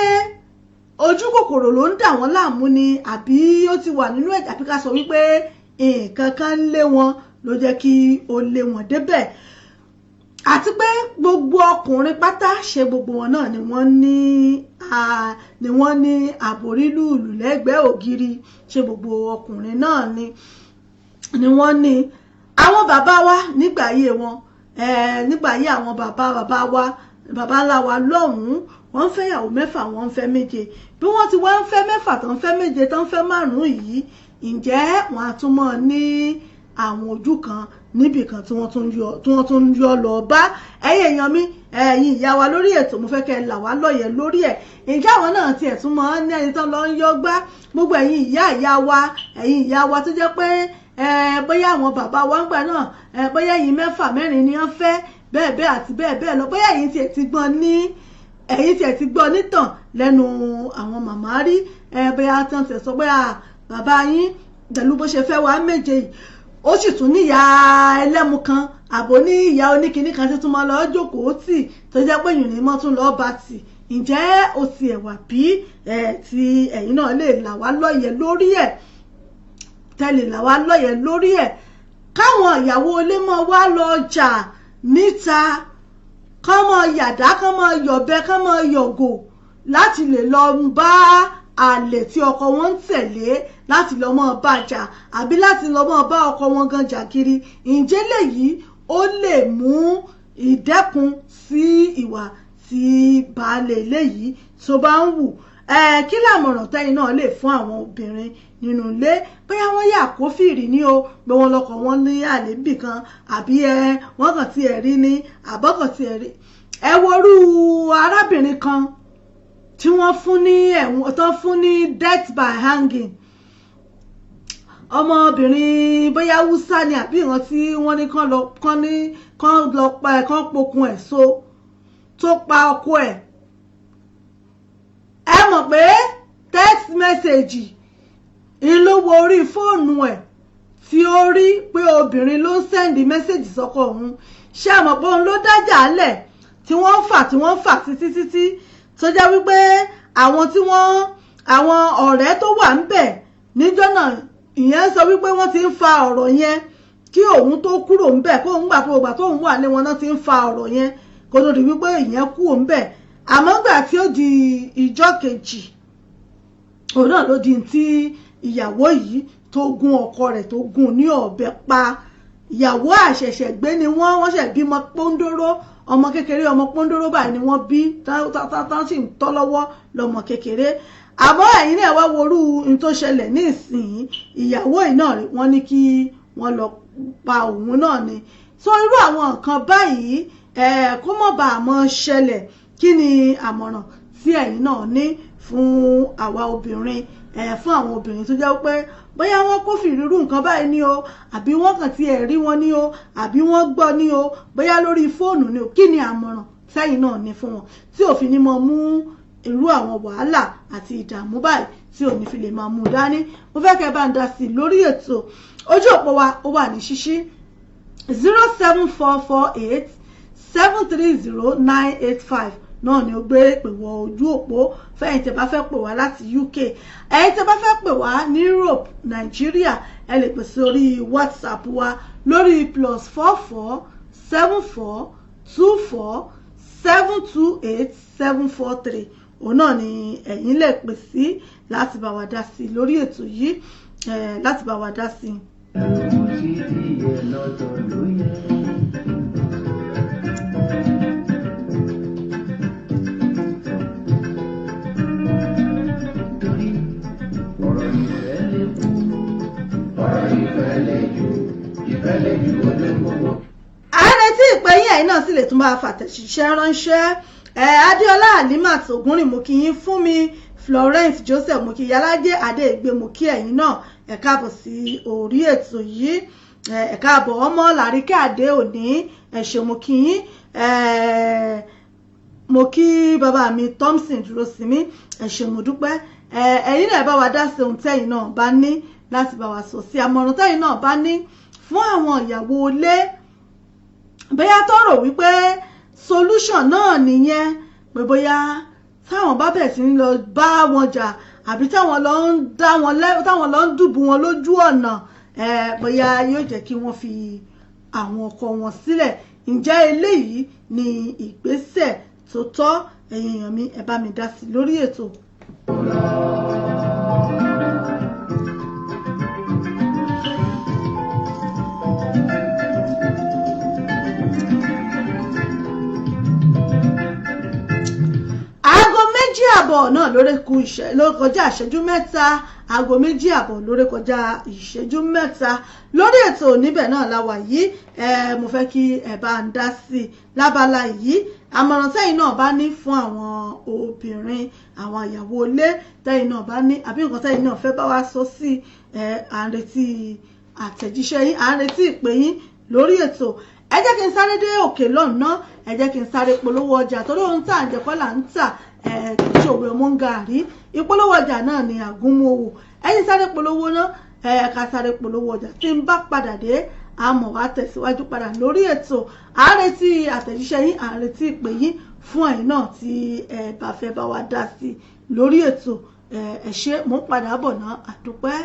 ojú kòkòrò ló ń dà wọ́n láàmú ni, àbí ó ti wà nínú ẹ̀jẹ̀, àbí ká sọ wípé nǹkan kan ń lé wọn ló jẹ́ kí ó lé wọn débẹ̀? Àti pé gbogbo ọkùnrin pátá, ṣe gbogbo wọn náà ni wọ́n ní àbórí lùlù lẹ́gbẹ̀ẹ́ ògiri? Ṣe gbogbo ọkùnrin náà ni wọ́n ní? Àwọn bàbá wa nígbà ayé wọn, nígbà ayé àwọn bàbá bàbá wa, bàbá ńlá wa lọ́hùn-ún, wọ́n ń fẹ́yàwó mẹ́fà, wọ́n ń fẹ́ méje. Bí wọ́n ti wá ń fẹ́ mẹ́fà, tó ń fẹ́ méje, tó ń fẹ́ márùn-ún yìí, ǹjẹ́ wọ́n á tún mọ́ ní àwọn ojú kan níbì kan tí wọ́n tún yọ lọ bá? Ẹ̀yin èèyàn mi, ẹ̀yin ìyá wa lórí ètò, mo fẹ́ kẹ́ ẹ là wá lọ́yẹ̀ lórí ẹ̀. Ǹjẹ́ àwọn náà tiẹ̀ tún mọ́ ní ẹni tán lọ ń yọ gbá? Gbogbo ẹ̀yin ìyá ìyá wa, ẹ̀yin ìyá wa tó jẹ́ pé bóyá àwọn bàbá wa ń gbà náà, bóyá ẹ̀yin mẹ́fà, mẹ́rin ni wọ́n fẹ́, bẹ́ẹ̀ bẹ́ẹ̀ àti bẹ́ẹ̀ bẹ́ẹ̀ lọ, bóyá ẹ̀yin tiẹ̀ ti gbọ́ nítàn lẹ́nu àwọn màmá rí, bóyá tán tiẹ̀ sọ pé bàbá yín, pẹ̀lú bó ṣe fẹ́ wá méje yìí, ó sì tún níyà ẹlẹ́mu kan, àbò ní ìyá oníkinní kan tí tún máa lọ jókòó tì, tó jẹ́ pé yìnyín mọ́ tún lọ́ọ́ bá tì. Ǹjẹ́ ó ti ẹ̀wà bí ẹ̀ tí ẹ̀yin náà lè là wá lọ́yẹ̀ lórí ẹ̀, tẹ́lẹ̀ là wá lọ́yẹ̀ lórí ẹ̀, káwọn ìyàwó ilé mọ́ wá lọ jà níta, kán mọ́ yàdá, kán mọ́ yọ̀bẹ, kán mọ́ yọ̀gò láti lè lọ bá àlè tí ọkọ wọn ń tẹ̀lé, láti lọ mọ́ bá jà, àbí láti lọ mọ́ bá ọkọ wọn gan jà kiri? Ǹjẹ́ lèyí ó lè mú ìdẹ́kun sí ìwà tí baálé ilé yìí tó bá ń wù? Kí làmọ̀ràn tẹ́yin náà lè fún àwọn obìnrin nínú ilé, bóyá wọ́n yà kófìrí ní o, pé wọ́n lọ́kọ wọn ní àlébì kan, àbí wọ́n kàn tiẹ̀ rí ní àbọ̀kàn tiẹ̀ rí? Ẹ worú arábìnrin kan tí wọ́n fún ní ẹ̀wọ̀n, tó fún ní death by hanging, ọmọbìnrin bóyá Haúsá ni àbí ìran, tí wọ́n ní kán lọ pa ẹ̀, kán pokùn ẹ̀ so, tó pa ọkọ ẹ̀. Ẹ mọ̀ pé text message ń ló wo orí fóònù ẹ̀ tí ó rí pé obìnrin ló ń send message sọ́kọ òun. Ṣé ẹ mọ̀ pé òun ló dájà lẹ̀ tí wọ́n ń fà, tí wọ́n ń fà títí títí, tó jẹ́ wípé àwọn tí wọ́n àwọn ọ̀rẹ́ tó wà ń bẹ̀ níjọ́ náà, ìyẹn sọ wípé wọ́n ti ń fa ọ̀rọ̀ yẹn kí òun tó kúrò ń bẹ̀, kó òun gbà pé ògbà tóun wà ní wọn náà ti ń fa ọ̀rọ̀ yẹn kó tó di wípé ìyẹn kúrò ń bẹ̀. Àmọ́ gbà tí ó di ìjọ́ kejì, òun náà ló di tí ìyàwó yìí tó gún ọkọ rẹ̀, tó gún ní ọ̀bẹ pa. Ìyàwó àṣẹ̀ṣẹ̀ gbé ni wọ́n, wọ́n ṣẹ̀ bímọ pọ́ńdóró, ọmọ kékeré, ọmọ pọ́ńdóró báyìí ni wọ́n bí, tán sì ń tọ́ lọ́wọ́ lọ́mọ kékeré. Àmọ́ ẹ̀yin náà wá worú n tó ṣẹlẹ̀ ní ìsìn, ìyàwó yìí náà wọ́n ní kí wọ́n lọ pa òun náà ni. So irú àwọn nǹkan báyìí, kó mọ̀ bá a mọ̀ ṣẹlẹ̀, kí ni àmọ̀ràn tí ẹ̀yin náà ní fún àwa obìnrin, fún àwọn obìnrin tó jẹ́ pé bóyá wọ́n kófìrí irú nǹkan báyìí ní o, àbí wọ́n kàn tiẹ̀ rí wọn ní o, àbí wọ́n gbọ́ ní o, bóyá lórí fóònù ní o? Kí ni àmọ̀ràn tẹ́yin náà ní fún wọn tí òfin ní mọ́ mú irú àwọn wàhálà àti ìdààmú báyìí, tí ò ní fi lè máa mú dání? Mo fẹ́ kẹ́ bá ń dá sí i lórí ètò. Ojú òpó wa ó wà ní ṣíṣí: 07448730985 náà ni ó gbé pè wọ ojú òpó fẹ́yìn tẹ́ bá fẹ́ pè wá láti UK. Ẹ̀yin tẹ́ bá fẹ́ pè wá ní Europe, Nàìjíríà, ẹ lè pè sí orí WhatsApp wa lórí +447424728743. Òun náà ni ẹ̀yin lè pè sí láti bá wa dá sí lórí ètò yìí, láti bá wa dá sí. Ṣe tiẹ̀ lọ́tọ̀ ló yẹ. Torí ọ̀rọ̀ ìfẹ́ lè kú, ọ̀rọ̀ ìfẹ́ lè jù, ìfẹ́ lè jù olóńgbò. À ń retí ìpè yín. Ẹ̀yin náà sì lè tún bá a fàtẹ̀jíṣẹ́ ránṣẹ́. Ẹ Adéọlá Alimat Ògúnrìn, mo kí yín. Fún mi Florence Joseph, mo kí Yàlájẹ Adéìgbé, mo kí ẹ̀yin náà. Ẹ káàbọ̀ sí orí ètò yìí. Ẹ káàbọ̀. Ọmọ Làríkẹ́ Adé òní, ẹ ṣé, mo kí yín. Mo kí bàbá mi Thompson dúró sí mi, ẹ ṣé, mo dúpẹ́. Ẹ̀yin náà, ẹ bá wa dá sí ohun tẹ́yin náà bá ní láti bá wa sọ sí, àmọ̀ràn tẹ́yin náà bá ní fún àwọn ìyàwó ilé, bóyá tó rò wípé solution náà nìyẹn, pé bóyá táwọn bá bẹ̀rẹ̀ sí ní lọ bá wọn jà, àbí táwọn lọ ń dá wọn lẹ́, táwọn lọ ń dùbù wọn lójú ọ̀nà, bóyá yóò jẹ́ kí wọ́n fi àwọn ọkọ wọn sílẹ̀. Ǹjẹ́ eléyìí ni ìgbésẹ̀ tó tọ́? Ẹ̀yin èèyàn mi, ẹ bá mi dá sí lórí ètò. 2:30 náà lórí ku ìṣẹ́ ló kọjá ìṣẹ́jú 3. 2:30 lórí kọjá ìṣẹ́jú 3 lórí ètò níbẹ̀ náà la wà yìí. Ẹ mo fẹ́ kí ẹ bá ń dá sí i lábala yìí. Àmọ̀ràn tẹ́yìn náà bá ní fún àwọn obìnrin, àwọn ìyàwó ilé, tẹ́yìn náà bá ní, àbí nǹkan tẹ́yìn náà fẹ́ bá wa sọ sí ẹ, à ń retí àtẹ̀jíṣẹ́ yín, à ń retí ìpè yín lórí ètò. Ẹ jẹ́ kí n sáré dé òkè lọ́nà, ẹ jẹ́ kí n sáré polówó ọjà, torí ohun tá à ń jẹ kọ́ là ń tà. Ẹ kì í ṣòwe ọmọ ń gàrí, ìpolówó ọjà náà ni àgúnmu òwò. Ẹ̀yin sáré polówó náà, ẹ ká sáré polówó ọjà. Tí n bá padà dé, àmọ́ wàá tẹ̀síwájú padà lórí ètò. À ń retí àtẹ̀jíṣẹ́ yín, à ń retí ìpè yín fún ẹ̀yin náà tí ẹ bá fẹ́ bá wa dá sí lórí ètò. Ẹ ṣé, mò ń padà bọ̀ náà. Àdúpẹ́.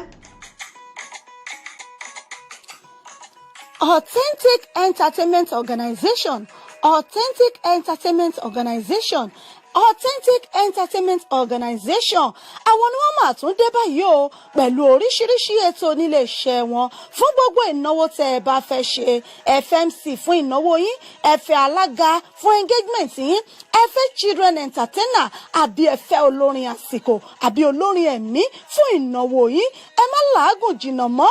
Authentic Entertainment Organization, Authentic Entertainment Organization, Authentic Entertainment Organization, àwọn ni wọ́n máa tún dé báyìí o, pẹ̀lú oríṣiríṣi ètò nílé iṣẹ́ wọn fún gbogbo ìnáwó tẹ́ ẹ bá fẹ́ ṣe. FMC fún ìnáwó yín, ẹ fẹ́ alága fún engagement yín, ẹ fẹ́ children entertainer, àbí ẹ fẹ́ olórin àsìkò àbí olórin ẹ̀mí fún ìnáwó yín, ẹ má làágùn jìnnà mọ́.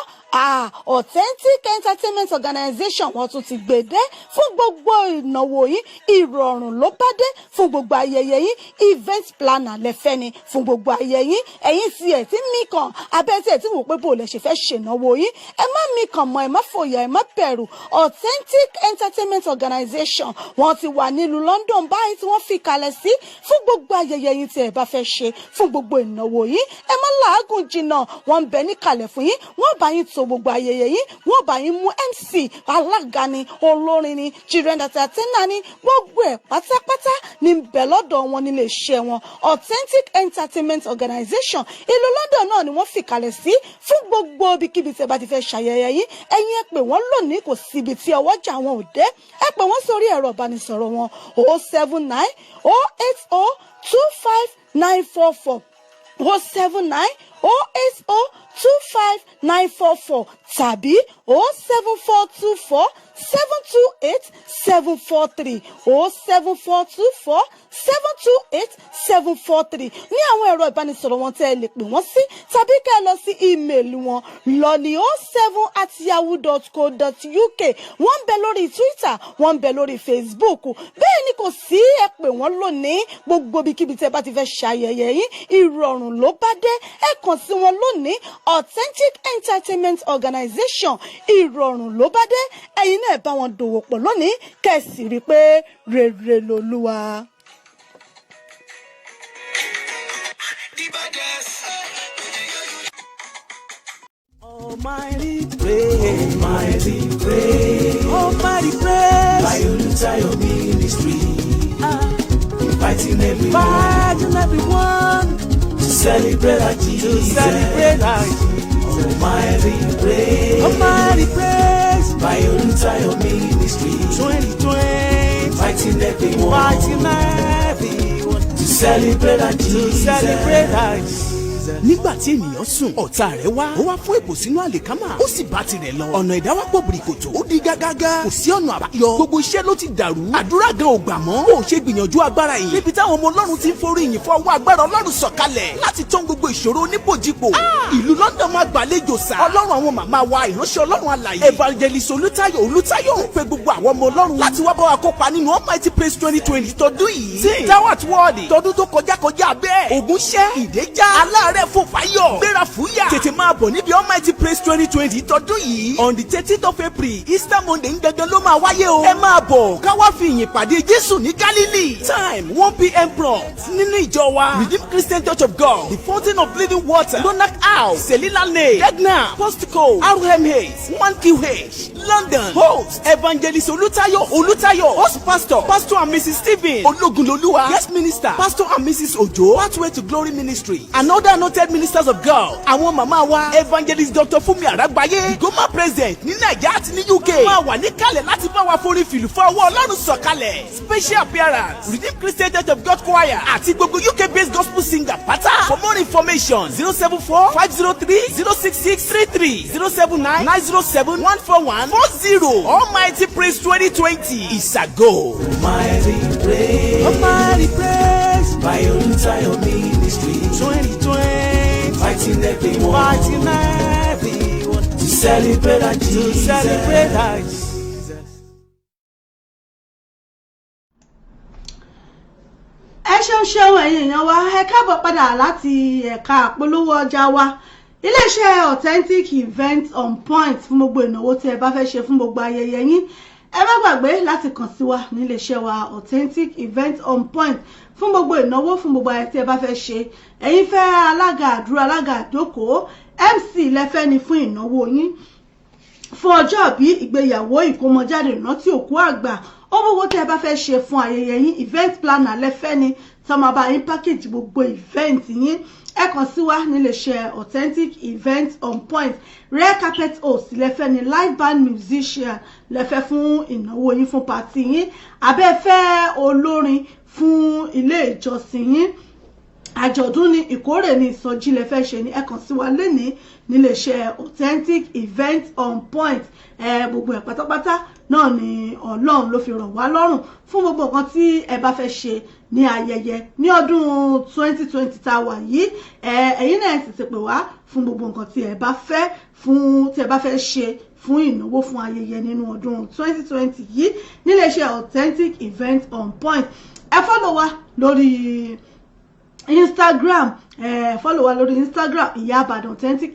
Authentic Entertainment Organization, wọ́n tún ti gbèdé fún gbogbo ìnáwó yín. Ìrọ̀rùn ló bá dé fún gbogbo ayẹyẹ yín. Event planner lẹ́fẹ́ ni fún gbogbo ayẹyẹ yín. Ẹ̀yin tí ẹ̀ tí mí kàn abẹ́ tí ẹ̀ tí wò pé bò lẹ ṣe fẹ́ ṣènáwó yín, ẹ má mí kàn mọ́, ẹ má fòyà, ẹ má bẹ̀rù. Authentic Entertainment Organization, wọ́n ti wà nílùú London báyìí tí wọ́n fi kalẹ̀ sí fún gbogbo ayẹyẹ yín tí ẹ bá fẹ́ ṣe, fún gbogbo ìnáwó yín. Ẹ má làágùn jìnnà, wọ́n ń bẹ níkàlẹ̀ fún yín. Wọ́n bá yín to gbogbo ayẹyẹ yín, wọ́n bá yín mú MC, alága ni, olórin ni, children entertainer ni, gbogbo ẹ̀ pátápátá ní bẹ̀ lọ́dọ̀ wọn nílé iṣẹ́ wọn. Authentic Entertainment Organization, ìlú London náà ni wọ́n fi kalẹ̀ sí fún gbogbo ibikíbi tí ẹ bá ti fẹ́ ṣayẹyẹ yín. Ẹ̀yin ẹ pè wọ́n lónìí, kò síbi tí ọwọ́jà wọn ò dé. Ẹ pè wọ́n sórí ẹ̀rọ ìbánisọ̀rọ̀ wọn: 079 080 25944, 079 080 25944 tàbí 07424 728 743, 07424 728 743 ní àwọn ẹ̀rọ ìbánisọ̀rọ̀ wọn tẹ́ ẹ lè pè wọ́n sí, tàbí kẹ́ ẹ lọ sí email wọn lọ́ní 07@yahoo.co.uk. Wọ́n ń bẹ lórí Twitter, wọ́n ń bẹ lórí Facebook. Bẹ́ẹ̀ ni kò sí, ẹ pè wọ́n lónìí. Gbogbo ibikíbi tẹ́ bá ti fẹ́ ṣayẹyẹ yín, ìrọ̀rùn ló bá dé. Ẹ kàn sí wọn lónìí. Authentic Entertainment Organization, ìrọ̀rùn ló bá dé. Ẹ̀yin náà bá wọn dòwò pọ̀ lónìí, kẹ́ ẹ sì rí i pé rere lolúwa. The baddest. Almighty praise. Almighty praise. Almighty praise. By Olutayo Ministry. Inviting everyone Inviting everyone to celebrate our to Jesus. celebrate our Jesus. Almighty praise. Almighty praise. By Olutayo Ministry. 2020. Inviting everyone Inviting everyone to celebrate our to Jesus. celebrate our Jesus. Nígbà tí ènìyàn sùn, ọ̀tá rẹ̀ wá, ó wá fún èpò sínú àlìkámà, ó sì bá tirẹ̀ lọ. Ọ̀nà ìdáwọ́pọ̀ bìrìkòtò, ó di gágágá, kò sí ọ̀nà àbáyọ. Gbogbo iṣẹ́ ló ti dàrú, àdúrà gan ò gbà mọ́. Ó ṣe gbìyànjú agbára yìí níbi táwọn ọmọ Ọlọ́run ti ń forí ìyìn fún ọwọ́ agbára Ọlọ́run sọ̀kalẹ̀ láti tán gbogbo ìṣòro oníbòjìpò. Ìlú London máa gbàlejò sá. Ọlọ́run àwọn màmá wa, ìránṣẹ́ Ọlọ́run alàyè Evangelist Olútáyọ̀ Olútáyọ̀ ń pe gbogbo àwọn ọmọ Ọlọ́run láti wá bá wa kópa nínú Almighty Praise 2020 tọdún yìí tí Dawat World tọdún tó kọjá kọjá bẹ́ẹ̀. Ògúnṣẹ́ ìdẹ́já aláàárẹ̀ fòfáyọ̀ gbéra fúyà, tètè máa bọ̀ níbi Almighty Praise 2020 tọdún yìí. On the 13th of April, Easter Monday ń gangan ló máa wáyé o. Ẹ máa bọ̀ ká wá fi ìyìn pàdé Jésù ní Galilee. Time 1 p.m. prompt nínú ìjọ wa, Redeemed Christian Church of God, the Fountain of Living Water, Monarch House, Selila Lane, Degna, postcode RM8 1QH, London. Host: Evangelist Olútáyọ̀ Olútáyọ̀. Host pastor: Pastor and Mrs Stephen Ológunlolúwa. Guest minister: Pastor and Mrs Ojo, Pathway to Glory Ministry, and other. Anointed ministers of God. Àwọn màmá wa, Evangelist Dr. Fúnmi Àràgbáyé, Goma President ní Nàìjíríà àti ní UK, máa wà níkàlẹ̀ láti bá wa forí fìlù fún ọwọ́ Ọlọ́run sọ̀kalẹ̀. Special appearance, Redeemed Christian Church of God Choir àti gbogbo UK based gospel singer pátá. For more information, 07450306633, 07990714140. Almighty Praise 2020 is a go. Almighty praise. Almighty praise. By Olutayo Ministry. 2020. Inviting everyone. Inviting everyone. To celebrate our To Jesus. celebrate our Jesus. Ẹ ṣeun ṣeun, ẹ̀yin èèyàn wa. Ẹ káàbọ̀ padà láti ẹ̀ka àpolówó ọjà wa. Iléeṣẹ́ Authentic Event On Point, fún gbogbo ìnáwó tí ẹ bá fẹ́ ṣe, fún gbogbo ayẹyẹ yín, ẹ má gbàgbé láti kàn sí wa níléeṣẹ́ wa, Authentic Event On Point, fún gbogbo ìnáwó, fún gbogbo ayẹyẹ tí ẹ bá fẹ́ ṣe. Ẹ̀yin fẹ́ alága àdúrà, alága àjókòó, MC lẹ́fẹ́ ni fún ìnáwó yín, fún ọjọ́ ìbí, ìgbéyàwó, ìkómọjáde, ìrántí òkú àgbà, ó gbogbo tẹ́ ẹ bá fẹ́ ṣe fún ayẹyẹ yín. Event planner lẹ́fẹ́ ni tó máa bá yín package gbogbo event yín, ẹ kàn sí wa níléeṣẹ́ Authentic Event On Point. Red carpet host lẹ́fẹ́ ni, live band musician lẹ́fẹ́ fún ìnáwó yín, fún party yín, abẹ́fẹ́ olórin fún ilé ìjọsìn yín, àjọ̀dún ni, ìkórè ni, ìsọjí lẹ fẹ́ ṣe ni, ẹ kàn sí wa lénìí níléeṣẹ́ Authentic Event On Point. Ẹ gbogbo ẹ̀ pátápátá náà ni Ọlọ́run ló fi rọ̀ wá lọ́rùn fún gbogbo nǹkan tí ẹ bá fẹ́ ṣe ní ayẹyẹ ní ọdún 2020 tá a wà yìí. Ẹ ẹ̀yin náà sì ti pè wá fún gbogbo nǹkan tí ẹ bá fẹ́, fún tí ẹ bá fẹ́ ṣe fún ìnáwó, fún ayẹyẹ nínú ọdún 2020 yìí níléeṣẹ́ Authentic Event On Point. Ẹ follow wa lórí Instagram, follow wa lórí Instagram, Ìyá Àbàdàn Authentic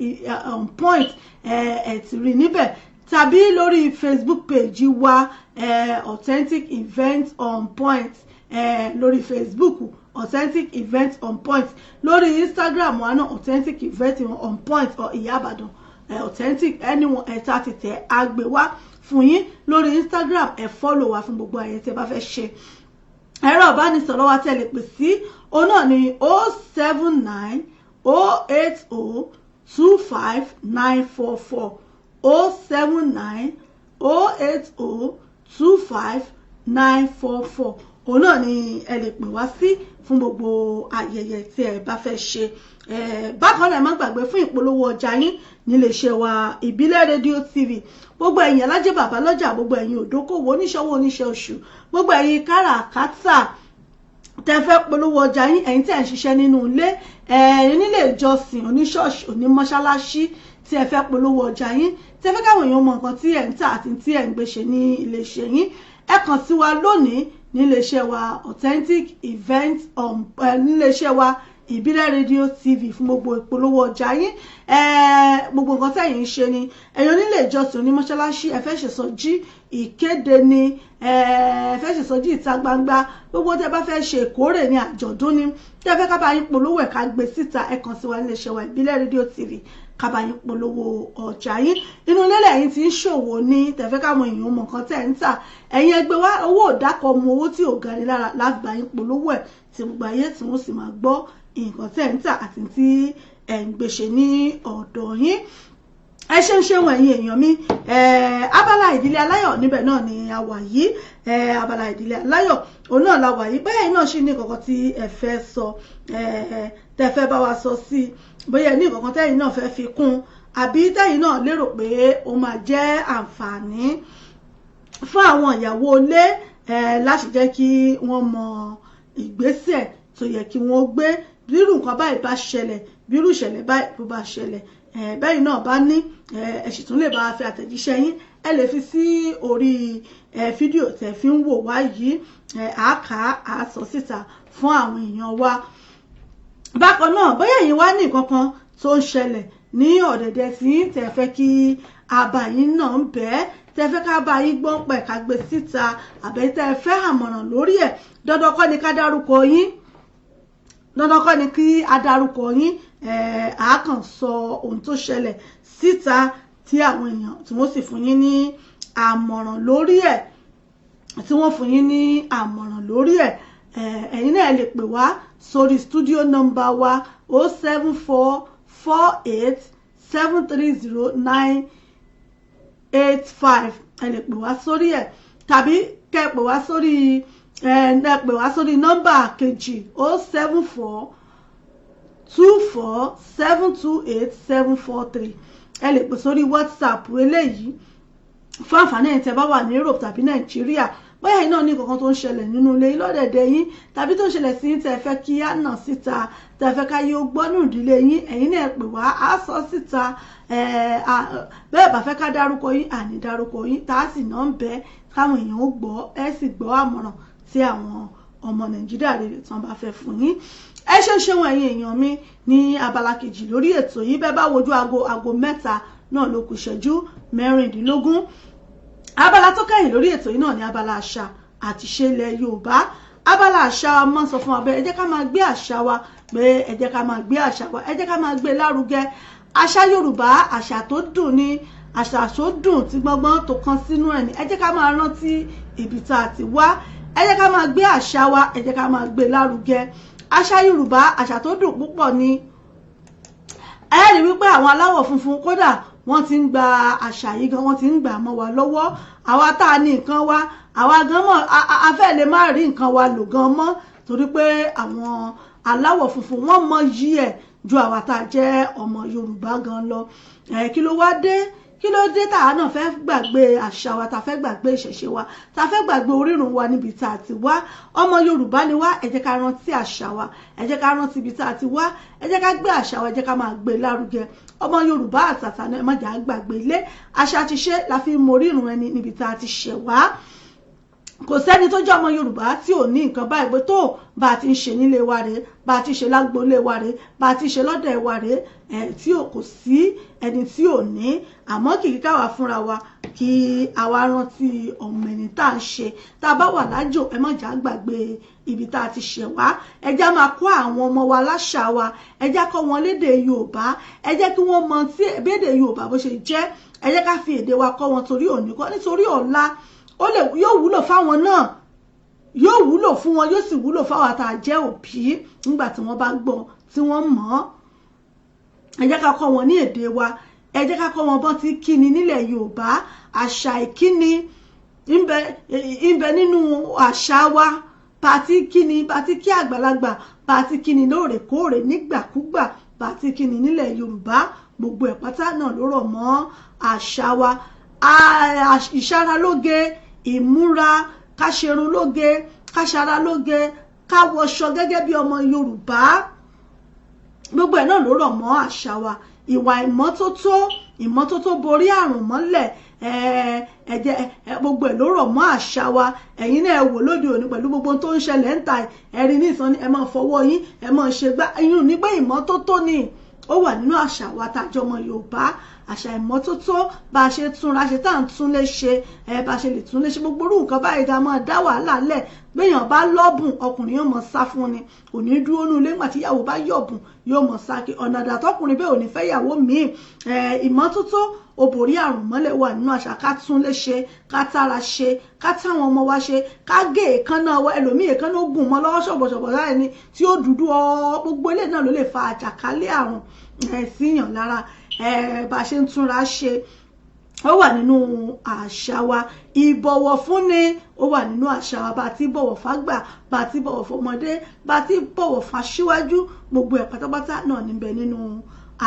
On Point, ẹ ti rí níbẹ̀, tàbí lórí Facebook page wa, Authentic Event On Point, lórí Facebook, Authentic Event On Point. Lórí Instagram wa náà, Authentic Event On Point or Ìyá Àbàdàn Authentic, anyone ẹ tá ti tẹ àgbè wá fún yín lórí Instagram. Ẹ follow wa fún gbogbo ayẹyẹ tí ẹ bá fẹ́ ṣe. Ẹ̀rọ ìbánisọ̀rọ̀ wa tẹ́ lè pè sí, òun náà ni 07908025944, 07908025944. Òun náà ni ẹ lè pè wá sí fún gbogbo ayẹyẹ tí ẹ bá fẹ́ ṣe. Bákan náà, ẹ má gbàgbé fún ìpolówó ọjà yín níléeṣẹ́ wa, Ìbílẹ̀ Rédíò TV. Gbogbo ẹ̀yin alájẹ́, bàbá lọ́jà, gbogbo ẹ̀yin òdókòwò, oníṣòwò, oníṣẹ́ oṣù, gbogbo ẹ̀yin káràkátà tẹ́ fẹ́ polówó ọjà yín, ẹ̀yin tẹ́ ń ṣiṣẹ́ nínú ilé, ẹ̀yin nílé ìjọsìn, oníṣọ́ọ̀ṣì, onímọ́ṣáláṣí, tí ẹ fẹ́ polówó ọjà yín, tẹ́ fẹ́ káwọn èèyàn mọ nǹkan tí ẹ̀ ń tà àti tí ẹ̀ ń gbé ṣe ní iléeṣẹ́ yín, ẹ kàn sí wa lónìí níléeṣẹ́ wa Authentic Event On níléeṣẹ́ wa, Ìbílẹ̀ Rédíò TV, fún gbogbo ìpolówó ọjà yín, gbogbo nǹkan tẹ̀yin ń ṣe ni. Ẹ̀yin onílé ìjọsìn, onímọ́ṣáláṣí, ẹ fẹ́ ṣèsọjí, ìkéde ni, ẹ fẹ́ ṣèsọjí ìta gbangba, gbogbo tẹ́ bá fẹ́ ṣe, ìkórè ní, àjọ̀dún ni, tẹ́ fẹ́ ká bá yín polówó ẹ̀, ká gbé síta, ẹ kàn sí wa níléeṣẹ́ wa, Ìbílẹ̀ Rédíò TV, ká bá yín polówó ọjà yín. Inú ilé lẹ́yìn tí ń ṣòwò ní, tẹ́ fẹ́ káwọn èèyàn mọ̀ nǹkan tẹ́ ń tà, ẹ̀yin ẹgbẹ́ wa, owó òdákọ̀ mu, owó tí ò ga ni lára láti bá yín polówó ẹ̀, tí gbogbo ayé tí wọ́n sì máa gbọ́ nǹkan tẹ́ ń tà àti tí ẹ̀ ń gbèsè ní ọ̀dọ̀ yín. Ẹ ṣeun ṣeun, ẹ̀yin èèyàn mi. Abala ìdílé aláyọ̀, níbẹ̀ náà ni a wà yìí. Abala ìdílé aláyọ̀, òun náà la wà yìí. Bóyá ẹ̀yin náà ṣì ní nǹkan tí ẹ fẹ́ sọ, tẹ́ fẹ́ bá wa sọ sí i, bóyá ẹ ní nǹkan tẹ́yin náà fẹ́ fi kún, àbí tẹ́yin náà lérò pé ó máa jẹ́ àǹfààní fún àwọn ìyàwó ilé láti jẹ́ kí wọ́n mọ ìgbésẹ̀ tó yẹ kí wọ́n gbé bírú nǹkan báyìí bá ṣẹlẹ̀, bírú ìṣẹ̀lẹ̀ báyìí bó bá ṣẹlẹ̀. Bẹ́yìn náà bá ní, ẹ sì tún lè bá wa fi àtẹ̀jíṣẹ́ yín, ẹ lè fi sí orí fídíò tẹ̀ fi ń wò wá yìí. Àáká àásọ síta fún àwọn èèyàn wa. Bákan náà, bóyá ẹ̀yin wá ní nǹkan kan tó ń ṣẹlẹ̀ ní ọ̀dẹ̀dẹ̀ tí tẹ̀ fẹ́ kí àbá yín náà ń bẹ́ẹ̀, tẹ́ fẹ́ ká bá yín gbọ́n pẹ̀, ká gbé síta, àbẹ́ tẹ́ fẹ́ àmọ̀ràn lórí ẹ̀, dandan kọ́ ni ká dárúkọ yín, dandan kọ́ ni kí a dárúkọ yín. A kàn sọ ohun tó ṣẹlẹ̀ síta, tí àwọn èèyàn tí wọ́n sì fún yín ní àmọ̀ràn lórí ẹ̀, tí wọ́n fún yín ní àmọ̀ràn lórí ẹ̀. Ẹ̀yin náà lè pè wá. Sórí studio number wa, 07448730985. Ẹ lè pè wá sórí ẹ̀, tàbí kẹ́ ẹ pè wá sórí ẹ ẹ pè wá sórí nọ́mbà kejì, 07424728743. Ẹ lè pè sórí WhatsApp eléyìí fún àǹfààní ẹ̀yin tẹ́ bá wà ní Europe tàbí Nàìjíríà. Bóyá iná ní kankan tó ń ṣẹlẹ̀ nínú ilé yín, lọ́dẹ̀dẹ̀ yín, tàbí tó ń ṣẹlẹ̀ sí yín tẹ́ fẹ́ kí á nà síta, tẹ́ fẹ́ ká yóò gbọ́ nù ìdílé yín, ẹ̀yin náà pè wá, á sọ síta. Bẹ́ẹ̀ bá fẹ́ ká dárúkọ yín, àní dárúkọ yín, tá a sì náà ń bẹ́ káwọn èèyàn ó gbọ́, ẹ sì gbọ́ àmọ̀ràn tí àwọn ọmọ Nàìjíríà rere tán bá fẹ́ fún yín. Ẹ ṣe ṣeun, ẹ̀yin èèyàn mi. Ní abala kejì lórí ètò yìí, bẹ́ẹ̀ bá wojú aago, aago 3 náà ló kù ìṣẹ́jú 16. Abala tó kẹ́yìn lórí ètò yìí náà ní abala àṣà àti ìṣe ilẹ̀ Yorùbá. Abala àṣà wa máa ń sọ fún wa bẹ́ẹ̀, ẹ jẹ́ ká máa gbé àṣà wa pé ẹ jẹ́ ká máa gbé àṣà wa, ẹ jẹ́ ká máa gbé lárugẹ. Àṣà Yorùbá, àṣà tó dùn ni, àṣà tó dùn tí gbọ́ngbọ́n tó kan sínú ẹ̀ ní. Ẹ jẹ́ ká máa rántí ibi tá a ti wá. Ẹ jẹ́ ká máa gbé àṣà wa, ẹ jẹ́ ká máa gbé lárugẹ. Àṣà Yorùbá, àṣà tó dùn púpọ̀ ni. Ẹ rí wípé àwọn aláwọ̀ funfun, kódà wọ́n ti ń gba àṣà yìí gan, wọ́n ti ń gbà mọ́ wa lọ́wọ́. Àwa tá a ní nǹkan wa, àwa gan mọ̀ a fẹ́ lè má rí nǹkan wa lò gan mọ́, torí pé àwọn aláwọ̀ funfun wọ́n mọ yí ẹ̀ ju àwa tá a jẹ́ ọmọ Yorùbá gan lọ. Kí ló wá dé? Kí ló dé tá a náà fẹ́ gbàgbé àṣà wa, tá a fẹ́ gbàgbé ìṣẹ̀ṣe wa, tá a fẹ́ gbàgbé orírun wa níbi tá a ti wá? Ọmọ Yorùbá ni wá. Ẹ jẹ́ ká rántí àṣà wa, ẹ jẹ́ ká rántí ibi tá a ti wá, ẹ jẹ́ ká gbé àṣà wa, ẹ jẹ́ ká máa gbé lárugẹ. Ọmọ Yorùbá àtàtà náà, ẹ má jà á gbàgbé ilé. Àṣà ti ṣe la fi mọ orírun ẹni níbi tá a ti ṣẹ̀ wá. Kò sẹ́ni tó jẹ́ ọmọ Yorùbá tí ò ní nǹkan báyìí pé tó bá a ti ń ṣe nílé wa rèé, bá a ti ṣe lágboolé wa rèé, bá a ti ṣe lọ́dẹ̀ wa rèé. Ẹ̀ tí ò kò sí ẹni tí ò ní, àmọ́ kìkì káwa fúnra wa kí àwa rántí ọmọ ẹni tá à ń ṣe. Tá a bá wà lájò, ẹ má jà gbàgbé ibi tá a ti ṣẹ̀ wá. Ẹ já máa kọ́ àwọn ọmọ wa láṣà wa, ẹ já kọ́ wọn lédè Yorùbá, ẹ jẹ́ kí wọ́n mọ tí bédè Yorùbá bó ṣe jẹ́. Ẹ jẹ́ ká fi èdè wa kọ́ wọn, torí òní kọ́, nítorí ọ̀la ó lè yóò wúlò fáwọn náà, yóò wúlò fún wọn, yóò sì wúlò fáwọn tá a jẹ́ òbí nígbà tí wọ́n bá gbọ́ tí wọ́n mọ̀ ọ́. Ẹ jẹ́ ká kọ́ wọn ní èdè wa, ẹ jẹ́ ká kọ́ wọn bọ́n ti kíni nílẹ̀ Yorùbá. Àṣà ìkíni ńbẹ nínú àṣà wa, pàtí kíni, pàtí kí àgbàlagbà, pàtí kíni lóòrèkóòrè, nígbàkúgbà, pàtí kíni nílẹ̀ Yorùbá. Gbogbo ẹ̀ pátá náà ló rọ̀ mọ́ àṣà wa. Ìṣaralóge, ìmúra, káṣerun lóge, káṣara lóge, káwọṣọ gẹ́gẹ́ bí ọmọ Yorùbá, gbogbo ẹ̀ náà ló rọ̀ mọ́ àṣà wa. Ìwà ìmọ́tótó, ìmọ́tótó borí àrùn mọ́lẹ̀, ẹ̀jẹ̀, gbogbo ẹ̀ ló rọ̀ mọ́ àṣà wa. Ẹ̀yin náà ẹ wò lóde òní pẹ̀lú gbogbo tó ń ṣẹlẹ̀ ń ta ẹ̀rí ní ìsàn ni ẹ máa fọwọ́ yín, ẹ máa ṣe gbá ẹ̀yin ní pé ìmọ́tótó ni ó wà nínú àṣà wa tá a jọ ọmọ Yorùbá. Àṣà ìmọ́tótó, bá a ṣe túnra ṣe, tá à ń tún lé ṣe, ẹ bá a ṣe lè tún lé ṣe, gbogbo orú nǹkan báyìí ga máa dá wàhálà lẹ̀. Gbéyàn bá lọ́bùn, ọkùnrin yóò mọ̀ sá fún ni, kò ní dúró nínú ilé. Nígbà tí ìyàwó bá yọ̀bùn, yóò mọ̀ sá kí ọ̀nà àdàtọ́kùnrin bẹ́ẹ̀ ò ní fẹ́ ìyàwó míì. Ìmọ́tótó ó borí àrùn mọ́lẹ̀ wà nínú àṣà. Ká tún lé ṣe, ká tára ṣe, ká táwọn ọmọ wa ṣe, ká gé èékánná wa. Ẹlòmíì, èékánná ó gùn mọ́ lọ́wọ́ ṣọ̀bọ̀ṣọ̀bọ̀ láì ní tí ó dúdú ọ. Gbogbo ilé náà ló lè fa àjàkálẹ̀ àrùn síyàn lára. Bá a ṣe ń túnra ṣe, ó wà nínú àṣà wa. Ìbọ̀wọ̀ fúnni, ó wà nínú àṣà wa. Bá a ti bọ̀wọ̀ fágbà, bá a ti bọ̀wọ̀ fọmọdé, bá a ti bọ̀wọ̀ fáṣíwájú, gbogbo ẹ̀ pátápátá náà níbẹ̀ nínú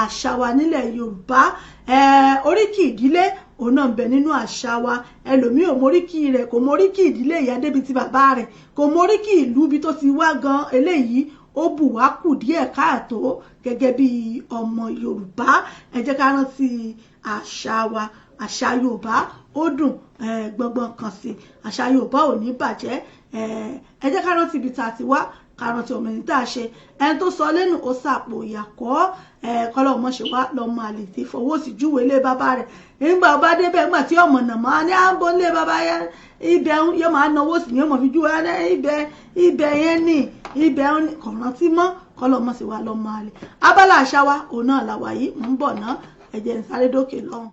àṣà wa nílẹ̀ Yorùbá. Oríkì ìdílé, òun náà ń bẹ nínú àṣà wa. Ẹlòmíì ò móríkì rẹ̀, kò móríkì ìdílé ìyá débi ti bàbá rẹ̀, kò móríkì ìlú ibi tó ti wá gan. Eléyìí ó bù wá kù díẹ̀ káàtó gẹ́gẹ́ bí ọmọ Yorùbá. Ẹ jẹ́ ká rántí àṣà wa. Àṣà Yorùbá ó dùn gbọngbọn kan sí. Àṣà Yorùbá ò ní bàjẹ́. Ẹ jẹ́ ká rántí ibi tá a ti wá, ká rántí ọmọ ẹni tá a ṣe. Ẹni tó sọ lẹ́nu, ó sàpò ìyàkọ́. Kọ́lọ́ ọmọ ṣe wá lọ́mọ àlè tí fọwọ́ sí júwèé lé bàbá rẹ̀. Nígbà ọba débẹ̀, nígbà tí ọmọ nà máa ní àbọ̀ lé bàbá yẹn, ibẹ̀ yóò máa náwó sí ni yóò mọ̀ fi júwèé ibẹ̀, ibẹ̀ yẹn ní ibẹ̀ kò rántí mọ́. Kọ́lọ́ ọmọ sì wá lọ́mọ àlè. Abala àṣà wa, òun náà làwà yìí. Mò ń bọ̀ ná, ẹ jẹ́ n sáré dókè lọ́hùn.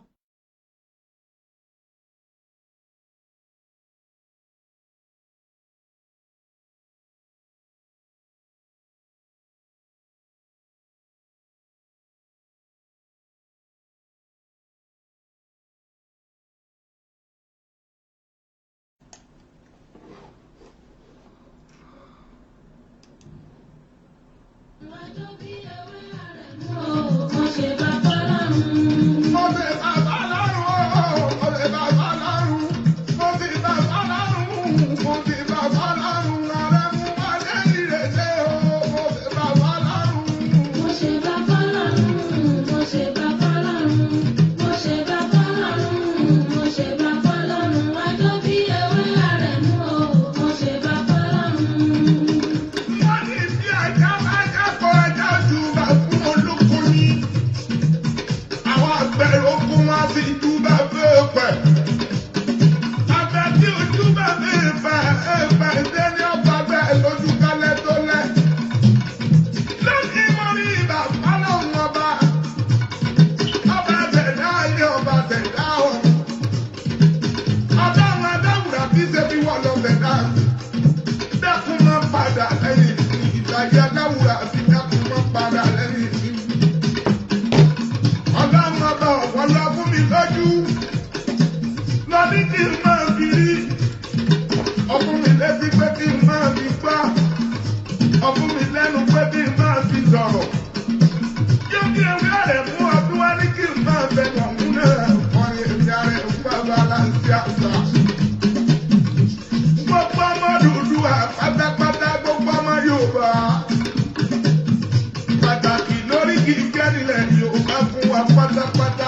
Yorùbá fún wa pátápátá.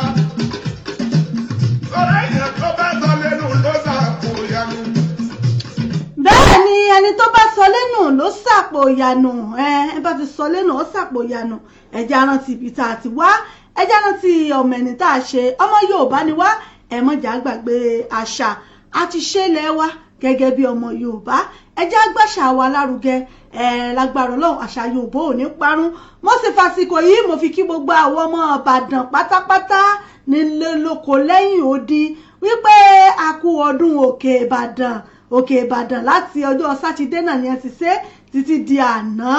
Ọ̀rẹ́ èèyàn tó bá sọ lẹ́nu ló sàkó yanu. Bẹ́ẹ̀ ni, ẹni tó bá sọ lẹ́nu ló sàpò ìyànù. Ẹ bá ti sọ lẹ́nu, ó sàpò ìyànù. Ẹ jẹ́ á rántí ibi tá a ti wá, ẹ jẹ́ á rántí ọmọ ẹni tá a ṣe. Ọmọ Yorùbá ni wá, ẹ má jẹ́ á gbàgbé àṣà àti ṣe ilẹ̀ wa gẹ́gẹ́ bí ọmọ Yorùbá. Ẹ jẹ́ á gbàṣà wa lárugẹ. Ẹ lágbára Ọlọ́run, àṣà Yorùbá ò ní parun. Mo sì fàsìkò yìí, mo fi kí gbogbo àwọn ọmọ Ìbàdàn pátápátá nílé, lóko, lẹ́yìn odi wípé a kú ọdún Òkè Ìbàdàn. Òkè Ìbàdàn láti ọjọ́ Sátidé náà yẹn ti ṣe títí di àná.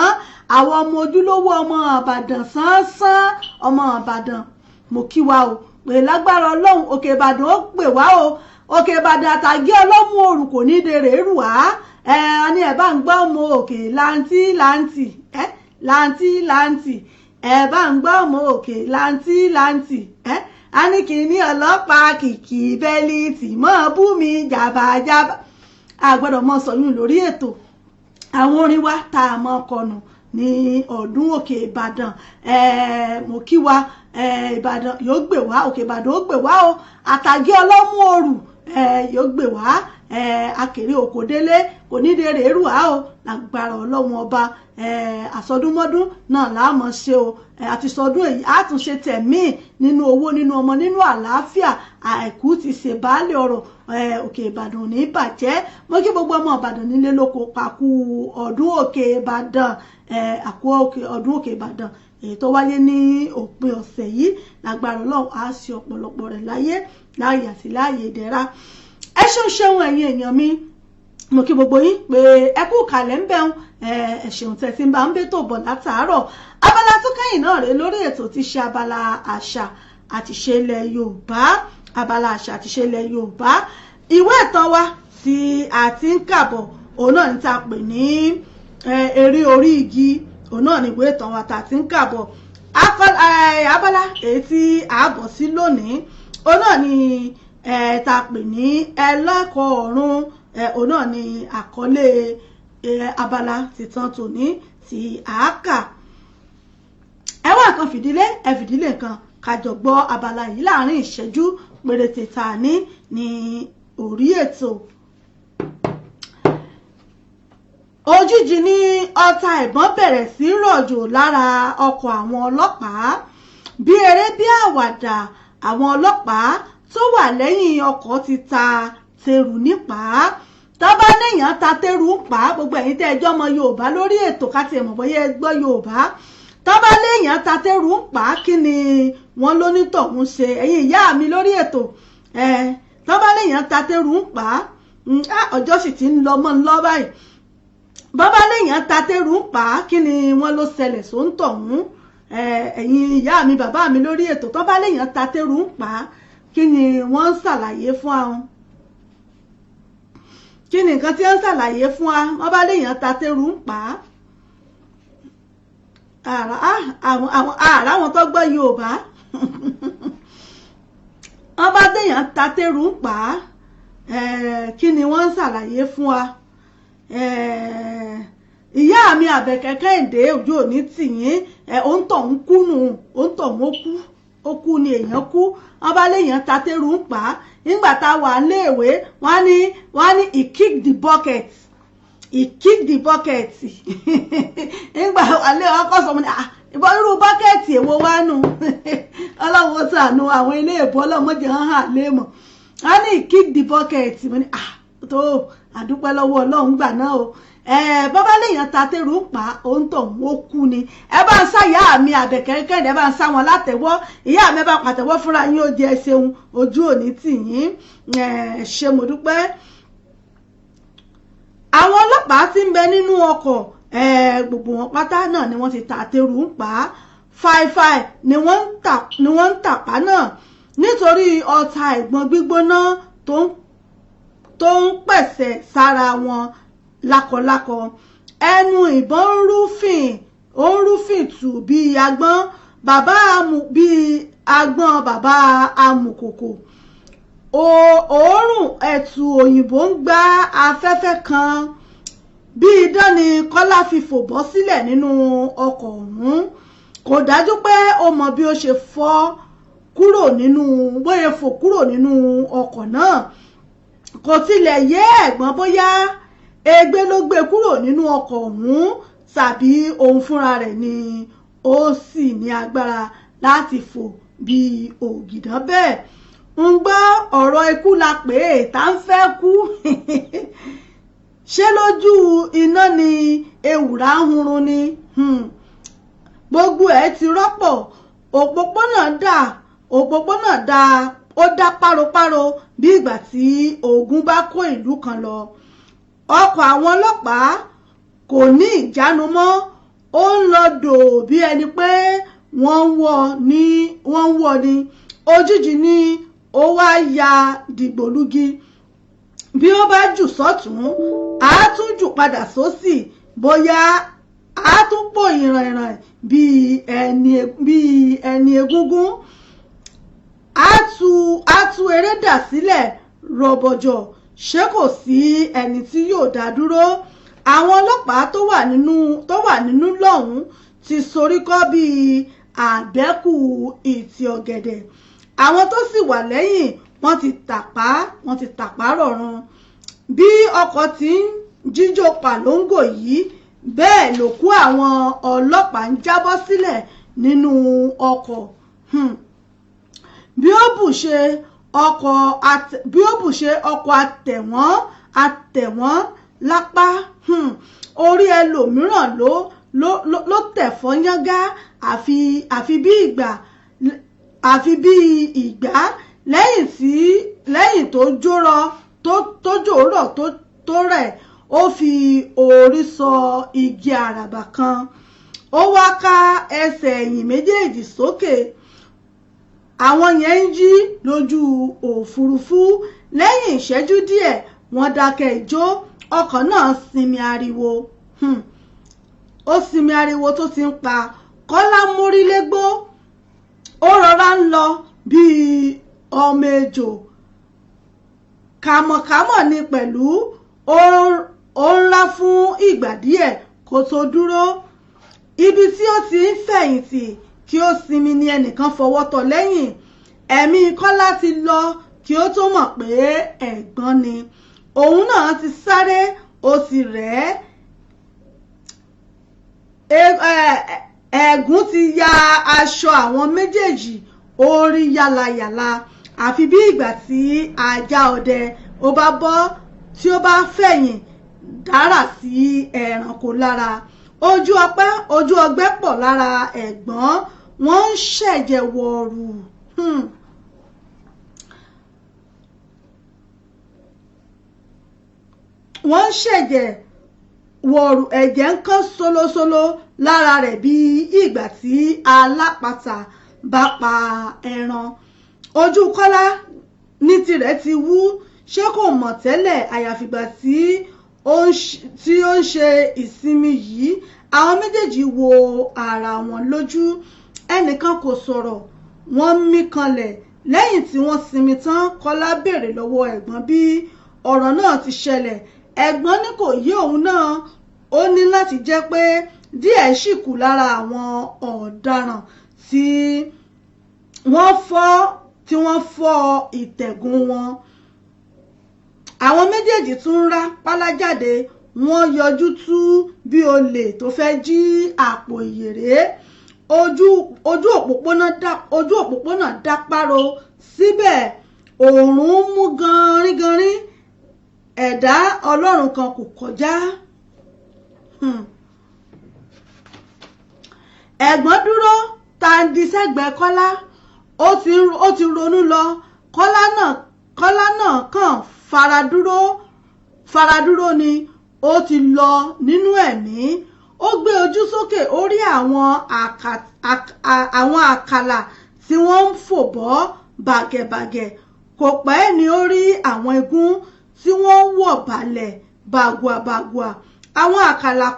Àwọn ọmọ ojúlówó ọmọ Ìbàdàn sánsán, ọmọ Ìbàdàn, mo kí wa o pé lágbára Ọlọ́run, Òkè Ìbàdàn ó pè wá o. Òkè Ìbàdàn àtàgé ọlọ́mú òrù kò ní dèrè rù wá. Ẹ ní ẹ bá ń gbọ́ ọmọ òkè láǹtí láǹtì, ẹ láǹtí láǹtì, ẹ bá ń gbọ́ ọmọ òkè láǹtí láǹtì, ẹ a ní kí ní ọlọ́pàá kìkì bẹ́líìtì mọ́ bú mi jàbàjàbà. A gbọ́dọ̀ mọ sọyún lórí ètò. Àwọn orin wa tá a mọ kọnù ní ọdún Òkè Ìbàdàn, mo kí wa. Ìbàdàn yóò gbè wá, Òkè Ìbàdàn ó gbè wá o. Àtàgé ọlọ́mú òrù yóò gbè wá. Akèrè òkòdélé kò ní dèrè èrú wá o, lágbára Ọlọ́run Ọba. Àsọdúnmọ́dún náà láàmú ṣe o. Àti sọdún èyí, àtúnṣe tẹ̀mí nínú owó, nínú ọmọ, nínú àlàáfíà, àìkú ti ṣe baálé ọ̀rọ̀. Òkè Ìbàdàn ò ní bàjẹ́. Mo kí gbogbo ọmọ Ìbàdàn nílé lóko pàkú ọdún Òkè Ìbàdàn, àkú ọdún Òkè Ìbàdàn èyí tó wáyé ní òpin ọ̀sẹ̀ yìí. Lágbára Ọlọ́run, á ṣe ọ̀pọ̀lọpọ̀ rẹ̀ láyé, láàyè àti láàyè ìdẹ̀ra. Ẹ ṣeun ṣeun, ẹ̀yin èèyàn mi. Mo kí gbogbo yín pé ẹ kú kàlẹ̀ ń bẹ̀rùn. Ẹ ṣeun tẹ́ ti ń bá ń bẹ́tò bọ̀ látàárọ̀. Abala tó kẹ́yìn náà rèé lórí ètò tí ṣe abala àṣà àti ìṣe ilẹ̀ Yorùbá. Abala àṣà àti ìṣe ilẹ̀ Yorùbá, ìwé ìtàn wa tí a ti ń kàbọ̀, òun náà ní ta pè ní Eré Orí Igi. Òun náà ní ìwé ìtàn wa tá a ti ń kàbọ̀. Abala èyí tí a bọ̀ sí lónìí, òun náà ní ta pè ní Ẹlẹ́kọ̀ọ́ Ọ̀run. Òun náà ní àkọlé abala tìtàn tòní tí a kà. Ẹ wá nǹkan fìdílé, ẹ fìdílé nǹkan, kájọ gbọ́ abala yìí láàrin ìṣẹ́jú péréte tá a ní ní orí ètò. Òjijì ni ọta ìbọn bẹ̀rẹ̀ sí rọ̀jò lára ọkọ̀ àwọn ọlọ́pàá bí eré bí àwàdà. Àwọn ọlọ́pàá tó wà lẹ́yìn ọkọ̀ ti ta tẹrù nípa tọ́ba níyàn ta tẹrù ń pa. Gbogbo ẹ̀yin tẹ́ ẹjọ́ ọmọ Yorùbá lórí ètò, ká tiẹ̀ mọ̀ bóyá ẹ gbọ́ Yorùbá. Tọ́ba léèyàn ta tẹrù ń pa, kí ni wọ́n lónítọ̀hún ṣe? Ẹ̀yin ìyá mi lórí ètò, tọ́ba léèyàn ta tẹrù ń pa, ọjọ́ sì ti ń lọ mọ́ ń lọ báyìí. Bọ́bá léèyàn ta tẹrù ń pa, kí ni wọ́n ló ṣẹlẹ̀ sóńtọ̀hún? Ẹ̀yin ìyá mi, bàbá mi lórí ètò, tọ́ba léèyàn ta tẹrù ń pa, kí ni wọ́n ń ṣàlàyé fún àwọn? Kí ni nǹkan tí wọ́n ń ṣàlàyé fún wa? Wọ́n bá léèyàn ta tẹrù ń pa, àrà àwọn tó gbọ́ Yorùbá, wọ́n bá léèyàn ta tẹrù ń pa, kí ni wọ́n ń ṣàlàyé fún wa? Ìyá mi Àbẹ̀kẹ́ Kẹ́hìndé, ojú òní tìyín. Òǹtọ̀ ń kú nù, òǹtọ̀ ń kú, ó kú ni, èèyàn kú. Wọ́n bá léèyàn ta tẹ́rù ń pa á, nígbà tá a wà léèwé, wọ́n á ní "He kick the bucket, he kick the bucket." Nígbà wà lé ọkọ sọ mo ní, "Ah, ìbọn irú bucket èwo wá nù?" Ọlọ́run ó ṣàánú àwọn ilé ìbọn, ọlọ́mọdé hàn hàn léèmọ̀. Wọ́n á ní "He kick the bucket." Mo ní, "Ah, tó àdúpẹ́ lọ́wọ́ Ọlọ́run gbà náà o." Bọ́bá léèyàn ta tẹ́rù ń pa, òun tó ń ó kú ni. Ẹ bá ń sá ìyá mi Àbẹ̀kẹ́ Kẹ́hìndé, ẹ bá ń sá wọn látẹ̀wọ́. Ìyá mi, ẹ bá pàtẹ́wọ́ fúnra yín. Ó jẹ ṣeun, ojú òní tì yín. Ṣé mo dúpẹ́. Àwọn ọlọ́pàá tí ń bẹ nínú ọkọ̀, gbogbo wọn pátá náà ni wọ́n ti ta tẹ́rù ń pa á. Fàìfàì ni wọ́n ń tàpá náà nítorí ọta ìbọn gbígbóná tó ń pẹ̀sẹ̀ sára wọn lákọlákọ. Ẹnu ìbọn ń rúfìn, ó ń rúfìn tù bíi agbọ́n bàbá amù, bíi agbọ́n bàbá amùkòkò. Òórùn ẹ̀tù òyìnbó ń gbá afẹ́fẹ́ kan. Bí idán ni Kọ́lá fi fò bọ́ sílẹ̀ nínú ọkọ̀ ọ̀hún. Kò dájú pé ó mọ bí ó ṣe fọ́ kúrò nínú bóyá fò kúrò nínú ọkọ̀ náà. Kò tilẹ̀ yé ẹ̀gbọ́n bóyá egbé ló gbé kúrò nínú ọkọ̀ ọ̀hún tàbí òun fúnra rẹ̀ ni ó sì ní agbára láti fò bí ògìdán bẹ́ẹ̀. Ń gbọ́ ọ̀rọ̀ ikú la pè é, tá ń fẹ́ kú. Ṣé lójú iná ni ewùrà ń hurun ni? Gbogbo ẹ̀ ti rọ́pọ̀. Òpópónà dà ó dá páropáro bí ìgbà tí ogun bá kó ìlú kan lọ. Ọkọ̀ àwọn ọlọ́pàá kò ní ìjánu mọ́, ó ń lọ dò bí ẹni pé wọ́n ń wọ́ ni. Òjijì ni ó wá ya dìgbòlugi. Bí ó bá jù sọ́tún, á tún jù padà sósì, bóyá á tún pò ìrànìràn bí ẹni egúngún. Á tú eré dà sílẹ̀ rọ̀bọ̀jọ̀, ṣé kò sí ẹni tí yóò dá dúró? Àwọn ọlọ́pàá tó wà nínú lọ́hùn-ún ti soríkọ́ bíi àbẹ́kù ìtì ọ̀gẹ̀dẹ̀. Àwọn tó sì wà lẹ́yìn wọ́n ti tàpá rọ̀run. Bí ọkọ̀ ti ń jíjó pàlóńgò yìí, bẹ́ẹ̀ ló kú àwọn ọlọ́pàá ń jábọ́ sílẹ̀ nínú ọkọ̀. Bí ó bù ṣe ọkọ̀ àtẹ̀wọ́n lápá, orí ẹlòmíràn ló tẹ̀fọ́ yángá, àfi bí ìgbà lẹ́yìn tó jòrọ̀ tó rẹ̀, ó fi orí sọ igi àràbà kan. Ó wá ká ẹsẹ̀ ẹ̀yìn méjèèjì sókè. Àwọn yẹn ń yí lójú òfurufú. Lẹ́yìn ìṣẹ́jú díẹ̀, wọ́n dákẹ́ ijó. Ọkọ̀ náà sinmi ariwo. Ó sinmi ariwo tó ti ń pa. Kọ́lá mórílégbó. Ó rọra ń lọ bíi ọmọ ejò. Kàmọ̀kàmọ̀ ni pẹ̀lú. Ó ń rá fún ìgbà díẹ̀ kó tó dúró. Ibi tí ó ti ń fẹ̀yìntì kí ó sinmi ni ẹnìkan fọwọ́ tọ́ lẹ́yìn. Ẹ̀mí Kọ́lá ti lọ kí ó tó mọ̀ pé ẹ̀gbọ́n ni. Òun náà ti sáré, ó ti rẹ̀ ẹ́. Ẹ̀gún ti ya aṣọ àwọn méjèèjì, ó rí yàlàyàlà, àfi bí ìgbà tí ajá ọdẹ ó bá bọ́ tí ó bá fẹ̀yìn dára sí ẹranko lára. Ojú ọgbẹ́ pọ̀ lára ẹ̀gbọ́n, wọ́n ń ṣẹ̀jẹ̀ wọ̀ọ̀rù. Wọ́n ń ṣẹ̀jẹ̀ wọ̀ọ̀rù, ẹ̀jẹ̀ ń kán solosolo lára rẹ̀ bí ìgbà tí alápatà bá pa ẹran. Ojú Kọ́lá ní tirẹ̀ ti wú, ṣé kò mọ̀ tẹ́lẹ̀ àyàfìgbà tí ó ń ṣe ìsinmi yìí. Àwọn méjèèjì wo ara wọn lójú, ẹnìkan kò sọ̀rọ̀, wọ́n mí kanlẹ̀. Lẹ́yìn tí wọ́n sinmi tán, Kọ́lá béèrè lọ́wọ́ ẹ̀gbọ́n bí ọ̀rọ̀ náà ti ṣẹlẹ̀. Ẹ̀gbọ́n ní kò yé òun náà, ó ní láti jẹ́ pé díẹ̀ ṣì kù lára àwọn ọ̀daràn tí wọ́n fọ́ ìtẹ̀gùn wọn. Àwọn méjèèjì tún rá pálá jáde, wọ́n yọjú tú bí olè tó fẹ́ jí àpò ìyèrè. Ojú òpópónà dá páro, síbẹ̀ òòrùn mú ganringanrin, ẹ̀dá Ọlọ́run kan kò kọjá. Ẹ̀gbọ́n dúró tandi sẹ́gbẹ̀ẹ́ Kọ́lá, ó ti ronú lọ. Kọ́lá náà kàn faradúró ni, ó ti lọ nínú ẹ̀mí. Ó gbé ojú sókè, ó rí àwọn àkàlà tí wọ́n ń fò bọ́ bàgẹ̀bàgẹ̀. Kò pẹ́ ni ó rí àwọn igún tí wọ́n ń wọ̀ balẹ̀ bàgùàbàgùà. Àwọn àkàlà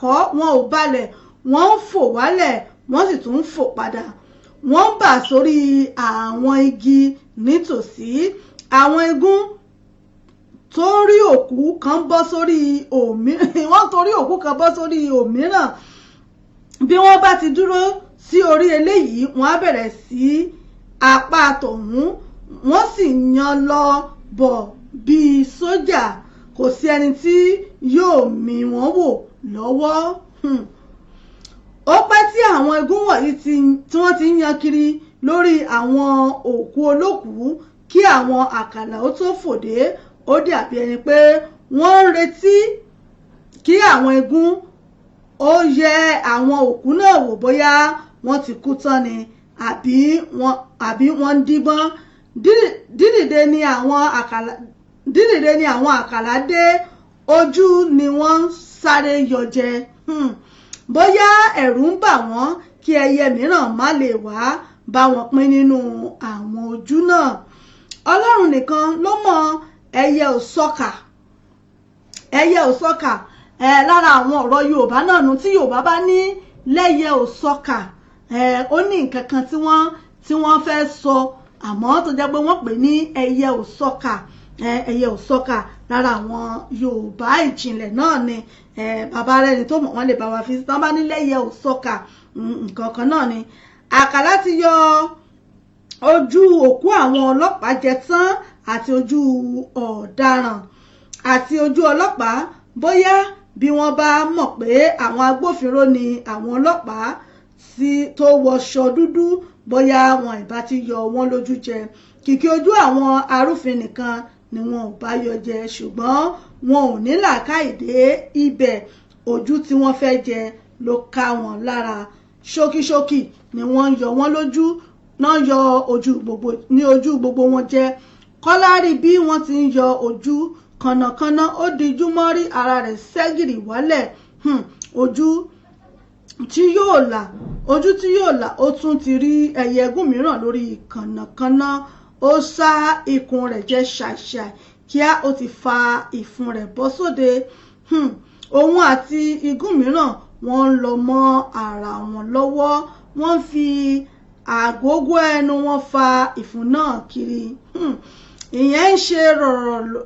kọ́ wọn ò balẹ̀, wọ́n ń fò wálẹ̀, wọ́n sì tún ń fò padà. Wọ́n ń bà sórí àwọn igi nítòsí. Àwọn igún tó rí òkú kan bọ́ sórí òmíràn, wọ́n torí òkú kan bọ́ sórí òmíràn. Bí wọ́n bá ti dúró sí orí eléyìí, wọ́n á bẹ̀rẹ̀ sí apá tọ̀hún, wọ́n sì yan lọ bọ̀ bíi sójà. Kò sí ẹni tí yóò mì wọ́n wò lọ́wọ́. Ó pẹ́ tí àwọn igún wọ̀nyí tí wọ́n ti ń yan kiri lórí àwọn òkú olókùú kí àwọn àkàlà ó tó fòdé. Ó dàbí ẹni pé wọ́n ń retí kí àwọn igún ó yẹ àwọn òkú náà wò bóyá wọ́n ti kú tán ni àbí wọ́n ń díbọ́n. Dídìde ni àwọn àkàlà dé, ojú ni wọ́n sáré yọ jẹ. Bóyá ẹ̀rù ń bà wọ́n kí ẹyẹ mìíràn má lè wá bá wọn pín nínú àwọn ojú náà. Ọlọ́run nìkan ló mọ̀. Ẹyẹ ò sọkà, ẹyẹ ò sọkà. Ẹ lára àwọn ọ̀rọ̀ Yorùbá náà nu, tí Yorùbá bá ní lẹ́yẹ ò sọkà, ẹ ó ní nǹkan kan tí wọ́n fẹ́ sọ, àmọ́ tó jẹ́ pé wọ́n pè ní ẹyẹ ò sọkà. Ẹyẹ ò sọkà, lára àwọn Yorùbá ìjìnlẹ̀ náà ni. Bàbá rẹ̀ ni tó mọ̀, wọ́n lè bá wa fi sí. Tán bá ní lẹ́yẹ ò sọkà, nǹkan kan náà ni. Àkàlà ti yọ ojú òkú àwọn ọlọ́pàá jẹ tán, àti ojú ọ̀daràn àti ojú ọlọ́pàá. Bóyá bí wọ́n bá mọ̀ pé àwọn agbófinró ni àwọn ọlọ́pàá tí tó wọṣọ dúdú, bóyá wọn ìbá ti yọ wọ́n lójú jẹ. Kìkì ojú àwọn arúfin nìkan ni wọn ò bá yọ jẹ, ṣùgbọ́n wọn ò ní làákàyè dé ibẹ̀. Ojú tí wọ́n fẹ́ jẹ ló ká wọn lára. Ṣókíṣókì ni wọ́n ń yọ wọ́n lójú náà, yọ ojú gbogbo ní ojú gbogbo wọn jẹ. Kọ́lá rí bí wọ́n ti ń yọ ojú kànnàkànnà, ó dijú mọ́rí, ara rẹ̀ ṣẹ́gìrì wálẹ̀. Ojú tí yóò là, ojú tí yóò là, ó tún ti rí ẹyẹ ẹgún mìíràn lórí kànnàkànnà. Ó sá ikùn rẹ̀ jẹ ṣàìṣàì, kíá ó ti fa ìfun rẹ̀ bọ́ sóde. Òun àti igún mìíràn, wọ́n ń lọ mọ́ ara wọn lọ́wọ́, wọ́n ń fi àgógó ẹnu wọn fa ìfun náà kiri. Ìyẹn ń ṣe rọ̀rọ̀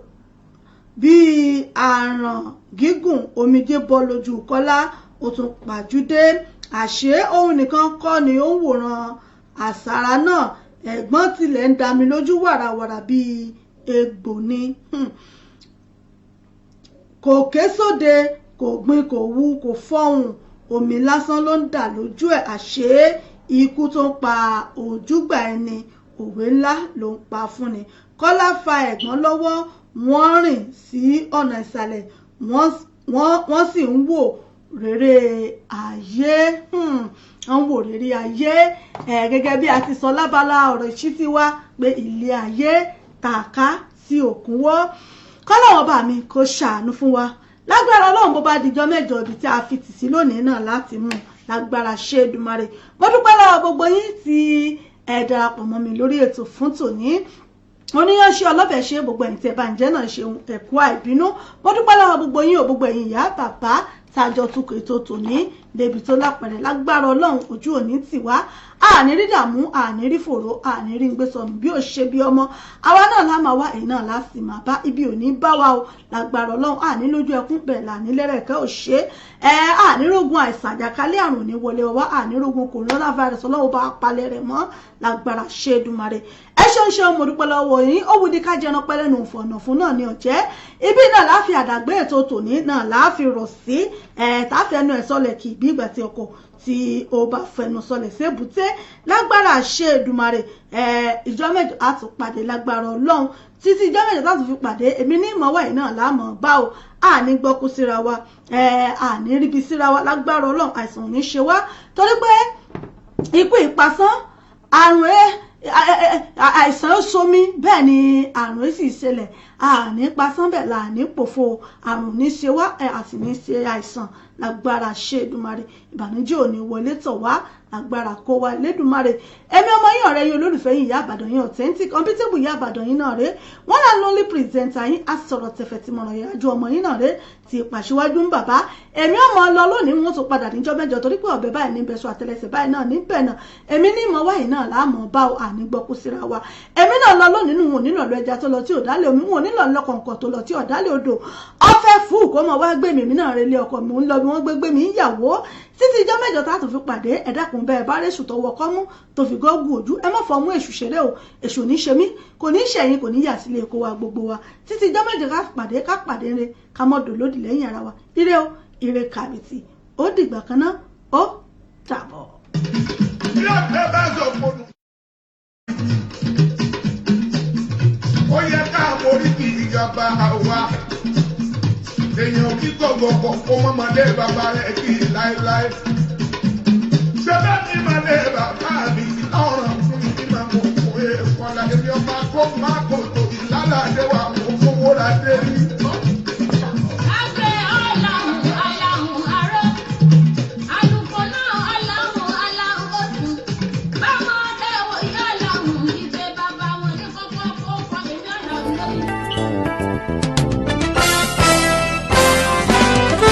bíi àràn gígùn. Omijé bọ́ lójú Kọ́lá, ó tún pàjùdé. Àṣé òun nìkan kọ́ ni ó ń wòran àsárá náà? Ẹ̀gbọ́n tilẹ̀ ń dami lójú wàràwàrà bíi egbò ni. Kò ké sóde, kò gbin, kò wu, kò fọhùn, omi lásán ló ń dà lójú ẹ̀. Àṣé ikú tó ń pa ojúgbà ẹni, òwe ńlá ló ń pa fúnni. Kọ́lá fa ẹ̀gbọ́n lọ́wọ́, wọ́n rìn sí ọ̀nà ìsàlẹ̀, wọ́n sì ń wò rere ayé, wọ́n ń wò rere ayé. Ẹ̀ gẹ́gẹ́ bí a ti sọ lábala ọ̀rọ̀ ìṣítí wa pé ilé ayé tàka sí òkúnwọ́. Kọ́lọ́wọ́n bá mi kó ṣàánú fún wa. Lágbára Ọlọ́run, bó bá dijọ́ mẹ́jọ, ibi tí a fi tì sí lónìí náà láti mú, lágbára ṣe Èdùmàrè. Mo dúpẹ́ lọ́wọ́ gbogbo yín tí ẹ darapọ̀ mọ́ mi lórí ètò fún tòní. Oníyanṣẹ́ ọlọ́bẹ̀ ṣe, gbogbo ẹ̀yin tí ẹ bá ń jẹ́ náà ṣe ẹ̀kú àìbínú. Mo dúpẹ́ lọ́wọ́ gbogbo yín ò, gbogbo ẹ̀yin ìyá, bàbá tàjọ tukọ̀ ètò tòní débi tó lápẹ̀rẹ̀. Lágbára Ọlọ́run, ojú òní tì wá, àní rí dààmú, àní rí fòró, àní rí gbé sọnù bí ó ṣe bí ọmọ. Àwa náà lá máa wá, èyí náà lá sì máa bá, ibi òní bá wa o. Lágbára Ọlọ́run, àní lójú ẹkún bẹ́ẹ̀ là ní lẹ́rẹ̀kẹ́ ò ṣe é. Àní rógun àìsàn, àjàkálẹ̀ àrùn ní wọlé wa, àní rógun coronavirus. Ọlọ́run bá palẹ̀ rẹ̀ mọ́, lágbára ṣe Èdùmàrè. Ẹ ṣeun ṣeun, mo dúpẹ́ lọ́wọ́ yín. Ó wù ní ká jẹran pẹ́ lẹ́nu ọ̀nà fún náà ní ọ̀jẹ́. Ibi náà láfi àdàgbé ètò tòní náà láfi rọ̀ sí ẹ̀ táfi ẹnu ẹ̀ sọlẹ̀ kì í bí ìgbà tí ọkọ̀ tí ó bá fẹnu sọlẹ̀ sébùté. Lágbára ṣe Èdùmàrè, ìjọ mẹ́jọ á tún pàdé lágbára Ọlọ́run. Títí ìjọ mẹ́jọ tá tún fi pàdé, èmi ní ìmọ̀wá yìí náà láàmú bá o. Àní gbọ́kú síra wa, àní ríbi síra wa lágbára Ọlọ́run. Àìsàn ò ní ṣe wá, torí pé ikú ìpasán, àrùn ẹ àìsàn ó somi, bẹ́ẹ̀ ni àrùn sì ṣẹlẹ̀. Àní pasán bẹ́ẹ̀ là ní pòfo. Àrùn ní ṣe wá, àti ní ṣe àìsàn lágbára ṣe Èdùmàrè. Ìbànújẹ́ ò ní wọlé tọ̀ wá, lágbára kó wa lẹ́dùmarè. Èmi ọmọ yín, ọ̀rẹ́ yín, olólùfẹ́ yín, ìyá àbàdàn yín, authentic unbeatable ìyá àbàdàn yín náà rè, wọ́n là lonely presenter yín, asọ̀rọ̀ tẹ̀fẹ̀ tí mọ̀ràn yájú ọmọ yín náà rè, ti pàṣíwájú ń bàbá. Èmi ọmọ lọ lónìí, wọn tún padà níjọ́ mẹ́jọ, torí pé ọ̀bẹ báyìí ní bẹ̀sọ̀, àtẹlẹsẹ̀ báyìí náà níbẹ̀ náà. Èmi ní ìmọ̀ wáyìí náà láàmú bá o, àní gbọ́kú síra wa. Èmi náà lọ lónìí nù, wọn nílò ẹja tó lọ tí ò dálé omi, wọn nílò lọkọ̀ǹkọ̀ tó lọ tí ò dálé odò. Ọfẹ́ fún kó mọ wá gbé mi náà relé ọkọ mi ń lọ bí. wọ́n gbégbé mi ń yàwó títí ijọ́ 8 tá a tún fi pàdé. Ẹ dákun, bẹ́ẹ̀ bá rèṣù tó wọkọ́ mú tó fi gọ́gùn ojú, ẹ má fọmú èṣù ṣeré o. Èṣù ò ní ṣe mí, kò ní ṣẹ̀yìn, kò ní yà sílé kó wa gbogbo wa. Títí ijọ́ 8 ká pàdé, ká pàdé re, ká mọ́ dòlódì lẹ́yìn ara wa. Ire o, ire kàbìtì. Ó dìgbà kan náà, ó dàbọ̀. Bí ọ̀tẹ̀ bá sọ fóònù. Ó yẹ ká mórí kí ìjọba wa. Èèyàn kí gbọ̀ngbọ̀ngbọ̀ kó mọ́mọdé bàbá rẹ̀ kí láéláé. Ṣé bẹ́ẹ̀ ni màlẹ́ bàbá mi ọ̀ràn fún mi ní màmú òkú èèkọ́lá èmi ọba kó má kò tó ìlàlàdé wa kó fowó ra dé rí. Agbe ọ̀làhùn aláhùn aró. Àlùkò náà ọ̀làhùn aláhùn oṣù. Báwọn ọdẹ wò yí ọ̀làhùn ìgbé bàbá wọn ní kókó kókó èmi ọ̀làhùn lóyún.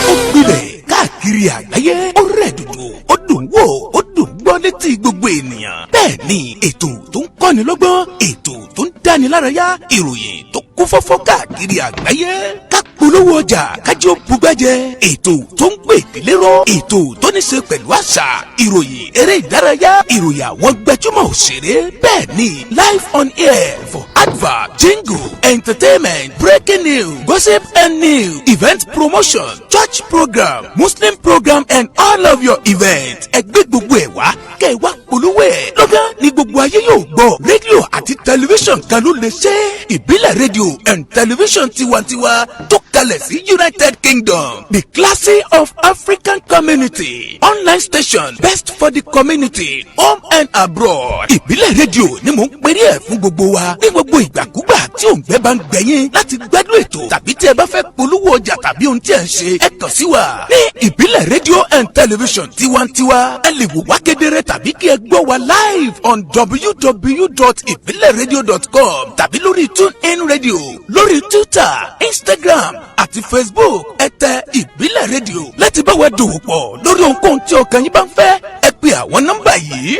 Ó gbilẹ̀ káàkiri àgbáyé, ó rẹ̀ dòdò, ó dùn wò, ó dùn gbọ́ létí gbogbo ènìyàn. Bẹ́ẹ̀ ni ètò tó ń kọ́ni lọ́gbọ́n, ètò tó ń dáni lárayá, ìròyìn tó kún fọ́fọ́ káàkiri àgbáyé, ká polówó ọjà kájí ó bugbẹ́jẹ, ètò tó ń gbè délérò, ètò tó ní ṣe pẹ̀lú àṣà, ìròyìn eré ìdárayá, ìròyìn àwọn gbajúmọ̀ òṣèré. Bẹ́ẹ̀ ni live on air for advert, jingle, entertainment, breaking news, gossip and news, event promotion, church program, Muslim program and all of your events. Ẹ gbé gbogbo ẹ̀ wá, kẹ́ ẹ wá polówó ẹ̀ lọ́gán ní gbogbo ayé yóò gbọ́. Rédíò àti tẹlifíṣàn kan ló lè ṣe. Ìbílẹ̀ Rédíò and Tẹlifíṣàn Tiwantiwa tó kalẹ̀ sí United Kingdom, the classy of African community online station, best for the community, home and abroad. Ìbílẹ̀ Rédíò ni mò ń perí ẹ̀ fún gbogbo wa ní gbogbo ìgbàkúgbà tí òǹgbẹ bá ń gbẹ̀yìn láti gbádùn ètò tàbí tí ẹ bá fẹ́ polówó ọjà tàbí ohun tí ẹ ń ṣe, ẹ kàn sí wa ní Ìbílẹ̀ Rédíò and Tẹlifíṣàn Tiwantiwa. Ẹ lè wò wá kedere tàbí kí ẹ gbọ́ wa live on www.ibileradio.com tàbí lórí TuneIn Radio, lórí Twitter, Instagram àti Facebook. Ẹ tẹ Ìbílẹ̀ Rédíò. Láti bá wa dòwò pọ̀ lórí ohunkóhun tí ọkàn yín bá ń fẹ́, ẹ pè àwọn nọ́mbà yìí: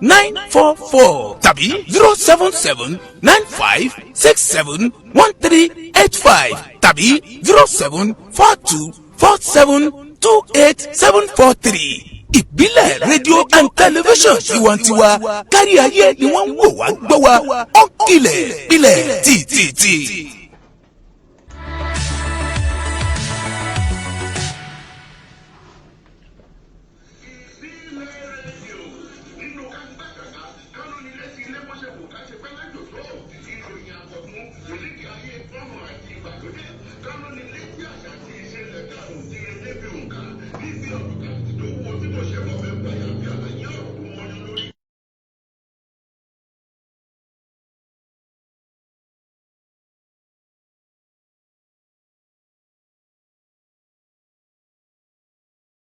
07908025944 tàbí 07795671385 tàbí 07424728743. Ìbílẹ̀ Rédíò and Tẹlifíṣàn Tiwantiwa, kárí ayé ni wọ́n ń wò wá gbọ́ wa. Ó ń kilẹ̀ pilẹ̀ tìtìtì.